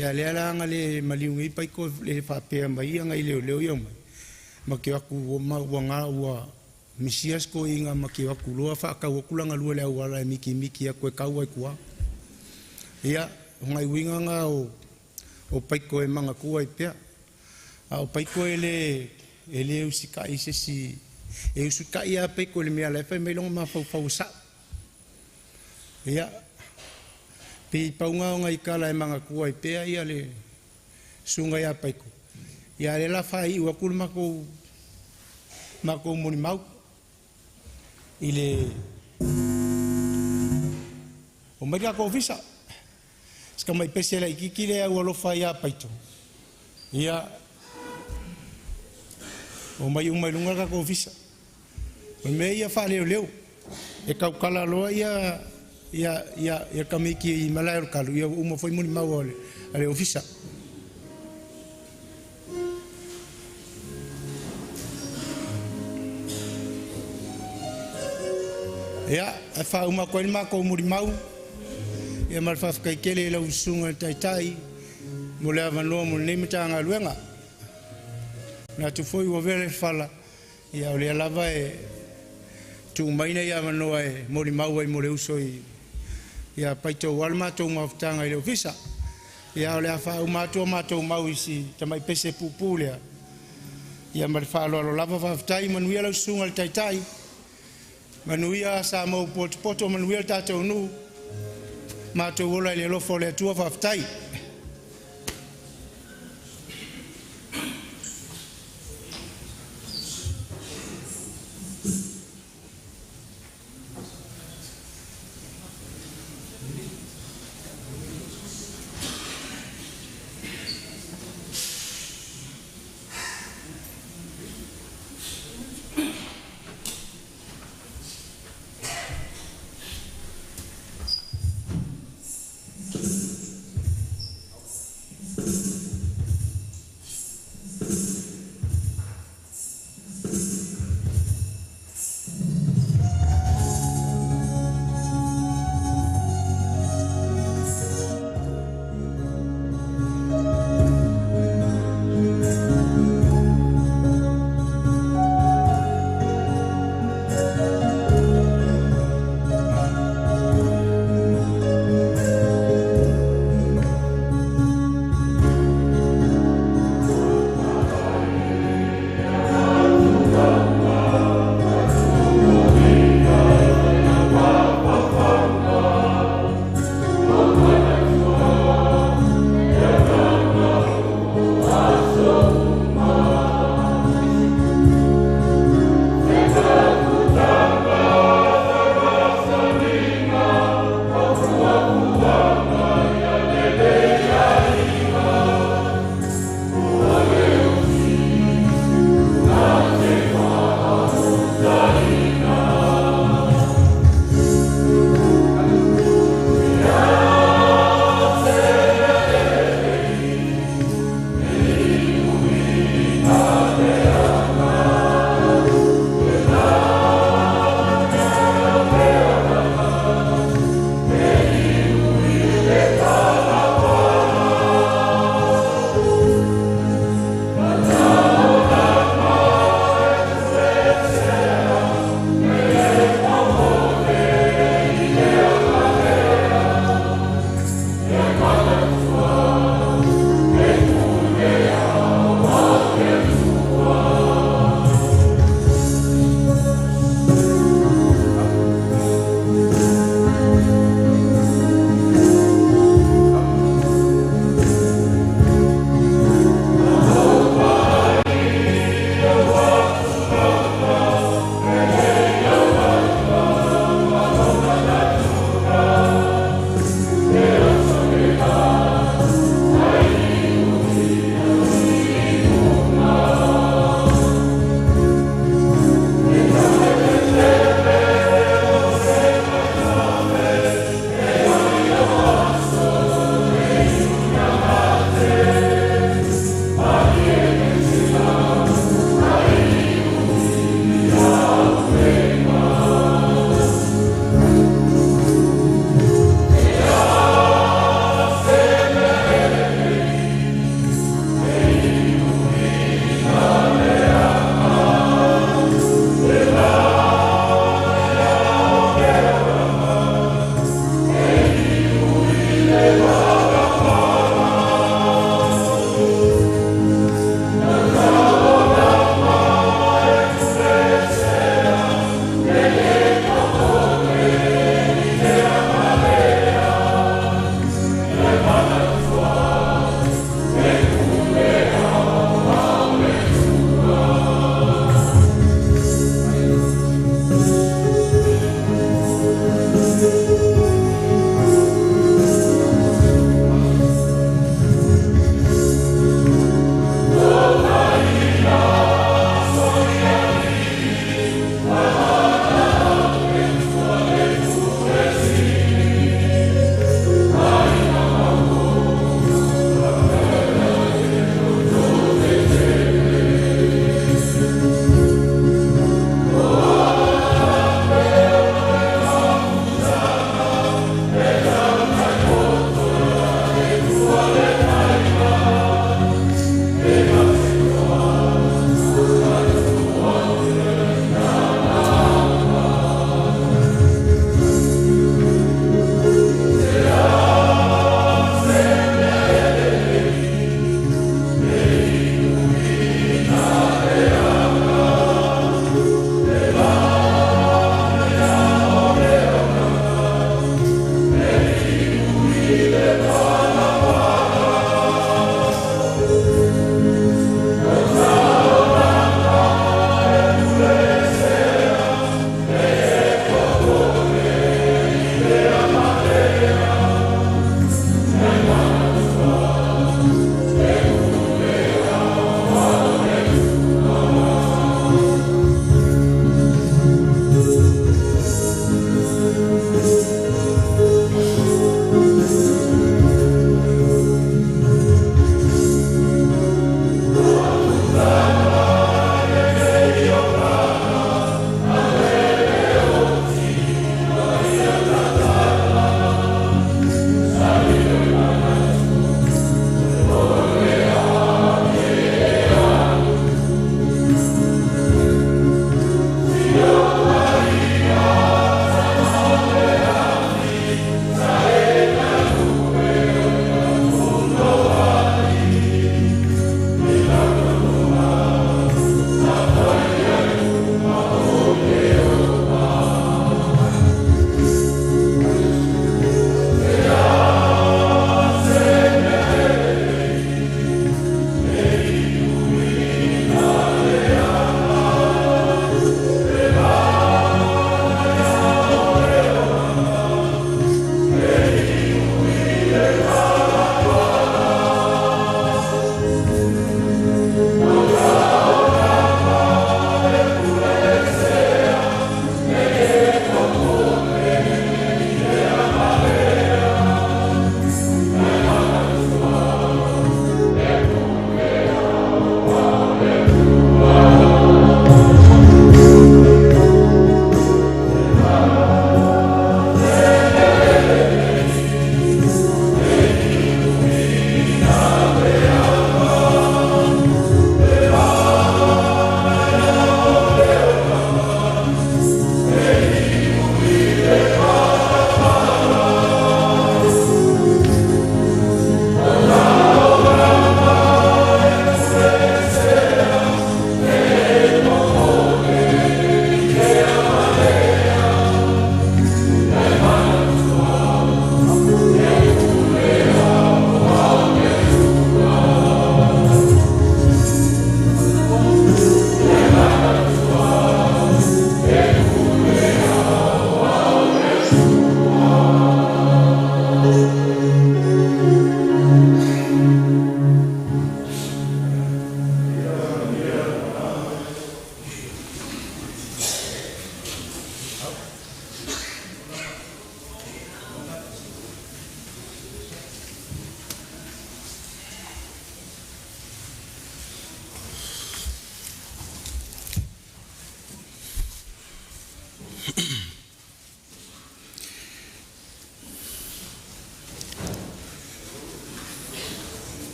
Ia lea la anga le maliu ngi pai ko le whapea mai ia ngai leo leo ia mai. Ma ke aku ua ua ngā ua misias ko inga ma ke aku loa whaakau akulanga lua le awala e miki miki a koe kau ai kua. Ia ngai winga ngā o pai ko e manga kua i pea. A o pai ko e le ele usika i sesi E usutai ia Paiko i le mea la e fai mai lona mafaufau e sa'o. Ia pei pauga o nai tala e manatua ai pea ia le susuga ia Paiko. Ia a o lea o le a faaiu atu le matou molimau i le omai le tatou ofisa. Si tamai pese laitiiti lea ua alofa ai ia Paito. Ia omai uma i luga le tatou ofisa. O le mea ia faaleoleo e tautala loa ia ia ia ia tamaiti i malae o le kalu, ia ua uma foi molimau a le ofisa. Ia, ae faauma atu ai le matou molimau, ia ma le faafetai tele i lau susuga i le Taitai mo le avanoa mo lenei Matagaluega. Manatu foi ua avea le fala, ia o lea lava e tuu mai nai avanoa e molimau ai mo le uso i ia Paito aua le matou mafutaga i le ofisa. Ia o le a faauma atu a matou mau i si tamai pese puupuu lea, ia ma le faaaloalo lava. Faafetai, manuia lau susuga i le Taitai, manuia Samoa ua potopoto, manuia le tatou nuu, matou ola i le alofa o le Atua. Faafetai.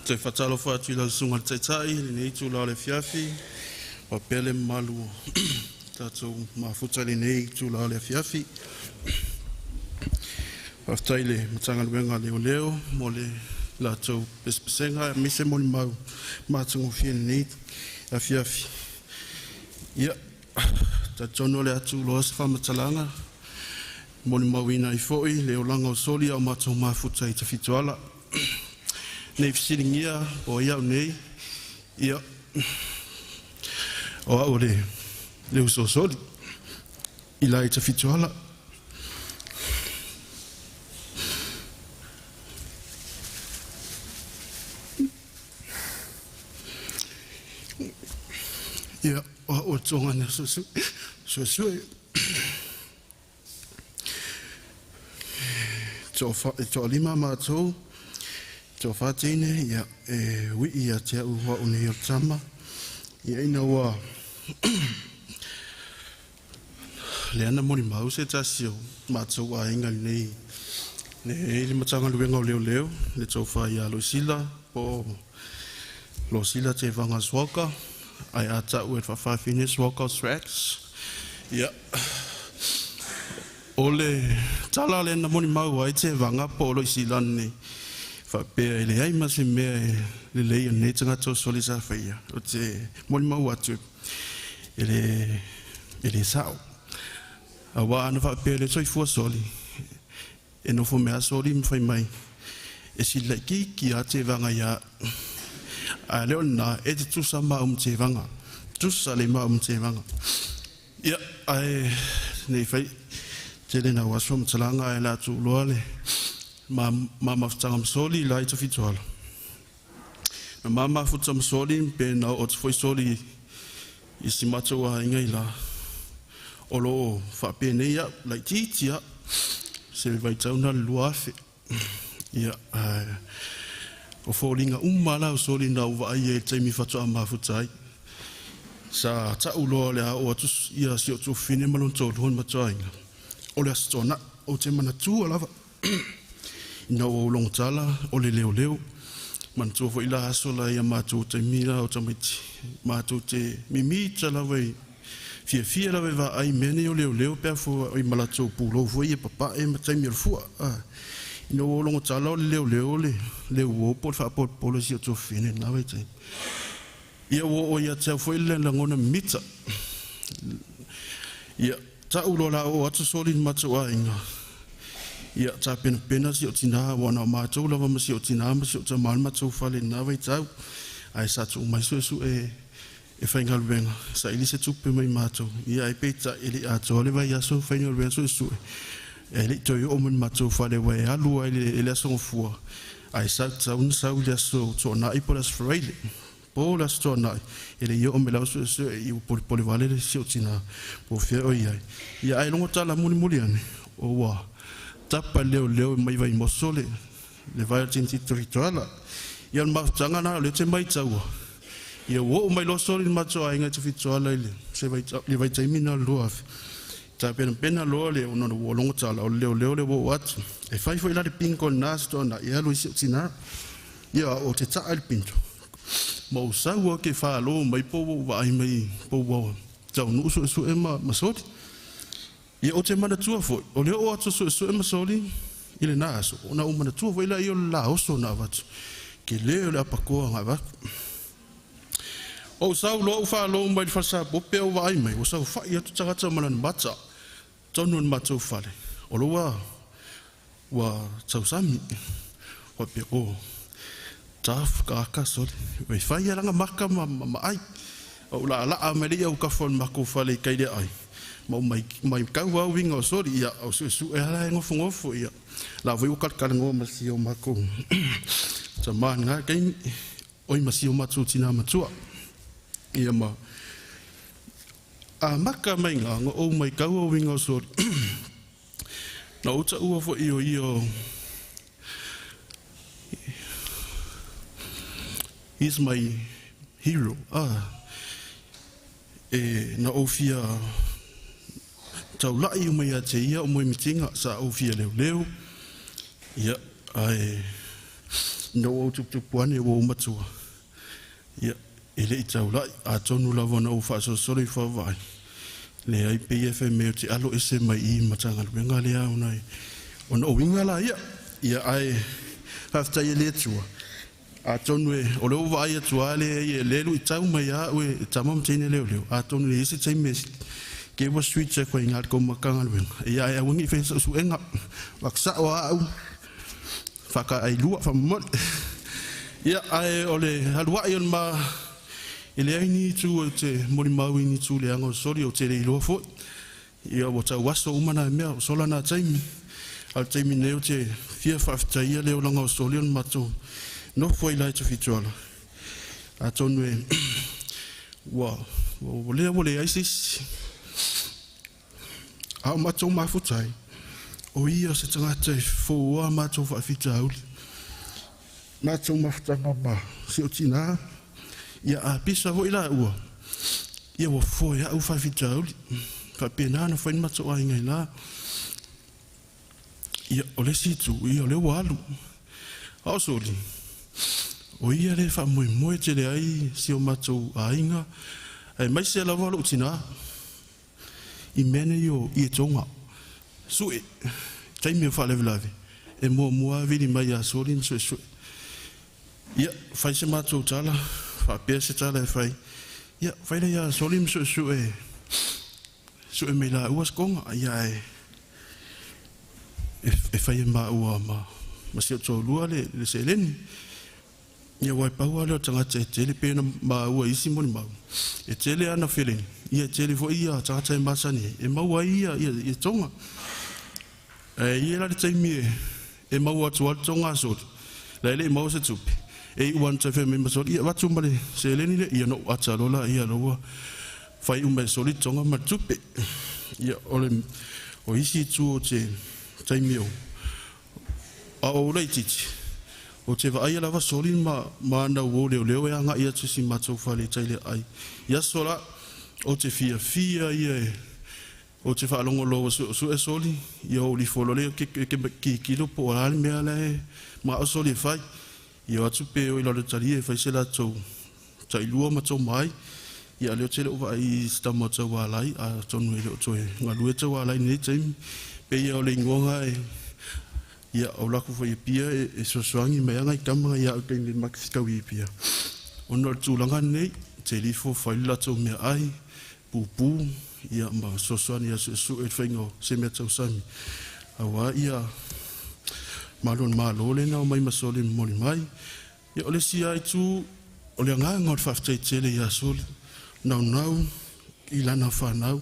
Toe faatalofa atu i lau susuga i le Taitai i lenei itula o le afiafi, faapea le mamalu o tatou mafuta i lenei itula o le afiafi. Faafetai i le Matagaluega a Leoleo mo le latou pesepesega aemaise molimau matagofie i lenei afiafi. Ia, talitonu o le a tuuloa se faamatalaga, molimauina ai foi le olaga o soli a o matou mafuta i Tafitoala. Ne i fesiligia po o ai au nei, ia, o au o le uso a Soli i la i Tafitoala. Ia, o au o le tuagana suesue. E toalima matou, toafa teine, ia, e uii ia te au o au nei o le tama. Ia ina ua lea na molimau se tasi o matou aiga lenei le Matagaluega o Leoleo, le tofa ia Loisila po o Losila Tevaga Suaka, ae a ta'u e le faafafine Suaka o Swax. Ia, o le tala lea na molimau ai Tevaga po o Loisila nei, faapea e leai ma se mea e lelei o lenei tagata o soli sa faia. O te molimau atu e le sa'o. Auā ana faapea le soifua soli, e nofo mea soli ma fai mai, e sili laitiiti a Tevaga ia a le o lena e te tusa ma au ma Tevaga. Tusa le ma au ma Tevaga. Ia, ae nei fai tele na ua aso matalaga ae le atu loa le ma mafutaga ma soli la i Tafitoala. Na ma mafuta ma soli pe na o te foi soli i si matou aiga i la. O loo faapenei au laitiiti au se vaitau na le 2000. Ia, o foliga uma la o soli na ou vaai ai i le taimi faatoa mafuta ai. Sa ta'u loa o le a oo atu ia si ou tuafafine ma lona toalua i le matuaiga. O le Aso Toonai, ou te manatua lava ina ua ou logotala o le leoleo. Manatua foi la aso la ia matou taimi la o tamaiti. Matou te mimita lava i fiafia lava e vaai i mea nei o leoleo pe a foi ma latou pulou foi ia papae ma taimi o le fua. Ina ua ou logotala o le leoleo le leuo po o le faapolopolo i si ou tuafafine i lena vaitaimi. Ia ua oo ia te au foi le lagona mimita. Ia, ta'u loa o le a oo atu soli i le matou aiga. Ia, tapenapena si ou tinā, ua na o matou lava ma si ou tinā ma si ou tamā le matou fale i lena vaitau. Ae sa tuu mai suesue e faigaluega, saili se tupe mai matou. Ia, ae peitai e le i atoa le vaiaso o faigaluega suesue, e le i toe oo mai i le matou fale ua e alu ai i le Aso Gafua, ae sa tatau ona sau i le Aso Toonai po o le Aso Faraile. Po o le Aso Toonai, e le i oo mai lava suesue i ua polepole vale le si ou tinā po o fea o i ai. Ia, ae logo tala mulimuli ane, o ua tapa e leoleo mai Vaimoso le vae o le teineitiiti Tafitoala. Ia, o le mafutaga lena o lea ou te maitaua, ia ua oo mai loa soli i le matou aiga i Tafitoala i le se le vaitaimi lena o le 2000. Tapenapena loa le ona ua logo tala o le leoleo le ua oo atu. E fai foi la le bingo i lena Aso Toonai e alu ai si ou tinā. Ia, ou te ta'a i le pinto ma ou sau au ke falo mai po ua ou vaai mai po ua taunuu suesue ma soli. Ia, ou te manatua foi, o le oo atu o suesue ma soli i lena aso, ona ou manatua foi laia o le laoso na avatu, tele o le apakoa na avatu. Ou sau loa ou faalogo mai le fale ou vaai mai, ua saofa'i atu tagata ma lana mata, tonu o le matou fale, o lo ua tausami. Faapea, o, tafu ka aka soli. Ua fai lana maka ma ai. Ou laalaa mai le au kafa o le matou fale i kai le ai. Ma ou mai kau au uiga o soli, ia, o suesue ala e gofogofo, ia. La foi ua kalekalegoa ma si o makou tamā i lena taimi, oi ma si o matou tinā matua. Ia ma amaka mai ga na ou mai kau au uiga o soli. Na ou ta'ua foi o ia o He's my hero. E na ou fia taula'i uma ia te ia o moe mitinga sa ou fia leoleo. Ia, ae na ou tuputupu ane ua ou matua. Ia, e le'i taula'i, atonu lava na ou faasolosolo i faavaai. Leai pei e fai mai ou te alo ese mai i Matagaluega lea ona e ona o uiga la ia. Ia ae faafetai e le Atua. Atonu e o le ua vaai atu lava lea e le luitau mai a au e tama ma teine leoleo. Atonu e i ai se taimi e ke ua switch atu ai i le tou Matagaluega. Ia ae aua ne i faia sau suega. Ua sa'o a au faakaailua faamomoli. Ia ae o le alua'i o le ma e leai ni itu ou te molimau i ni itu leaga o soli ou te le iloa fo'i. Ia ua tauaso uma nai mea o sola nā taimi. A o le taimi nei ou te fia faafetaia le olaga o soli o le matou nofo ai la i Tafitoala. Atonu e ua ua lea ua leai se isi. A o matou mafuta ai, o ia o se tagata e fouoa matou faafitauli. Matou mafutaga ma si o tinā. Ia a pisa fo'i la ua. Ia ua foe au faafitauli. Faapena na fai le matou aiga i la. Ia o le isi itu, ia o lea ua alu. A o soli, o ia le faamoemoe tele ai si o matou aiga, aemaise lava lou tinā i mea nei o ietoga. Sue, taimi o faalavelave, e muamua vili mai ia soli ma suesue. Ia, fai se matou tala, faapea se tala e fai. Ia, fai lea ia soli ma suesue, sue mai laua se koga, ia e e fai e maua ma si o toalua le seleni. Ia ua e pau lea o tagata e tele pe na maua isi molimau. E tele ana feleni, ia e tele fo'i ia tagata e masani ai, e maua ai ia toga. Ae i ai la le taimi e maua atu ai le toga a soli, la e le'i maua se tupe. E iu ana toe fai mai ma soli, ia avatu ma le seleni lea, ia na ou ata loa laia loa ua fai uma e soli le toga ma le tupe. Ia o le o isi itu o te taimi o a o ou laitiiti, o te vaaia lava soli ma ana uō leoleo e aga'i atu i si matou fale i tai le aai. I aso la, o te fiafia ia e o te faalogologo ua suesue soli, ia ou lifo loa lea ke kikilo po o le a le mea la e mana'o soli e fai. Ia o atu pe o i lalo i talia e fai se latou tailua ma toma ai. Ia a o lea ou te le o vaai i se tama o Taualai, atonu e le o toe galue Taualai i lenei taimi. Pei o le igoa e ia o laku foi e pia e fesoasoani mai a nai tama ia au i taimi ma te fetaui i Apia. Ona o le tulaga lenei, te lifo fai le latou meaai, pupū, ia ma fesoasoani ia suesue i le faiga o se mea tausami. Auā ia malo o le Malo lea na omai ma soli momoli mai. Ia o le isi lava itu o le agaga o le faafetai tele ia Soli, naunau i lana fanau.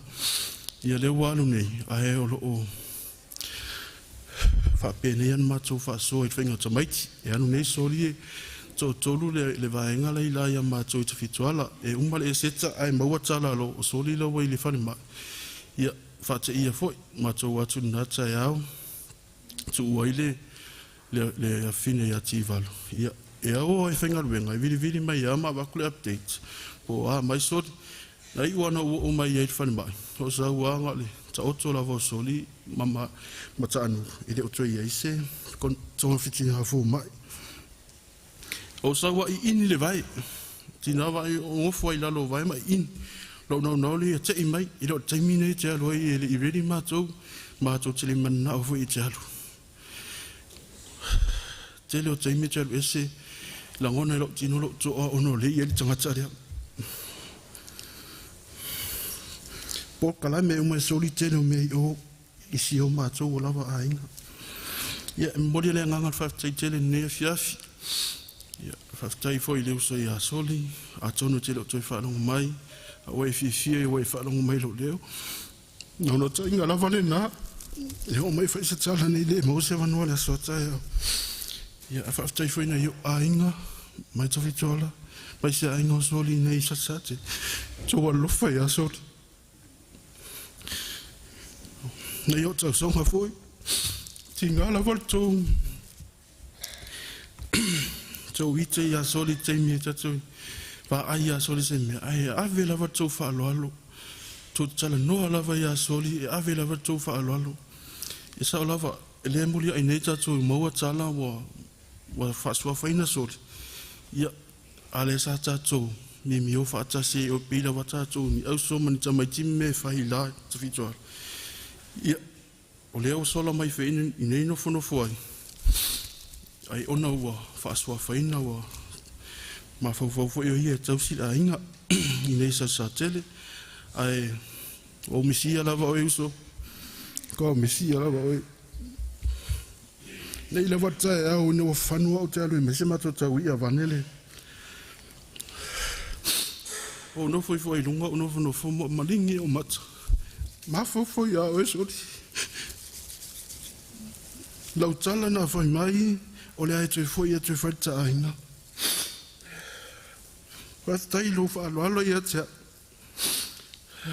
Ia lea ua alu nei, ae o loo faapenei ana matou faasoa i le faiga o tamaiti. E alu nei soli e toatolu le vaega la i la ia matou i Tafitoala. E uma le eseta ae maua tala lo o soli laua i le falemai. Ia faateia foi matou atu i lena taeao tuu ai le afine ia Tivalo. Ia e ao ai faigaluega e vilivili mai a ma avatu le update po o a mai soli. Na iu ana ua oo mai ai i le falemai, o sau aga le taoto lava o soli ma taanu e le o toe i ai se togafitiga foma'i. O sau a'i'ini le vae, tinā vaai o gofo ai i lalo o vae ma iʻini. Lou naunau lea ia te'i mai, e le o le taimi lenei e te alu ai e le i ready matou, matou te le mananao foi e te alu. Tele o taimi e te alu ese, lagona e lou tino lou to'a ona o lea e i ai le tagata lea. Polokalame uma e soli tele o mea i o i si o matou ua lava aiga. Ia, e momoli le agaga o le faafetai tele i lenei afiafi. Ia, faafetai foi i le uso ia Soli, atonu e te le o toe faalogo mai, a ua e fiafia ua e faalogo mai i lou leo. Naunautaiga lava lena, e oo mai foi se tala nei le maua se avanoa i le aso a taeao. Ia, faafetai foi i nai ou aiga mai Tafitoala, mai se aiga o Soli nei i Satasate. Tou alofa ia Soli. Nei o tausoga foi, tiga lava le tou tou ite ia soli taimi e tatou vaai ia soli se mea ae ave lava tou faaaloalo tou talanoa lava ia soli e ave lava tou faaaloalo e sao lava e le muliai nei tatou maua tala ua faasuafaina soli ia a le sa tatou mimio faatasi o pei lava tatou ni auso ma ni tamaiti me fai la tafitoala ia o lea ua sola mai feina i nei nofonofo ai ai ona ua faasuafaina ua mafaufau foi o ia e tausi le aiga i nei salesatele ae ua misia lava oe uso ko misia lava oe nei lava taeao ina ua fanua ou te alu ai mai se matou tau i'a vanele ou nofo ifo ai luga ou nofonofo ma maligi o mata mafaufau ia oe soli lau tala na fai mai o le ae toe fo'i e toe fai le taaiga. Faafetai i lou faaaloalo ia te a'u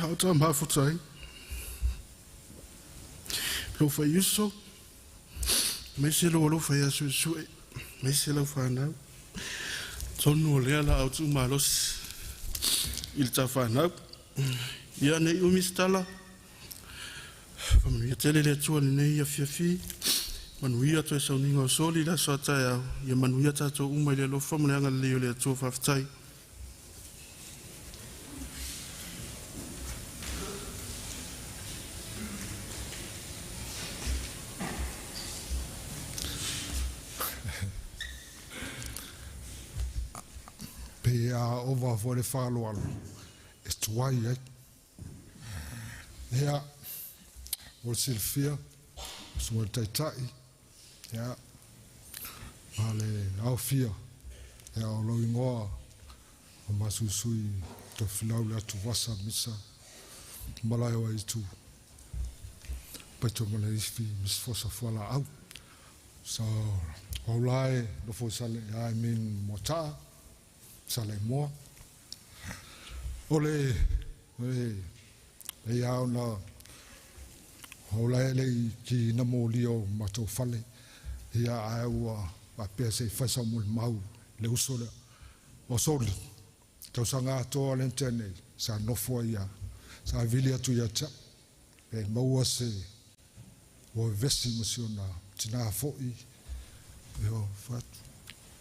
a o ta mafuta ai lou faiuso aemaise lou alofa ia su'esu'e aemaise lau fanau tonu o lea la ou malosi i le tafanau ia nei umi se tala faamanuia tele le Atua lenei afiafi manuia toe sauniga o soli le aso a taeao ia manuia tatou uma i le alofa ma le agalelei o le Atua faafetai. Pe a ova foi le faaaloalo e tuai ai. Ia, mo le silafia, susuga i le Taitai, ia, ma le aofia, ia, o lou igoa o masuisui tofilau le atu vasa misa malae o aitu paito ma le ifi mis fosa fualaau. So, o lae nofo sale I mean motaa, sale moa. O le le ao na o lae le ki na mōli o matou fale. Ia ae ua wapea se whaisa mo le mau le uso lea. O soli, tausaga atoa le nei, sa nofo ia, sa vili atu ia tia. E maua se ua vesi ma si ona tina fo'i. E o whatu,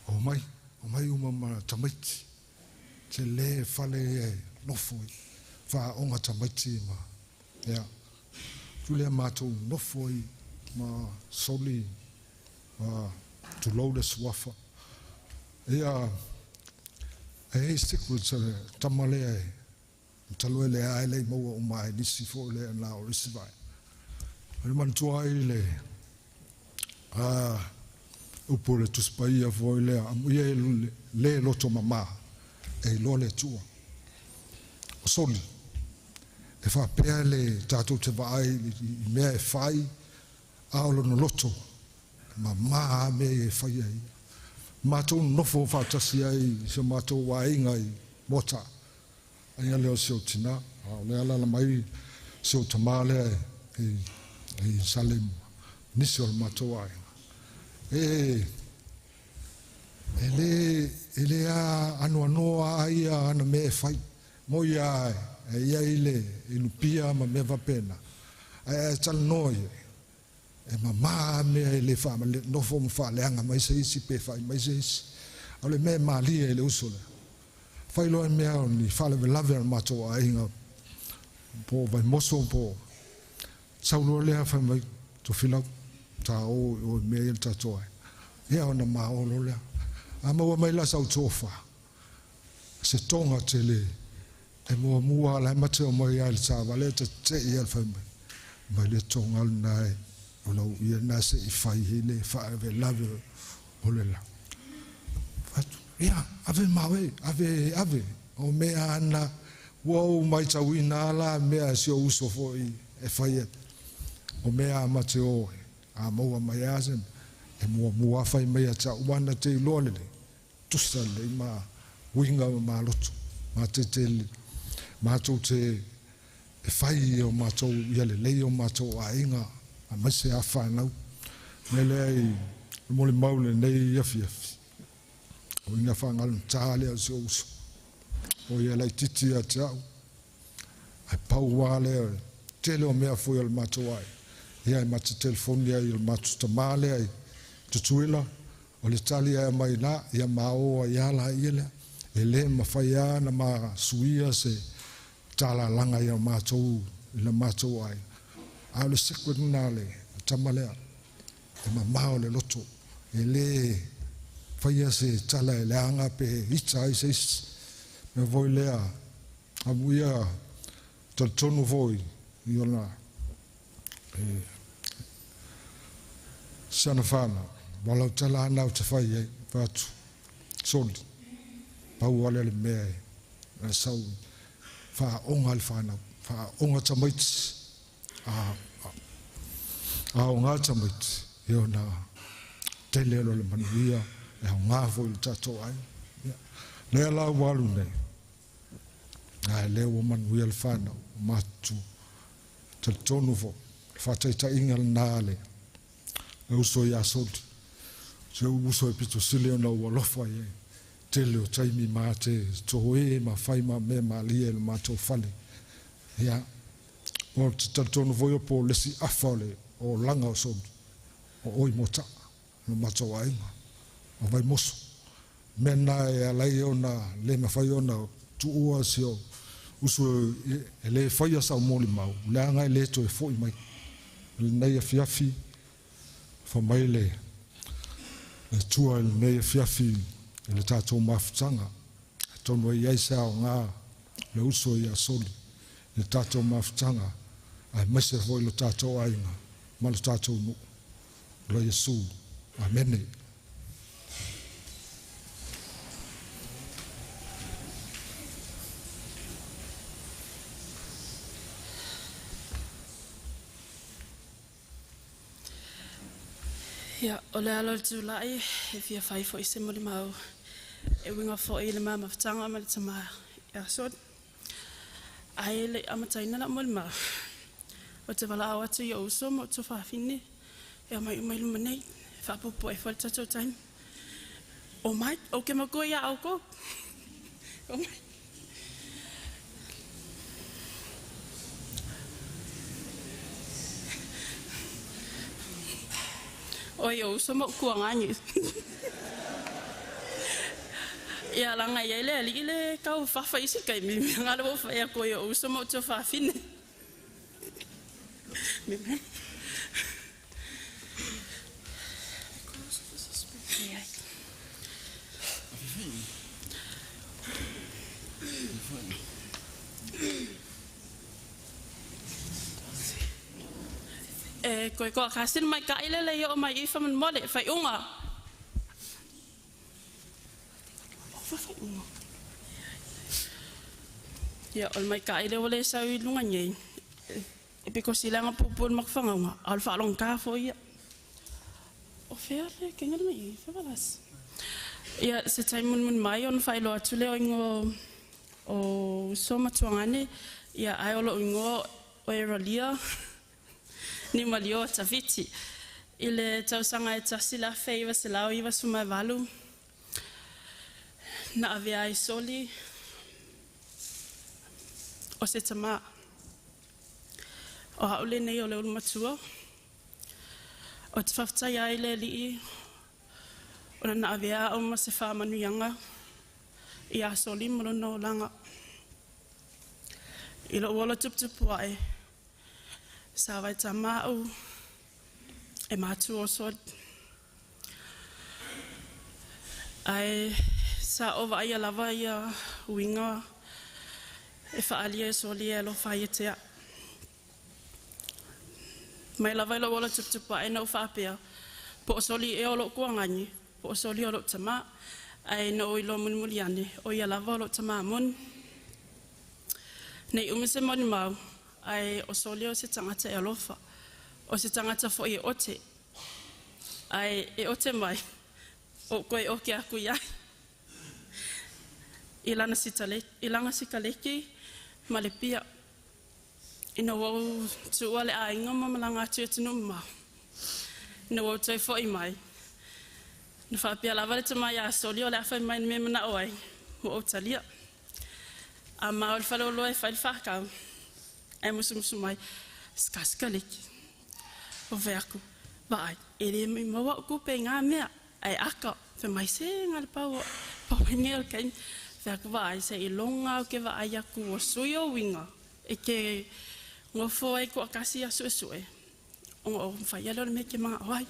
o mai uma ma tamaiti. Te le fale e nofo i, whaonga tamaiti ma, ia. Tu lea mātou nofo i ma soli ma tulou le suafa. Ia, e secrets le tamalea e talo ele a ele maua o mai nisi fo le na o isi vai. Le mantua ai le a upo le tuspaia fo le amu ia le loto mama e lo le tua. O soli e whapea le tātou te vaai i mea e whai a o lono loto ma maa mea e whai ai. Mātou nofo whātasi ai se mātou wainga i mota. Ai leo se o tina, a o lea lala mai se o tamā lea e sale nisi o le mātou wainga. E le a anu anoa ai a ana mea e whai. Mo ia e ia i le lupia ma mea vapena. E talanoa ia. E mamā mea e le wha, nofo ma whaaleanga mai se isi pe whai mai se isi. A le mea malia e le uso lea. Whai loa mea o ni whalewelave al mātou a inga po vai moso po sauloa lea whai mai to whilau tā o mea i le tātoa. Ia ona maolo lea. A maua mai la sau tōwha. Se tonga te le e mua mua la mate o mai ai le tāwa lea te te i al whai mai. Mai le tonga al nai o lau ia nā se i whai he le whaawelave o le la. Whatu, ia, ave mawe, ave, ave. O mea ana, ua o mai tau ina ala, mea si o uso fo i e whai et. O mea mate o, a maua mai ase, e mua mua whai mai a ta uana te iloa lele. Tusa le ma winga ma loto, ma te te mātou te e whai o mātou ia le lei o mātou a inga a maise a whanau. Me lea i mole maule nei afi afi. O ina whangalun lea o si uso. O ia lai titi a te au. Ai pau wā lea, tele o mea fui o le mātou ai. Ia e mate telefoni ai o le mātou tamā lea i tutuila. O le tali ai mai nā, ia maoa i ala ia lea. E le mawhai ana ma suia se tala langa ia mātou, i le mātou ai. A o le secret nā le, tama lea, e mamao le loto. E le whaia se tala e leanga pe ita ai se isi. Me voi lea, amu ia talitonu voi i ona sana whana. Walau tala ana o te whai ai, whātu, soli. Pau wale le mea e, sau whaonga le whanau, whaonga tamaiti, a o ngā tamaiti, i ona tele lo le manuia, e au ngā foi le tātou ai. Lea la walu nei, ai lea ua manuia le whanau, matu, talitonu fo, le whataitainga le nā le, le uso i asoli, se uso e pito sile ona ua lofa i ai, tele o taimi mā te tohe, ma whai ma mea mā lia le mātou whale. Ia, o te talitonu foi o po lesi awha o le, o langa o soli, o oi mō taa, no mātou ainga, o vai moso. Mena e alai ona, le mawhai ona, tuua si o, usu e le whaia sa o mōli mau, le anga e le toe foi mai. Le nei a fiafi, wha mai le, le tua le nei a fiafi, e le tātou mafutanga. Tonu ai ai se ao ngā, le uso i a soli, le tātou mafutanga, ai maise foi lo tātou ainga, ma lo tātou nu. Lo Yesu. Amene. Ia, o le alo le tūlai, e fia whai fo i se moli mau. E winga fo i le maa mawhatanga ma le tama ia sod. Ai le amataina la moli mau. O te wala au atu i o uso mo tō whawhine. E mai umai luma nei, e whaapopo e fo le tātou taim. O mai, o ke mako ia au ko. O mai. Oi o uso mo kua ngangi. Ia langa ia le ali le kau whawha isi kai mi ngalo wo whaia ko ia uso mo tō whawhine. E koe koa kasin mai ka ile le o mai ifa man mole fai unga. O fai unga. Ia o mai ka ile ole sau i lunga nei. E piko silanga pupul makfanga unga. Al whalong ka fo ia. O fea le kenga mai ifa valas. Ia se tai mun mun mai on fai lo atu le o ingo o so matuangane ia ai o lo ingo o eralia. Ni malio tawhiti. I le tausanga e tasi la wheiwa se lau iwa sumai walu. Na avea ai soli. O se tama. O haule nei o le ulu matua. O te whawhtai ai le lii. O na avea au ma se whamanu ianga. I a soli molono o langa. I lo uola tuputupu ai. Sa vai tā māu, e mātu o sod. Ai sa o vai lava ia uinga e whaalia e soli e lo whaia tea. Mai lava i lo wala tuputupu ai na o whaapea. Po o soli e o lo kuangangi, po o soli o lo tama, ai na o i lo munmuli ane, o ia lava o lo tama mun. Nei umise moni mau. Ai o soli o se tangata e alofa, o se tangata fo i ote. Ai e ote mai, o koe o ke aku iai. I lana sikaleki, ma le pia. Ina wau tuua le ainga ma malanga atu e tunu mau. Ina wau toi fo i mai. Na whaapia lava le tamai a soli o le awhai mai me mana oai, mo o talia. A ma o le whalolo e whai le whakau. E musu musu mai, skasika leki. O veaku, vaai, e le mi maua o kupe ngā mea, ai aka, fe mai se ngā le pau, pau nge o kain, veaku vaai, se i longa o ke vaai aku o sui o winga, e ke ngofo ai ku akasi a sue sue. O o mwhai alo le me ke mga oai.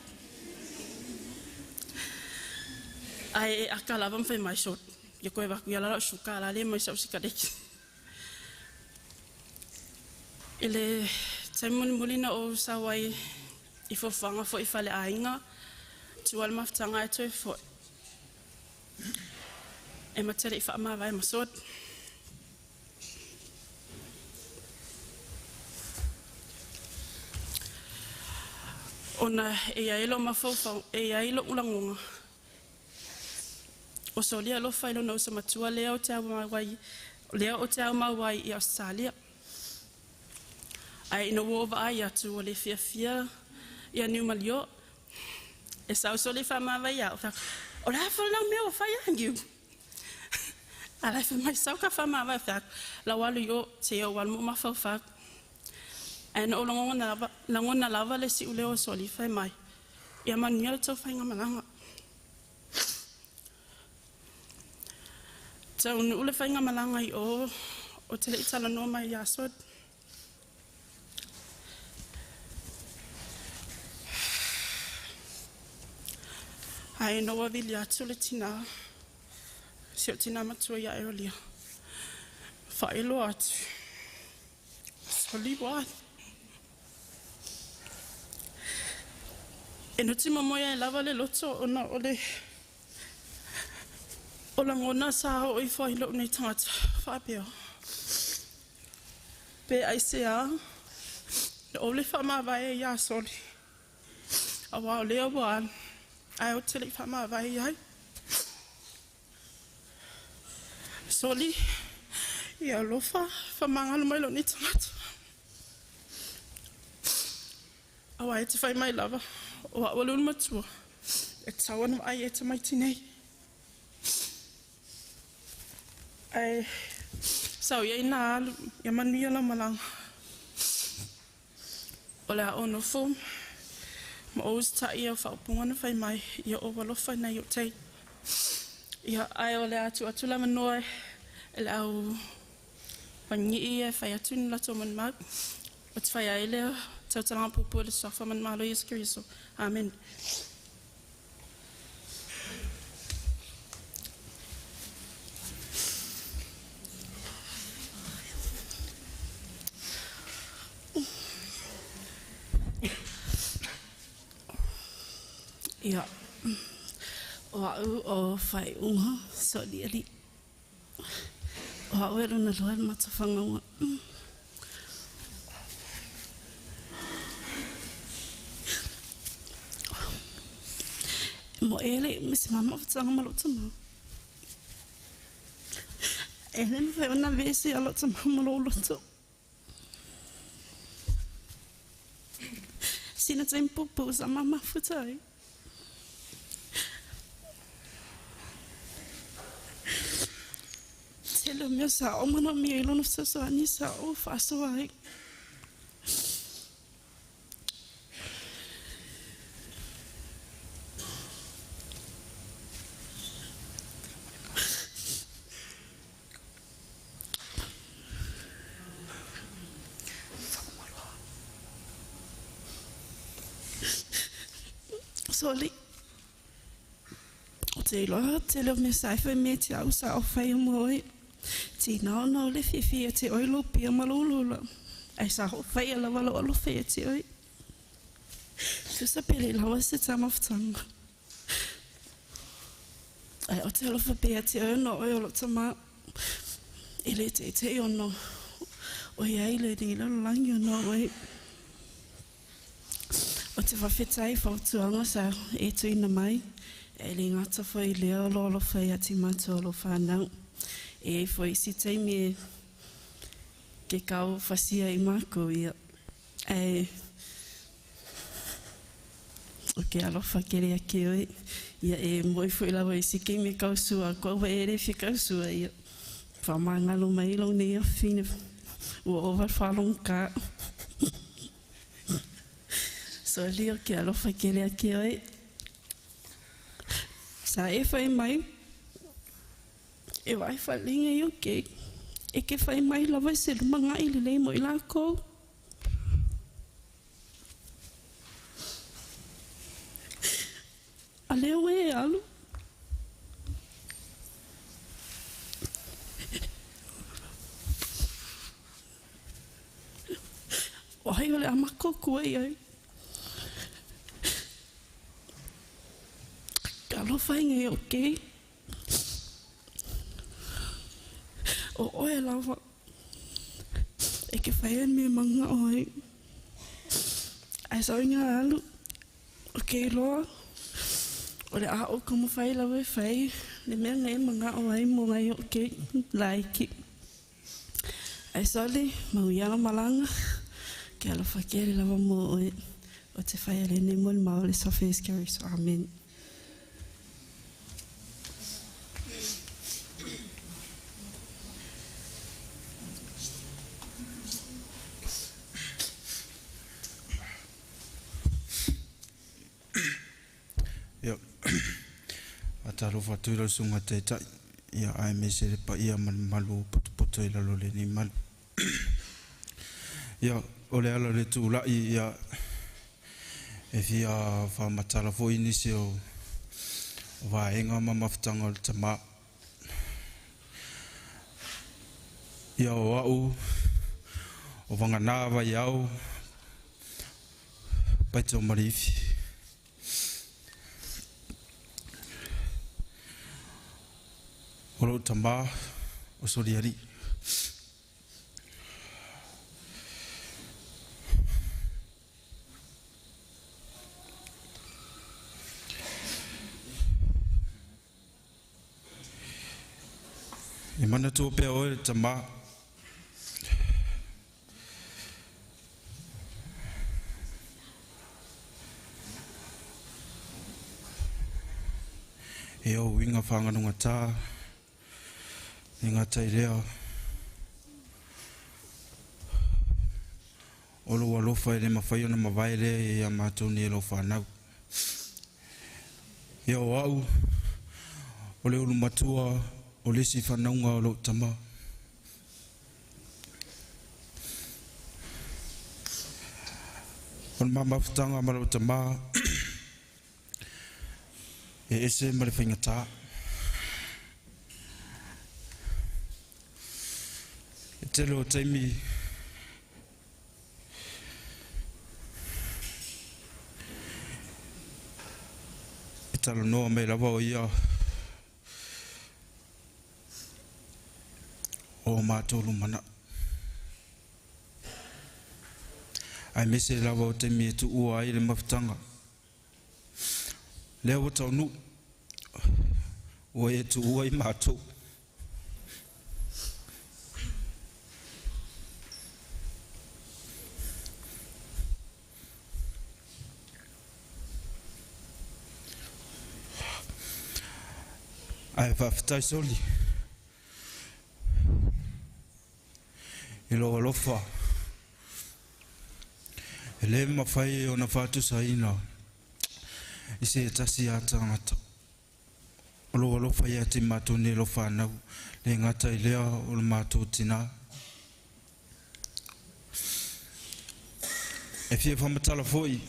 Ai e aka lava mwhai mai sot, ia koe waku ia lara o suka la le mai sa usika leki. I le taimuni mulina o sawai i fofanga fo i fale ainga, tual maftanga e toe fo. E matele i whaamawai e masot. Ona e ia ilo mafaufa, e ia ilo ulangonga. O solia lo whailo na usa matua lea o te au mawai, lea o te au mawai i Australia. Ai ina ua ai atu o le fia fia ia niu malio. E sau soli whamawai au. O le hafo lau mea o whai angiu. A lai mai sau ka whamawai whak. Lau alu yo te o walu mo mafaufa. Ai na o langona lava le si ule o soli whai mai. Ia manuia le tau whainga malanga. Tau nu ule whainga malanga i o te le itala no mai ia sod. Ai no wavili atu le tina, si o tina matua ia eolia. Whaelo atu. Soli wa. E no tima moia e lava le loto o na ole. O langona sa o i whai lo nei tangata. Whaapea. Pe ai se a. Le ole whamawai e ia soli. A wā o lea wā. Ai o te le whamawai ai. Soli, ia alofa, whamangalo mai lo nei tangata. Awa e te whai mai lava, o a walun matua, e tauana ai e te maiti nei. Ai, sau ia ina alu, ia manuia la malanga. O le a ono fōm, ma o usta ia whaupunga na whai mai, ia o walofa nei o te. Ia ai o le atu atu la manoa e le au wangi e whai atu ni lato man mau. O te whai ai lea, tautalanga pupu le sofa man malo Yesu Kristo. Amen. Ia, o au o whai unga, so li ali. O au e runa loa e matawhanga unga. Mo ele, me se mama whatanga ma lo tama. Ele me whai ona vese a lo tama ma lo loto. Sina taim pupu sa mama futai. Tele mea sa o mana mea i lona fesoasoani sa o faasoa ai. Soli. O te iloa, tele o mea sa e whai mea te au sa o whai o moi. Tina ona o le whiwhi e te oi lo pia malolola. Ai sa ho whai ala walo alo whai e te oi. Tusa pele lawa se tamawhtanga. Ai o te alofa pea te oi no oi o lo tama. E le te te ono. O ia ile ni lalo langi ono oi. O te whawhetai whautuanga sa e tuina mai. E le ngata whai leo lo alo whai ati mātua lo whanau. E foi si taimi e ke kau whasia i mākou ia. E O ke alofa kele ia te oe. Ia e moe fo'i lava i se taimi e tausua atu au e le fia tausua ia. Faamagalo mai lou nei afafine ua ova le faalogotā. Soli o ke alofa kele ia te oe. Sa e fai mai e vaai faaleiga i o keiki. E ke fai mai lava i se lumaga'i lelei mo i lakou. A lea ua e alu. O ai o le a makoku ai ai. Ke alofa ai nei o kei. O oe lava e ke whai ai me manga o ai. Ai sau i ngā alu o kei loa o le a o komo whai lava e whai le mea ngai manga o ai mo ngai o kei laiki. Ai soli, mau i ala malanga, ke alofa kele lava mo oe o te whai ale nei mo le mau le sofe es Keriso. Amen. Ia, faatalofa atu i lau susuga taitai, ia aemaise le paia ma le mamalu o potopoto i lalo o lenei malu. Ia, o le ala o le tulai, ia, e fia faamatala foi nisi o vaega ma mafutaga o le tamā. Ia, o au, o vagana vaiao, paita o Maliifi. O lou tamā o Solialii. E manatua pea oe le tamā. E ou uiga faagalugatā e gata i lea o lou alofa e le mafai ona mavae lea ia matou nei e lau fanau. Ia o au, o le ulu matua o le isi fanauga o lou tama. O le mamafutaga ma lou tamā e ese ma le faigatā. E tele o taimi e talanoa mai lava o ia o matou lumanai. Aemaise lava o taimi e tuua ai le mafutaga. Lea ua taunuu, ua e tuua i matou. Ae faafetai soli i lou alofa e le mafai ona faatusaina i se tasi a tagata. O lou alofa ia te matou nei lau fanau, le gata i lea o le matou tinā. E fia faamatala foi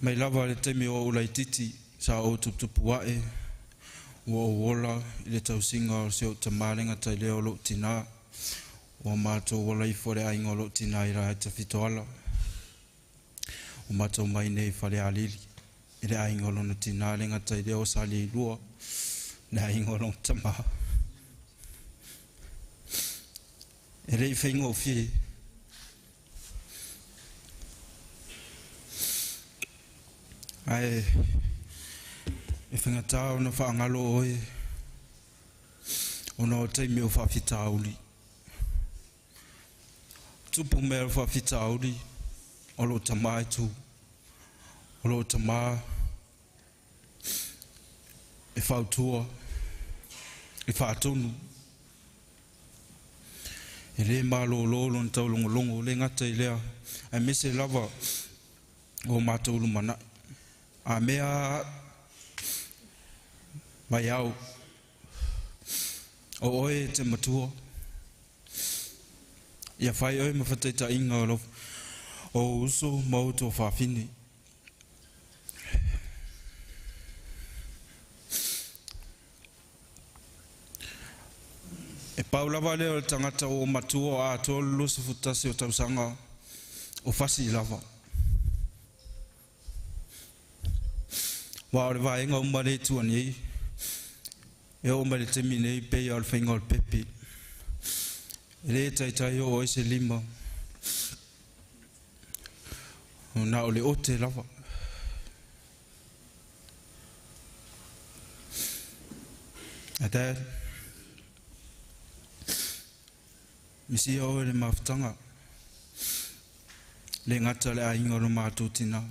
mai lava le taimi o ou laitiiti sa ou tuputupu ae ua ou ola i le tausiga o si ou tamā le gata i lea o lou tinā. Ua matou ola ifo i le aiga o lou tinā i la e Tafitoala. Ua matou mai nei i Falealili i le aiga o lona tinā le gata i lea o Saleilua le aiga o lona tamā. E le i faigofie. Ae e faigata ona faagalo oe ona o taimi o faafitauli. Tupu mea o faafitauli o lou tamā e tu. O loo tamā e fautua e faatonu e lē malōlō lona taulogologo le gata i lea aemaise lava o matou lumanaʻi a mea mai au o oe e te matua ia fai oe ma fataitaʻiga o lau o uso ma o tuafafine. E pau lava lea o le tagata ua matua o atoa le 21 o tausaga o fasi lava. Wa o le vaega uma le tua nei, e oo mai le taimi nei pei o le faiga o le pepe. E le taitai o ai se lima, o na o le ote lava. A Dad, misia oe le mafutaga, le gata le aiga o lo matou tinā,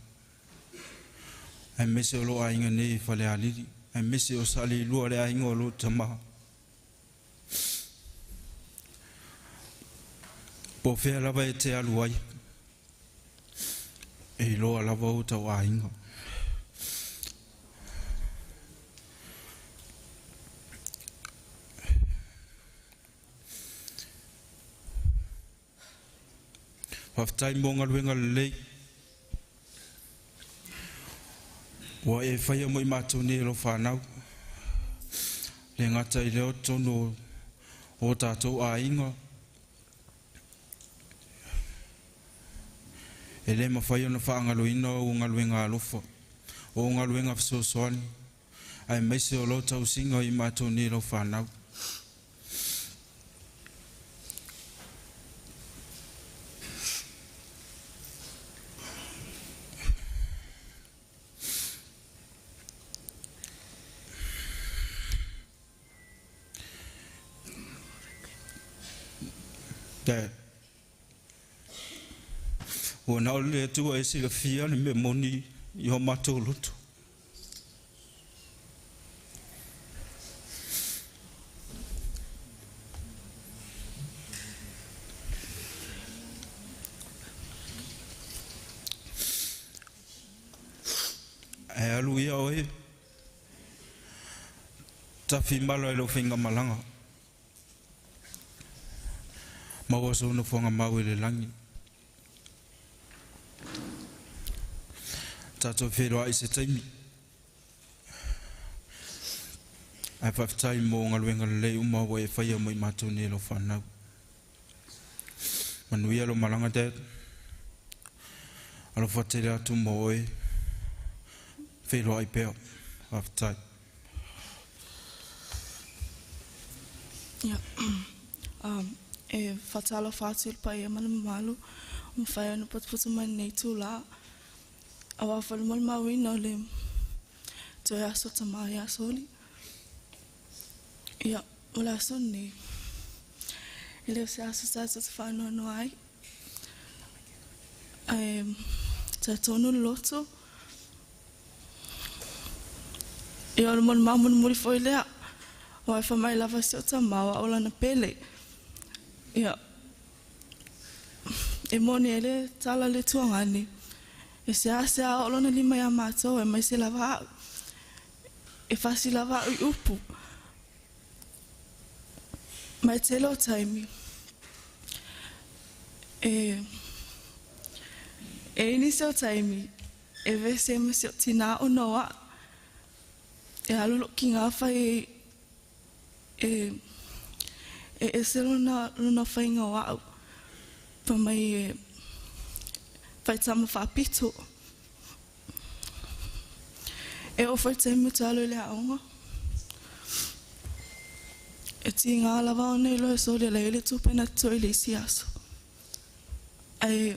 aemaise o lo aiga nei i Falealili, aemaise o Saleilua le aiga o lo tamā. Po o fea lava e te alu ai, e iloa lava o tau aiga. Faafetai mo galuega lelei ua e faia mo i matou nei e lau fanau. Le gata i lea o totonu o tatou aiga, e le mafai ona faagaloina o galuega alofa, o galuega fesoasoani, aemaise o lau tausiga i matou nei lau fanau. Dad, ua na o le Atua e silafia le mea moni i o matou loto. Ae alu ia oe, tafimala i lau faigamalaga. Maua sou nofoaga mau i le lagi. Tatou feiloai se taimi. Ae faafetai mo galuega lelei uma ua e faia mo i matou nei lau fanau. Manuia lo malaga, Dad. Alofa tele atu mo oe. Feiloai pea. Faafetai. Ia, e faatalofa atu i le paia ma le mamalu ua mafai ona potopoto mai lenei itulā. Aua foi le molimauina o le toe aso tamā ia Soli. Ia, o le aso lenei, e le o se aso tatou te faanoanoa ai. Ae talitonu le loto, ia o le molimau mulimuli foi lea, aua e fai mai lava si o tamā o au lana pele. Ia, e moni ai le tala le tuagani, e seasea oo lona lima iā matou aemaise lava au. E fasi lava au i upu. Ma e tele o taimi, e e i nisi o taimi, e vese ai ma si ou tinā ona o au. E alu lou kiga fai e e ese lona lona faiga o au. Fai mai e fai tama faapito. E oo foi le taimi ou te alu i le aoga. E tiga lava ona iloa e soli ala ai le tupe na totoe i le isi aso. Ae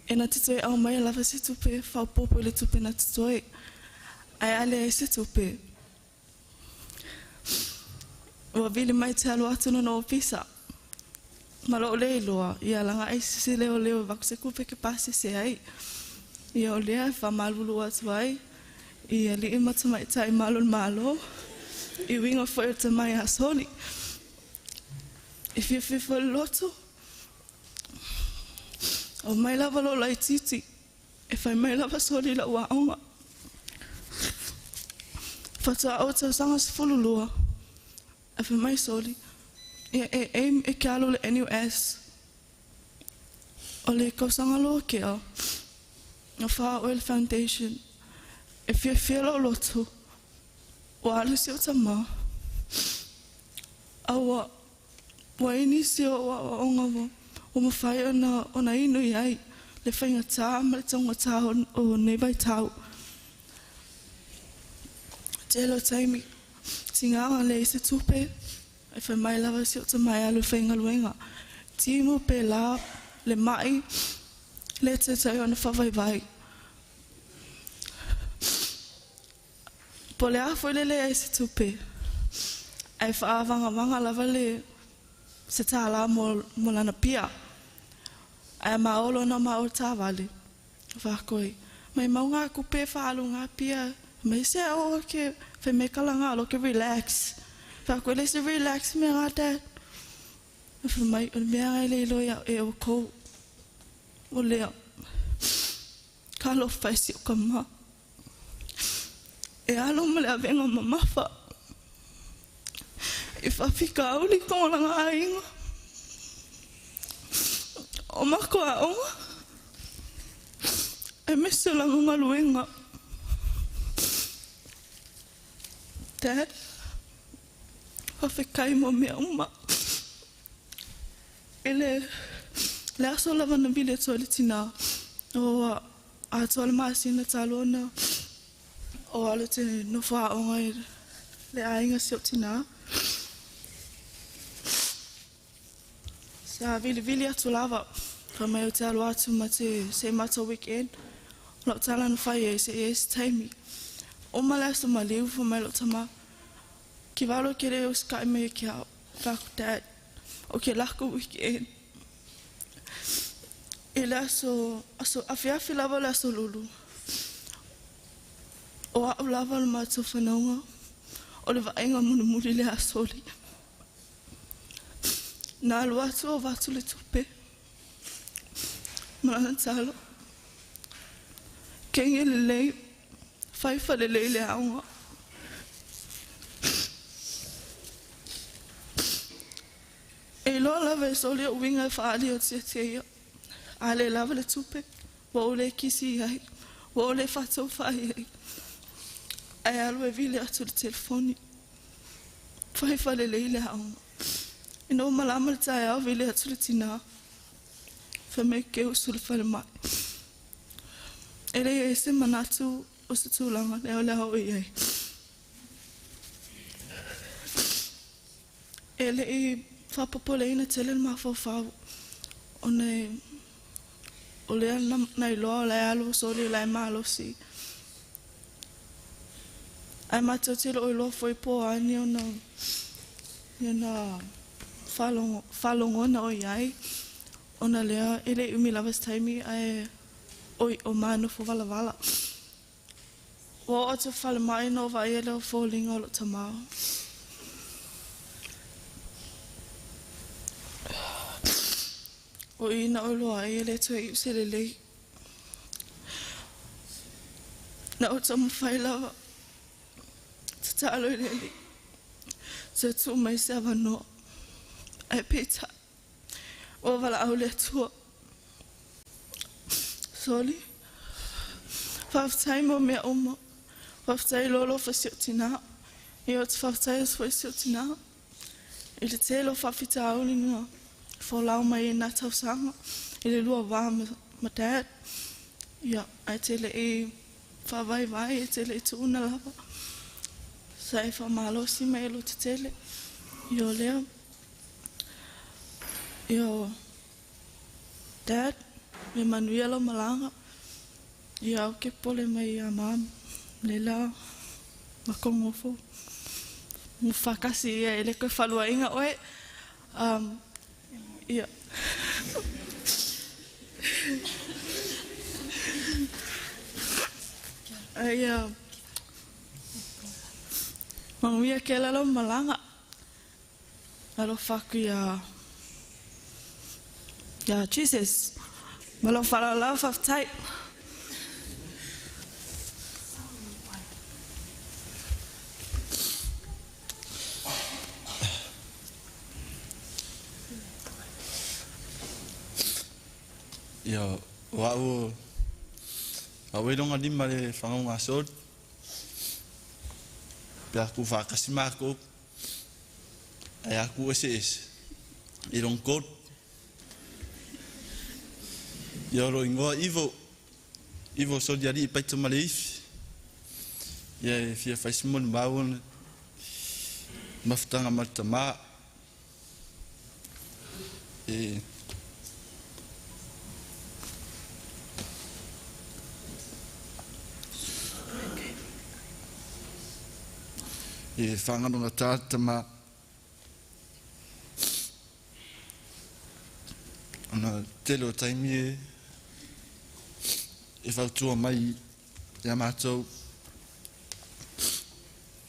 e na te toe aumaia lava se tupe e faaopoopo i le tupe na totoe. Ae a leai se tupe, ua vili mai te alu atu lona ofisa. Ma lou le iloa, ia laga ai se leoleo e avatu se tupe ke pasese ai. Ia o lea e faamalulu atu ai i alii ma tamaitai malu o le Malo i uiga foi o le tama ia Soli. E fiafia foi le loto, aumai lava lou laitiiti e fai mai lava Soli i lau aoga. Faatoa ou tausaga 12, ae fai mai Soli, ia e aim e ke alu i le NUS. O le kausaga loa kea, na faaoo i le foundation. E fiafia lou loto, ua alu si ou tama, a ua ua i ai nisi o aoaoga ua ua mafai ona ona inu i ai le faigata ma le taugata o lenei vaitau. Tele o taimi, tigaga leai se tupe, E fai mai lava si ou tama e alu e faigaluega. Timu pe la le mai le taitai ona faavaivai. Po o le a foi le leai se tupe, ae faaavagavaga lava le se tālā mo, mo lana pia. Ae a maolo ona maolo taavale, faakoi, mai mau ngā kupe whaalu ngā pia, mai se o ke fai mai kala ngā lo ke relax. Faakoi le se relax me ngā dad. Fai mai, o le mea ngai le ilo ia e o kou. O lea, ka lo fai si o ka ma. E alo ma le avega mamafa. I faafikauli togalaga aiga o mako aoga aemaise o lana galuega. Dad, faafetai mo mea uma. I le, le aso lava na vili atu ai le tinā, ua atoa le masina talu ona o alu te nofo aoga i le aiga si ou tinā. Sa vilivili atu lava, fai mai ou te alu atu ma te se i matou weekend. O lau tala na fai ai se i ai se taimi. Uma le aso maliu, fai mai lou tama, Kivalo ke le usikai mai e ke ao. Fai aku, Dad, o ke lako weekend. I le aso, aso afiafi lava o le aso lulu. O a'u lava le matou fanauga o le vaaiga mulimuli lea a Soli. Na alu atu o avatu le tupe ma lana talo. Kenge lelei, fai falelei le aoga. E iloa lava e Soli o'u uiga e faaali o tiatia ia. A le lava le tupe, ua ou le kisi i ai, ua ou le faataufa i ai. Ae alu e vili atu i le telefoni. Fai falelei le aoga. Ina ua malama le taeao vili atu le tinā. Fai mai ke usu i le falemai. E leai se manatu o se tulaga lea o le a oo i ai. E le i faapopoleina tele le mafaufau ona o lea na iloa o la e alu o Soli o la e malosi. Ae matou te le o iloa foi po o a ni ona, ni ona faalogona o i ai ona lea e le i umi lava se taimi ae oi o ma nofo valavala. Ua oo atu i le falemai ona ou vaaia lea o foliga o lou tama. O i na ou iloa ai e le toe iu se lelei. Na ou taumafai lava tatalo i le Alii toe tuu mai se avanoa. Ae peitai, ua valaau le Atua. Soli, faafetai mo mea uma. Faafetai i lou alofa i si ou tinā. Ia ou te faafetai atu foi i si ou tinā i le tele o faafitauli na folau mai ai i nā tausaga i le lua va ma Dad. Ia, ae te le i faavaivai, e te le i tuuna lava. Sa e faamalosi mai e lototetele. Ia o lea. Ia o Dad, ia manuia lau malaga. Ia ou ke pole mai iā Mom, le la ma kou nofo faatasi ia e le toe faaluaina oe. Ia. Ia manuia tele lau malaga. Alofa aku iā iā Jesus. Ma lou faaaloalo lava faafetai. Ia, o au, au e longa lima le whangaunga soli. Pe aku whakasi mākou. Ai aku ese ese. I long kod. Ia o lo ingoa Ivo. Ivo soli ali i paito ma le ifi. Ia e fia whaisi mo ni maua mafutanga ma le tamā. E e whanganonga tā tama ona tele o taimi e e whautua mai ia mātou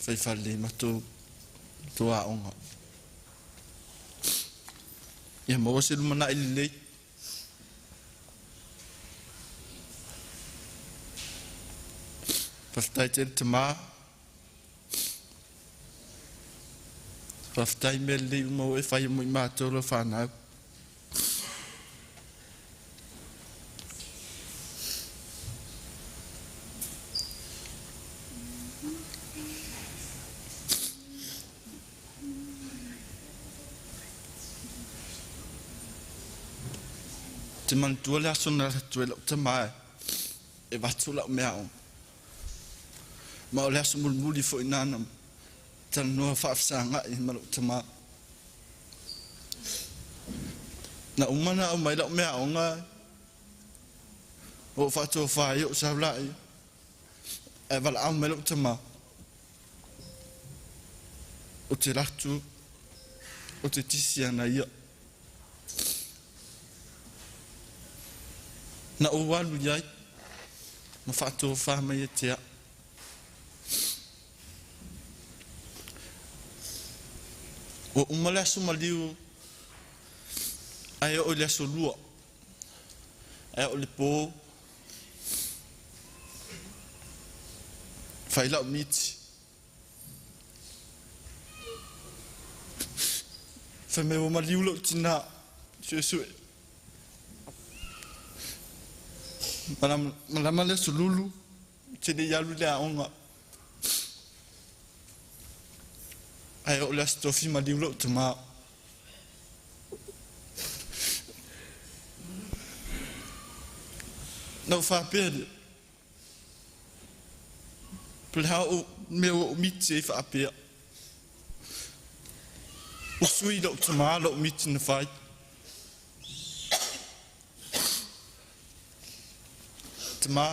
whaiwhale mātou tō aonga. Ia maua se lumana i lelei. Whawhetai tele te mā. Whawhetai mea lelei uma o e whai mo i mātou lau whānau. Te manatua le aso na ratu e lau tama e vatu lau mea o. Ma o le aso mulimuli foi nana talanoa faafesagai ma lou tamā. Na uma na aumai lau meaaoga o ou faatofā ai ou saula'i ae valaau mai lou tamā. O te latu o te tisi ana ia. Na ou alu i ai ma faatofā mai e te a'u. Ua uma le aso maliu ae oo i le aso lua. Ae oo i le pō fai lau miti. Fai mai ua maliu lou tinā suesue. Malama le aso lulu te le i alu i le aoga. Ae oo le aso tofi maliu lou tamā. Na ou faapea lea, po o le a ou mea ua ou miti ai faapea. Ua sui lou tamā lou miti na fai. Tamā,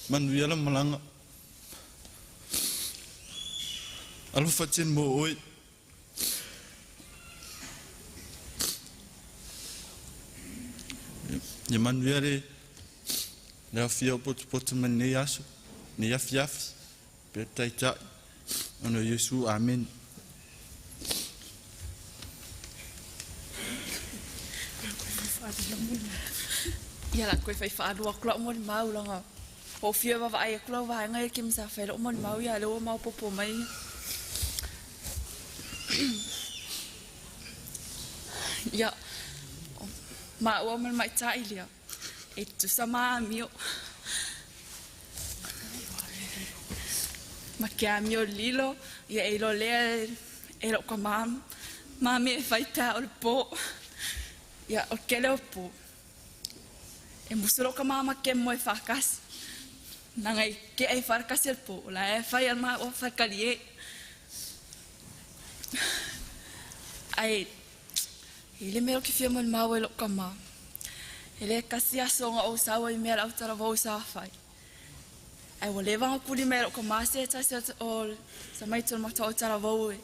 manuia lau malaga. Alofa tele mo oe. Ia manuia le le aofia o potopoto mai lenei aso, lenei afiafi, pe le Taitai, ona o Iesu. Amene. Ia la koe fai whaalua atu lau molimau laga ua ou fia vaavaai atu lau vaega ia ke sa fai la'u molimau ia lea ua maopoopo mai. Ia maua ma le maita'i lea e tutusa ma amio ma ke amio lilo ia e iloa lea e la'u kamā ma mea e fai pe a o le pō. Ia o le kele o pō e musu la'u kamā ma ke moe faakasi laga i ke'a i faalekasi a le pō o la e fai a le maua faakalie ae i le mea o ke fia molimau ai lo'u kamā e lē kasi aso na ou sau ai i mea lau talavou sa fai ae ua leva ona kuli mai e lo'u kamā se tasi o tamaiti o le matou talavou e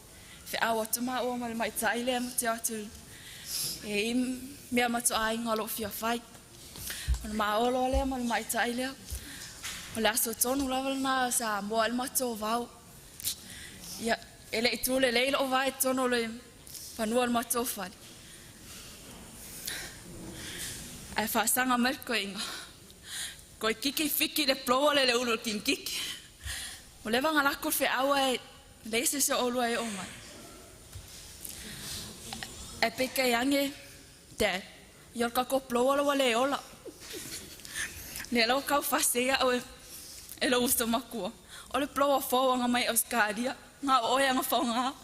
fe'au atu maua ma le maita'i lea ma te o atu e i mea matua aiga o lo'u fia fai ona maolo lea ma le maita'i lea. O le aso tonu lava lena sa moa ai le matou vao. Ia, e le i tu lelei lou va i totonu o le fanua o le matou fale. Ae faasaga mai le toeaina, Koe kiki fiki le blower le le ulu o le kinkiki. Ua leva ona lako le feau ae leai se isi o oulua e oo mai. Ae peitai ane, Dad, ia o le tatou blower la ua le ola. Lea la ua tau fasi ai au e lou uso matua. O le blower fou ana mai Ausetalia, na o oe ana faaaoga.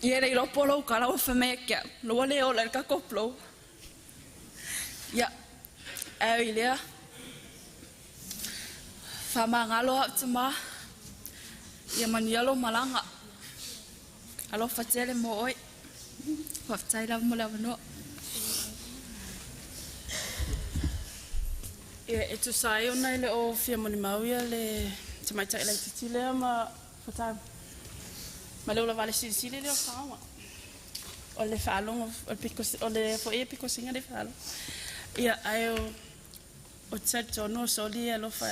Ia e le iloa po o lou tala ua fai mai ia te au, la ua le ola i le tatou blower. Ia, ae oi lea, faamagalo au tamā, ia manuia lou malaga. Alofa tele mo oe. Faafetai lava mo le avanoa. Ia, e tusa ai ona e le o fia molimau ia le tamaitai laitiiti lea ma Fatau. Ma le ula vale silisili lea o faoa. O le faalogo, o le piko, o le foi e piko singa le faalogo. Ia, ae o, o te talitonu o Soli e alofa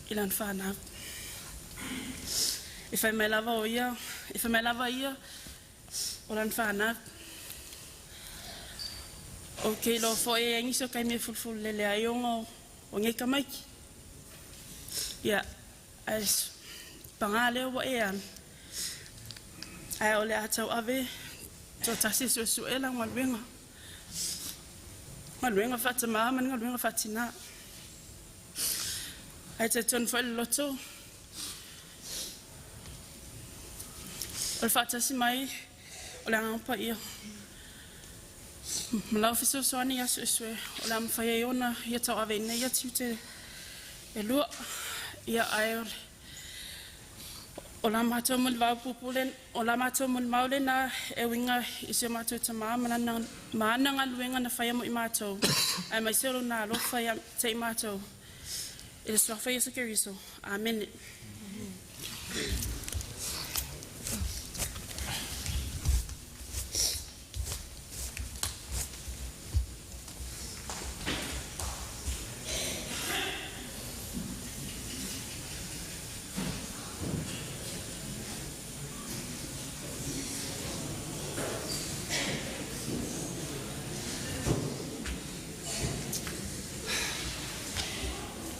i lana fanau. E fai mai lava o ia, e fai mai lava ia o lana fanau. Ou te iloa foi e iai nisi o taimi e fulufulu lele ai ona o nei tamaiti. Ia, ae paga lea ua e alu, ae o le a tauave toatasi e suesue lau galuega, galuega faatamā ma le galuega faatinā. Ae talitonu foi le loto, o le faatasi mai o le Agaga Paia ma lau fesoasoani ia Suesue o le a mafai ai ona ia tauaveina ia tiute e lua. Ia ae o le o la matou molimau puupuu le o la matou molimau lena e uiga i si o matou tamā ma lana ma ana galuega na faia mo i matou aemaise o lona alofa ia te i matou i le Suafa Iesu Keriso. Amene.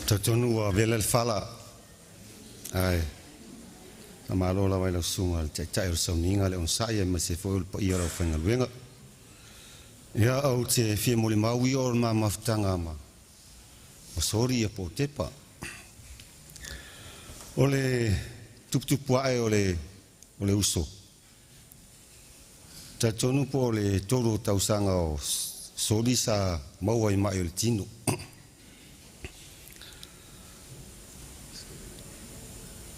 Talitonu ua vela le fala, ae faamalo lava i lau susuga i le Taitai o le Sauniga, le onosai aemaise foi o le paia o le aufaigaluega. Ia, ou te fia molimau ia o le ma mafutaga ma soli ia po o tepa. O le tuputupu ae o le uso, talitonu po o le 3 o tausaga o soli sa maua i mai o le tino.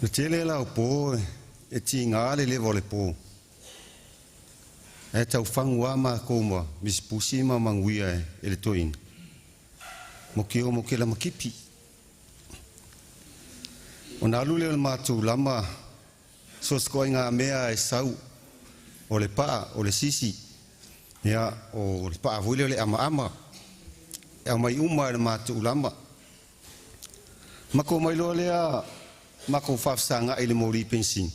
Le tele la o po e tiga le leva o le po. Ae taufagu lava makou ma Misi Pusi ma Manuia e le toeaina mo ke o mo ke lamakipi. Ona alu lea o le matou lama so o se ituaiga mea e sau o le paa o le sisi, ia o le paa foi lea o le amaama e aumai uma e le matou lama. Makou mai loa lea makou faafesagai i le moli penisini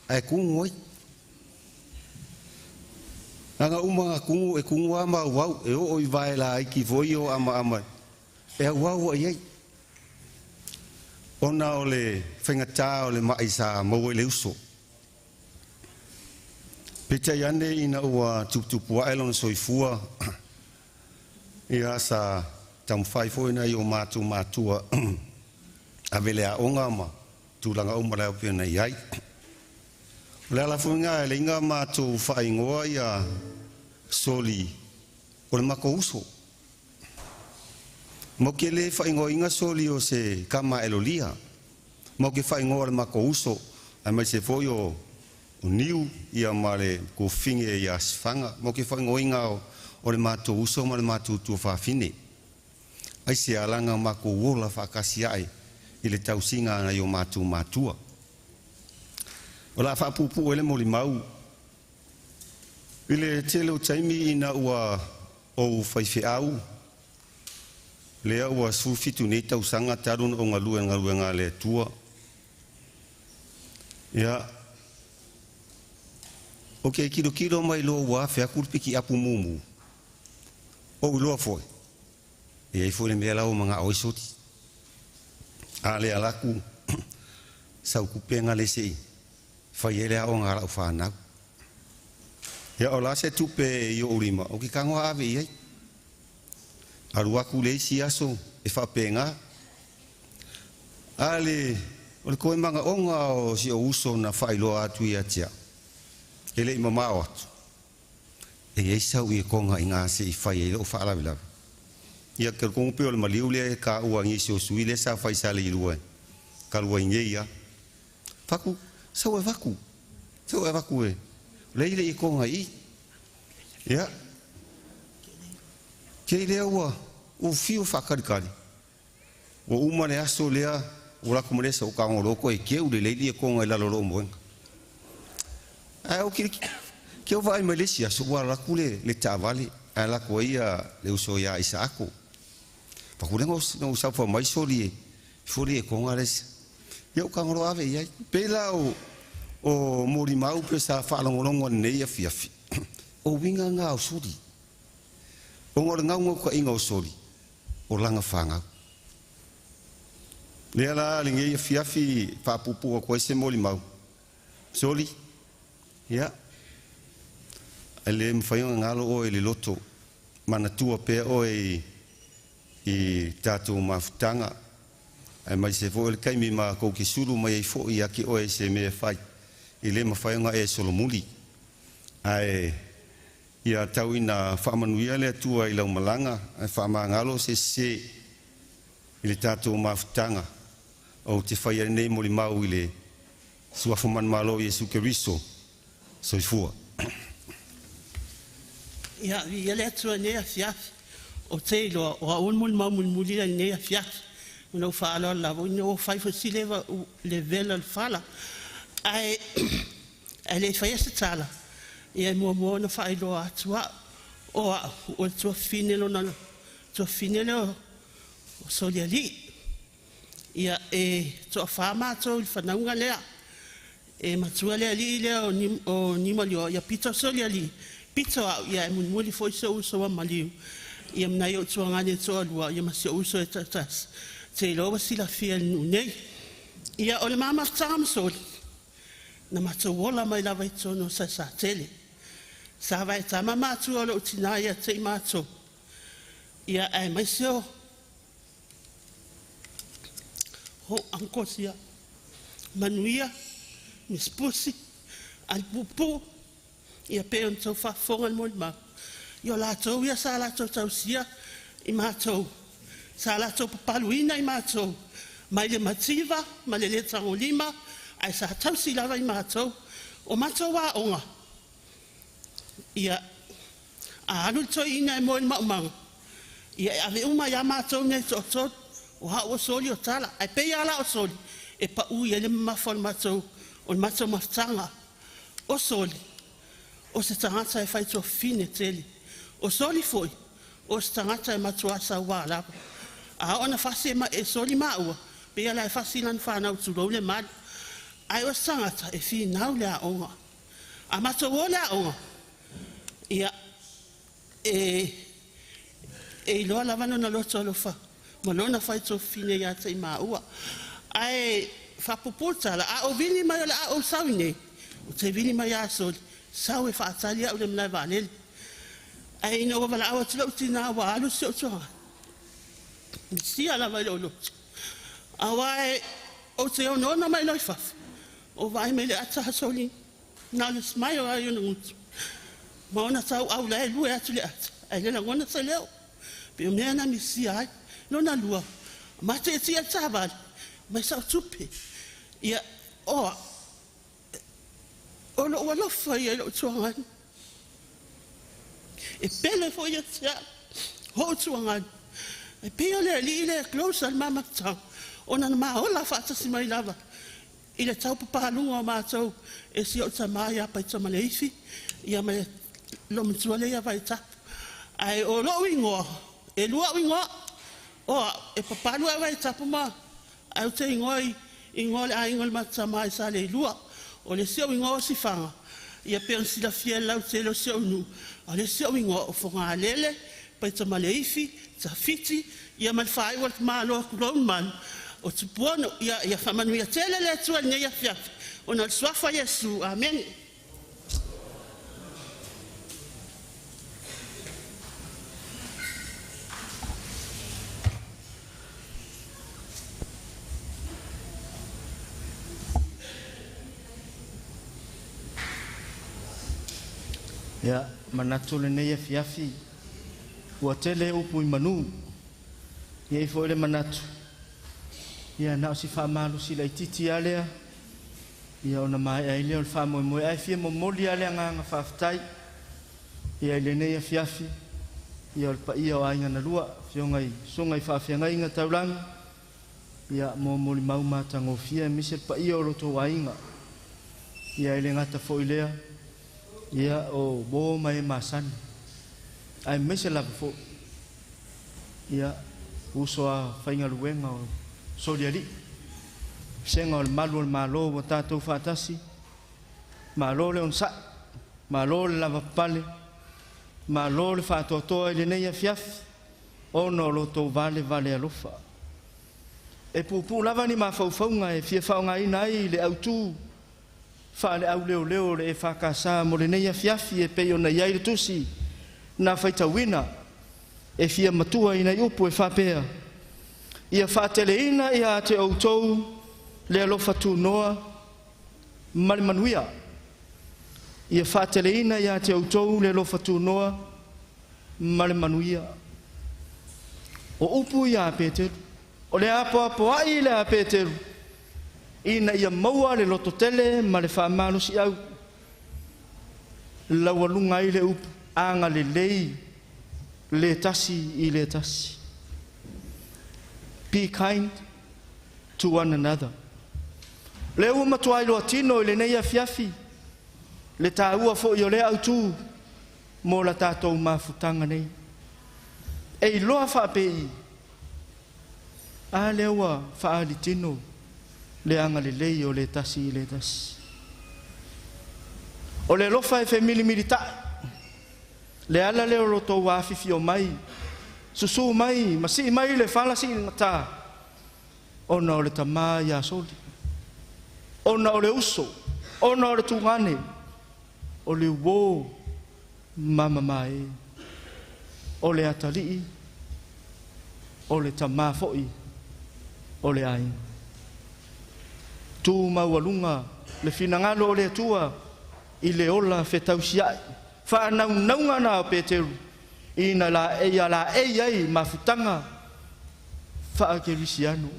ae kugu ai. Aga uma na kugu e kugu lava ma auau e oo i vae laiti foi o amaama e auau ai ai. Ona o le faigata o le mai sa maua i le uso. Peitai ane ina ua tuputupu ae lona soifua, ia sa taumafai foi nai o matou matua ave le aoga ma tulaga uma la pei ona i ai. O le ala foi lena e leai matou faaigoa ia Soli o le matou uso. Matou te le faaigoaina Soli o se kama elolia. Matou te faaigoa o le matou uso aemaise foi o Niu ia ma le kofine ia Sifaga. Matou te faaigoaina o le matou uso ma le matou tuafafine. Ai se alaga matou ola faatasi ae i le tausiga a nai o matou matua. O le a faapuupuu ai le molimau i le tele o taimi ina ua ou faifeau Lea ua 17 nei tausaga talu ona ou galue i le galuega a le Atua. Ia, ou te tilotilo mai loa ua afe atu le pikiapu mumu, ou iloa foi, e i ai foi le mea la ua manao ai soli. A le ala atu sau tupe gale se i fai ai le aoga a lau fanau. Ia o le a se tupe i ou lima, ou te tago lava ave i ai. Alu atu le isi aso e faapena. A le o le toe manaoga o si ou uso na faailoa atu ia te au, e le i mamao atu, e i ai sau iekoga i ina se i fai ai lou faalavelave. Ia, ou te talitonu pei o le maliu lea e taua e nisi o sui usufono lea sa fai sa Leilua talu ai nei lava. Fatu, sau e avatu, sau e avatu e o lea e i le iekoga i i. Ia, te i lea ua fiu faatalitali, ua uma le aso lea, ua alu atu ma le esa ou tago loa toe teu lelei le iekoga i lalo o lou moega. Ae ou ke ou vaai mai le isi aso ua alu atu le taavale ae alu atu ai le uso ia Isaako. Fatu lea na ou saofai mai soli e ifo le iekoga le isi. Ia ou tago loa ave i ai. Pei la o molimau pe sa faalogologo i lenei afiafi, o uiga na o soli. Ona o le naunautaiga o soli, o lana fanau. Lea la lenei afiafi faapuupuu atu ai se molimau. Soli, ia, e le mafai ona galo oe i le loto, manatua pea oe i tatou mafutaga, aemaise foi o le taimi matou te sulu mai ai foi ia te oe i se mea e fai, e le mafai ona e solomuli. Ae ia tau ina faamanuia le Atua i lau malaga, ae faamagalo se sese i le tatou mafutaga. Ou te faia lenei molimau i le suafa manumalo o Iesu Keriso. Soifua. Ia, viia le Atua i lenei afiafi. Ou te iloa o au o le molimau mulimuli lea i lenei afiafi. Ma lou faaaloalo lava, ina ua fai foi si leva le vela o le fala. Ae le i faia se tala, ia e muamua ona faailoa atu au, o au, o le tuafafine lona, tuafafine lea o Solialii. Ia, e toafa matou i le fanauga lea. E matua le alii lea o Nimalioa, ia pito Solialii, pito au, ia e mulimuli foi si ou uso ua maliu. Ia ma nai ou tuagane e toalua, ia ma si ou uso e toatasi. Te iloa ua silafia e le nuu nei. Ia, o le ma mafutaga ma Soli, na matou ola mai lava i totonu o Salesatele. Sa vaetama matua o lou tina ia te i matou. Ia, aemaise o uncles ia. Manuia, Miss Pusi, Alipuupuu, ia pe ona tau faafofoga le molimau. Ia o latou ia sa latou tausia i matou, sa latou papaluina i matou, mai le mativa ma le le tagolima, ae sa tausi lava i matou. O matou aoga, ia, a alu le toeaina e moe i le maumaga, ia e ave uma ia matou nei toatolu, o au o Soli o Tala, ae pei lava la o Soli, e pau i ai le mamafa o le matou mafutaga. O Soli, o se tagata e faituafafine tele. O Soli foi, o se tagata e matua sauā lava. A oo ina fasi e Soli maua, pei la e fasi lana fanau tulou le malu. Ae o se tagata e finau le aoga. A matou o le aoga, ia, e iloa lava lona loto alofa ma lona faituafafine ia te i maua. Ae faapuupuu le tala, a ou vili mai o le a ou sau i nei, ou te vili mai ia Soli, sau e faatali au i le malae vaalele. Ae ina ua valaau atu lou tina ua alu si ou tuaga, misia lava i lou loto. Aua e ou te onono mai loa i fafo, ou vaai mai le ata a Soli, na o le smile lava i ona gutu. Ma ona tauau la e lue atu le ata, ae le lagona se leo. Pe o mea na misia ai. Lona lua, matetia le taavale, mai sau tupe. Ia, oa, o lou alofa ia i lou tuagani. E pele foi ia te au, ou tuagani. E pei o le alii le close al mamafutaga, ona na maola faatasi mai lava i le taupapaluga o matou e si ou tamā ia Paitomaleifi, ia ma le loomatua lea ia Vaitapu. Ae o lou igoa, e lua au igoa. O e papalu e vai tapu ma au te ingoa i ingoa le aiga o le matou i sa le ilua. O le isi ou igoa o Sifaga, ia pe ona silafia e le lautele o si ou nuu, a o le isi ou igoa o Fogalele, Paitamaleifi, Tafiti, ia ma le faaiu o le tamaloa tulou le malu, o Tupuono. Ia, ia faamanuia tele le Atua i lenei afiafi, ona o le suafa o Iesu. Amene. Ia, manatu lenei afiafi, ua tele upu i manu. Ia i foi le manatu. Ia, na o si faamalosi laitiiti lava lea. Ia, ona maea ai lea o le faamoemoe. Ae fia momoli lava le agaga faafetai. Ia, i lenei afiafi, ia, o le paia o aiga na lua, afioga i susuga i faafeagaiga taulagi, ia, mo molimau matagofie, aemaise le paia o lo outou aiga. Ia, e le gata foi lea, ia, o uo ma e masani, aemaise lava foi, ia, uso a faigaluega o Solialii, vasega o le malu o le Malo ua tatou faatasi, malo le onosai, malo le lavapapale, malo le faatoatoa i lenei afiafi, ona o lo outou valevale alofa. E puupuu lava ni mafaufauga e fia faaaogaina ai le autu faale-auleoleo o le EFKS mo lenei afiafi e pei ona i ai le tusi na faitauina e fia matua i nai upu e faapea, Ia faateleina ia te outou le alofa tunoa ma le manuia. Ia faateleina ia te outou le alofa tunoa ma le manuia. O upu ia a Peteru, o le apoapoai lea a Peteru, ina ia maua le lototele ma le faamalosiau. Laualuga ai le upu agalelei le tasi i le tasi. Be kind to one another. Lea ua matua iloa tino i lenei afiafi le taua foi o lea autu mo la tatou mafutaga nei. E iloa faapei, a lea ua faaali tino le agalelei o le tasi i le tasi. O le alofa e femilimikitai, le ala lea o lo outou afifio mai, susu mai ma sii mai le fala siigata, ona o le tama ia Soli, ona o le uso, ona o le tugane, o le uo ma mamae, o le atalii, o le tama foi o le aiga. Tu maualuga le finagalo o le Atua i le ola fetausiai, faanaunauga na o Peteru, ina la ia laei ai mafutaga faakerisiano.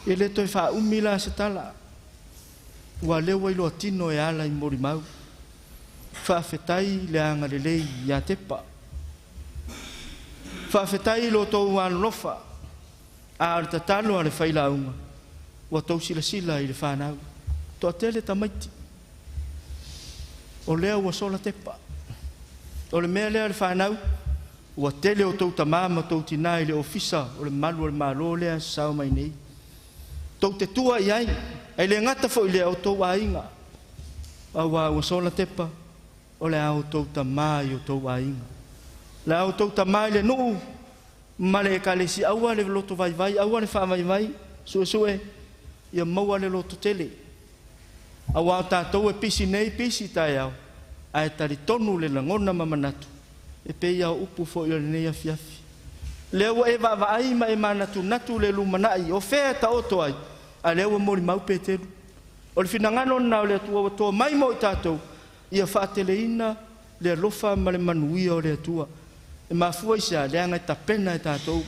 E le toe faaumi la se tala, ua lea ua iloa tino e ala i molimau. Faafetai le agalelei ia Tepa. Faafetai lo outou alolofa, a o le tatalo a le failauga, ua tou silasila i le fanau. Toatele tamaiti, o lea ua sola Tepa. O le mea lea le fanau, ua tele o tou tamā ma tou tinā i le ofisa o le malu o le Malo lea e sasao mai nei. Tou te tua i ai, e le gata foi lea o tou aiga, auā ua sola Tepa, o le a outou tamā i o tou aiga. O le a outou tamā i le nuu ma le ekalesia, aua le loto vaivai, aua le faavaivai, suesue, ia maua le loto tele. Auā o tatou e pisi nei, pisi taeao, ae talitonu le lagona ma manatu, e pei lava o upu foi o lenei afiafi. Lea ua e vaavaai ma e manatunatu le lumanai, o fea e taoto ai, a lea ua molimau Peteru. O le finagalo lena o le Atua ua toa mai mo i tatou, ia faateleina le alofa ma le manuia o le Atua. E mafua i se a? Leaga e tapena e tatou.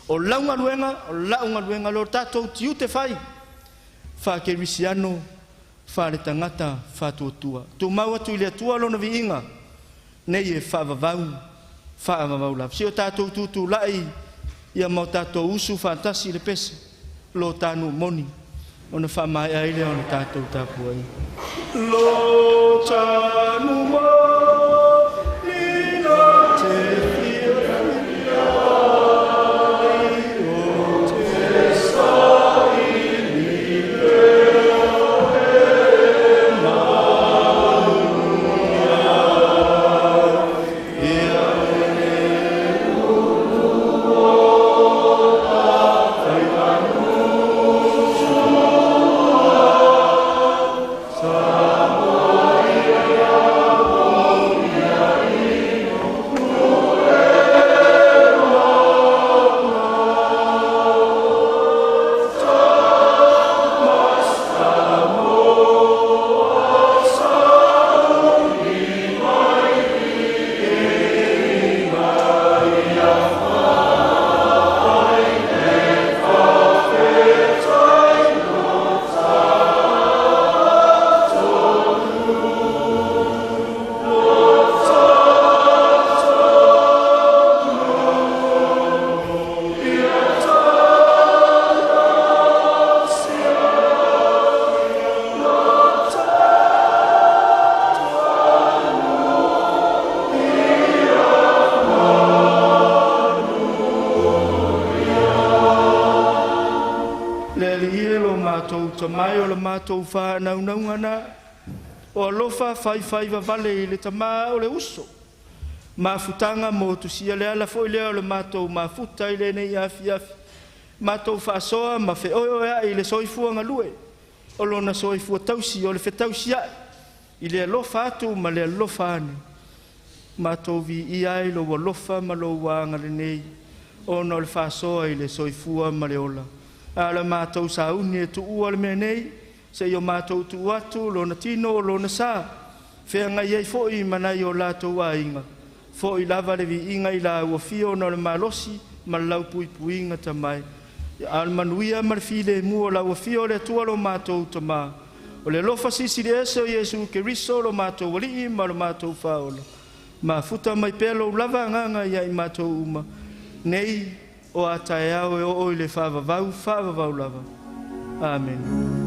O lau galuega, o la'u galuega, lo tatou tiute fai faa-kerisiano, faaletagata faatuatua. Tumau atu i le Atua lona viiga, nei e faavavau, faavavau lava. Si o tatou tutulai ia ma o tatou usu faatasi i le pese, lo tanu moni, ona faamaea ai lea o le tatou tapuaiga. Lo tanu moni na te fiafia ai. matou whānaunauga na. O alofa whaiwhai vavale i le tamā o le uso. Mafutanga mo tusia le ala foi lea o le matou mafuta i lenei afiafi. Matou faasoa ma feoeoea'i i le soifua galue. O lona soifua tausi o le fetausia'i i le alofa atu ma le alofa ane. Matou viia ai lou alofa ma lou agalelei ona o le faasoa i le soifua ma le ola. A o le matou sauni e tuua le mea nei, seia o matou tuu atu lona tino o lona sa. Feagai ai foi ma nai o latou aiga. Foi lava le viiga i la ua fia ona o le malosi ma le laupuipuiga tamai. A o le manuia ma le filemu o lau afio o le Atua lo matou Tamā. O le alofa silisili ese o Iesu Keriso lo matou Alii ma lo matou Faaola. Mafuta mai pea lou lava agaga ia i matou uma, nei o a taeao e oo i le faavavau, faavavau lava. Amene.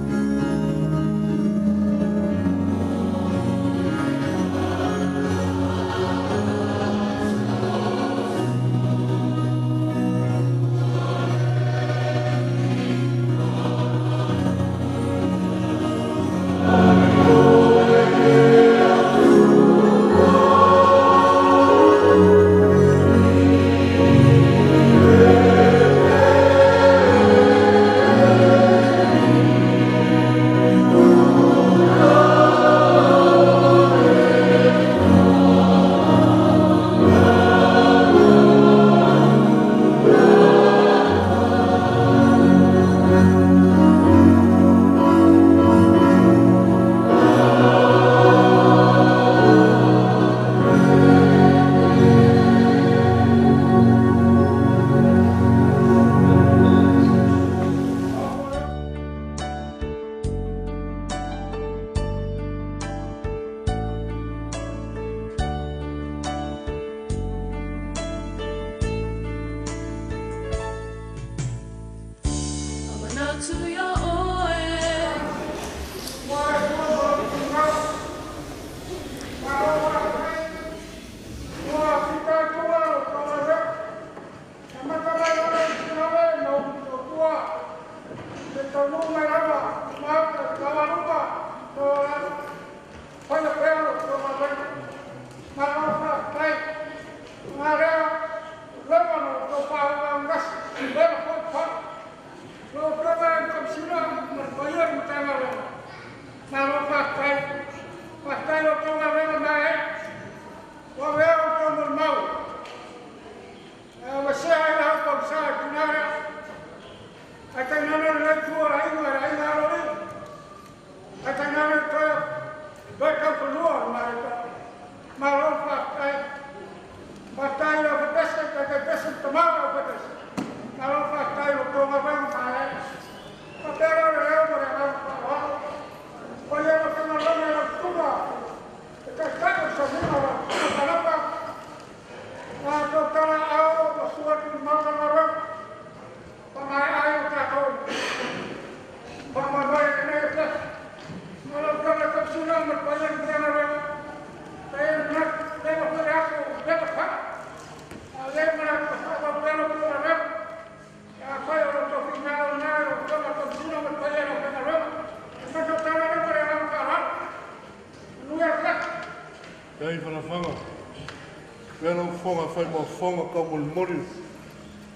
Fonga ka molimoli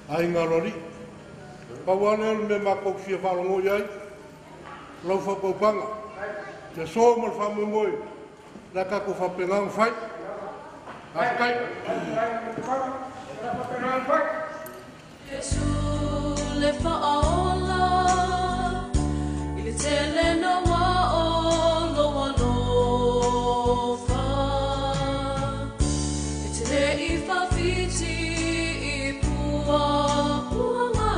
aiga aloalii pau a lea o le mea makou fia faalogo i ai lau faapaupaga te aso ma le faamoemoe le a tatou faapenaga fai afekai. Iesu le faaola i le tele na ua o lou alofa e te le i faafiti i puapuaga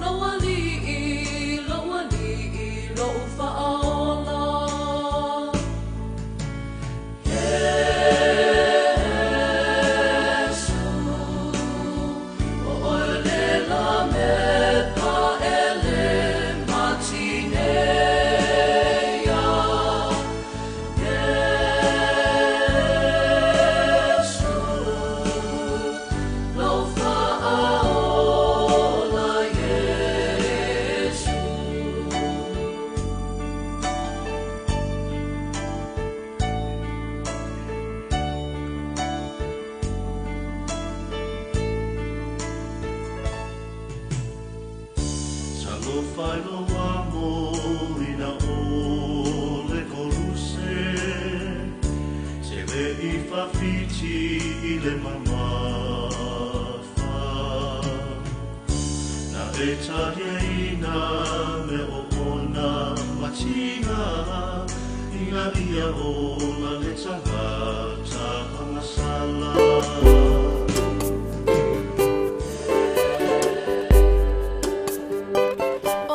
lou alii lou faaola. Iesu o oe le la me pa ele matine. lafiti i le mamafa. Na e taliaina me o ona matinga, ina ia ola le tagata agasala.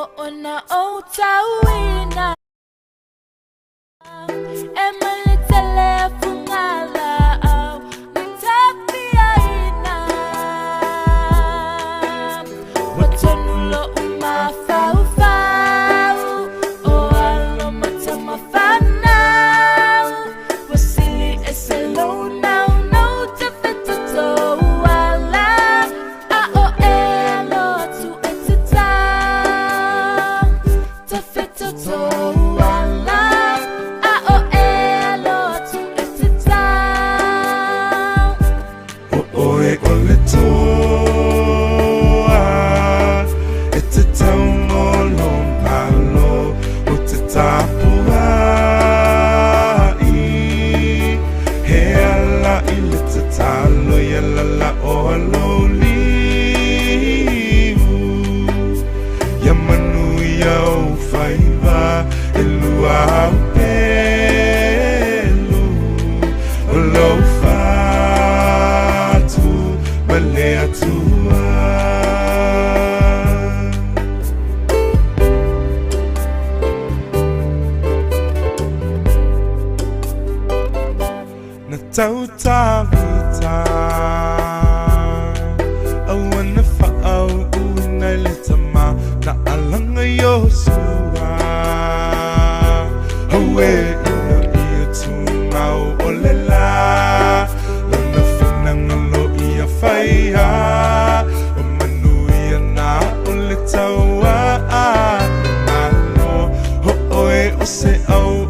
O ona o tauina e male tele fungala au matapiaina. Wa tonu lo umafaufau o alo matamafanau. Wasili e se lonau nau te fetoto ala a o e alo atu e te tau. Te fetoto ala a o e alo atu e te tau. O oe o le toa, e te taungolo palo o te tapuai. He ala i le tatalo ia lala o alo liu. Ia manu ia o whaiva e lua au pelu. O lau fatu ma le atua. Na tautavita Aua na whaau una i le tama na alanga Yosua. Haue ina ia tūngau o le la lana finangalo ia whaia. O manu ia nā o le taua a malo. Ho oe o se au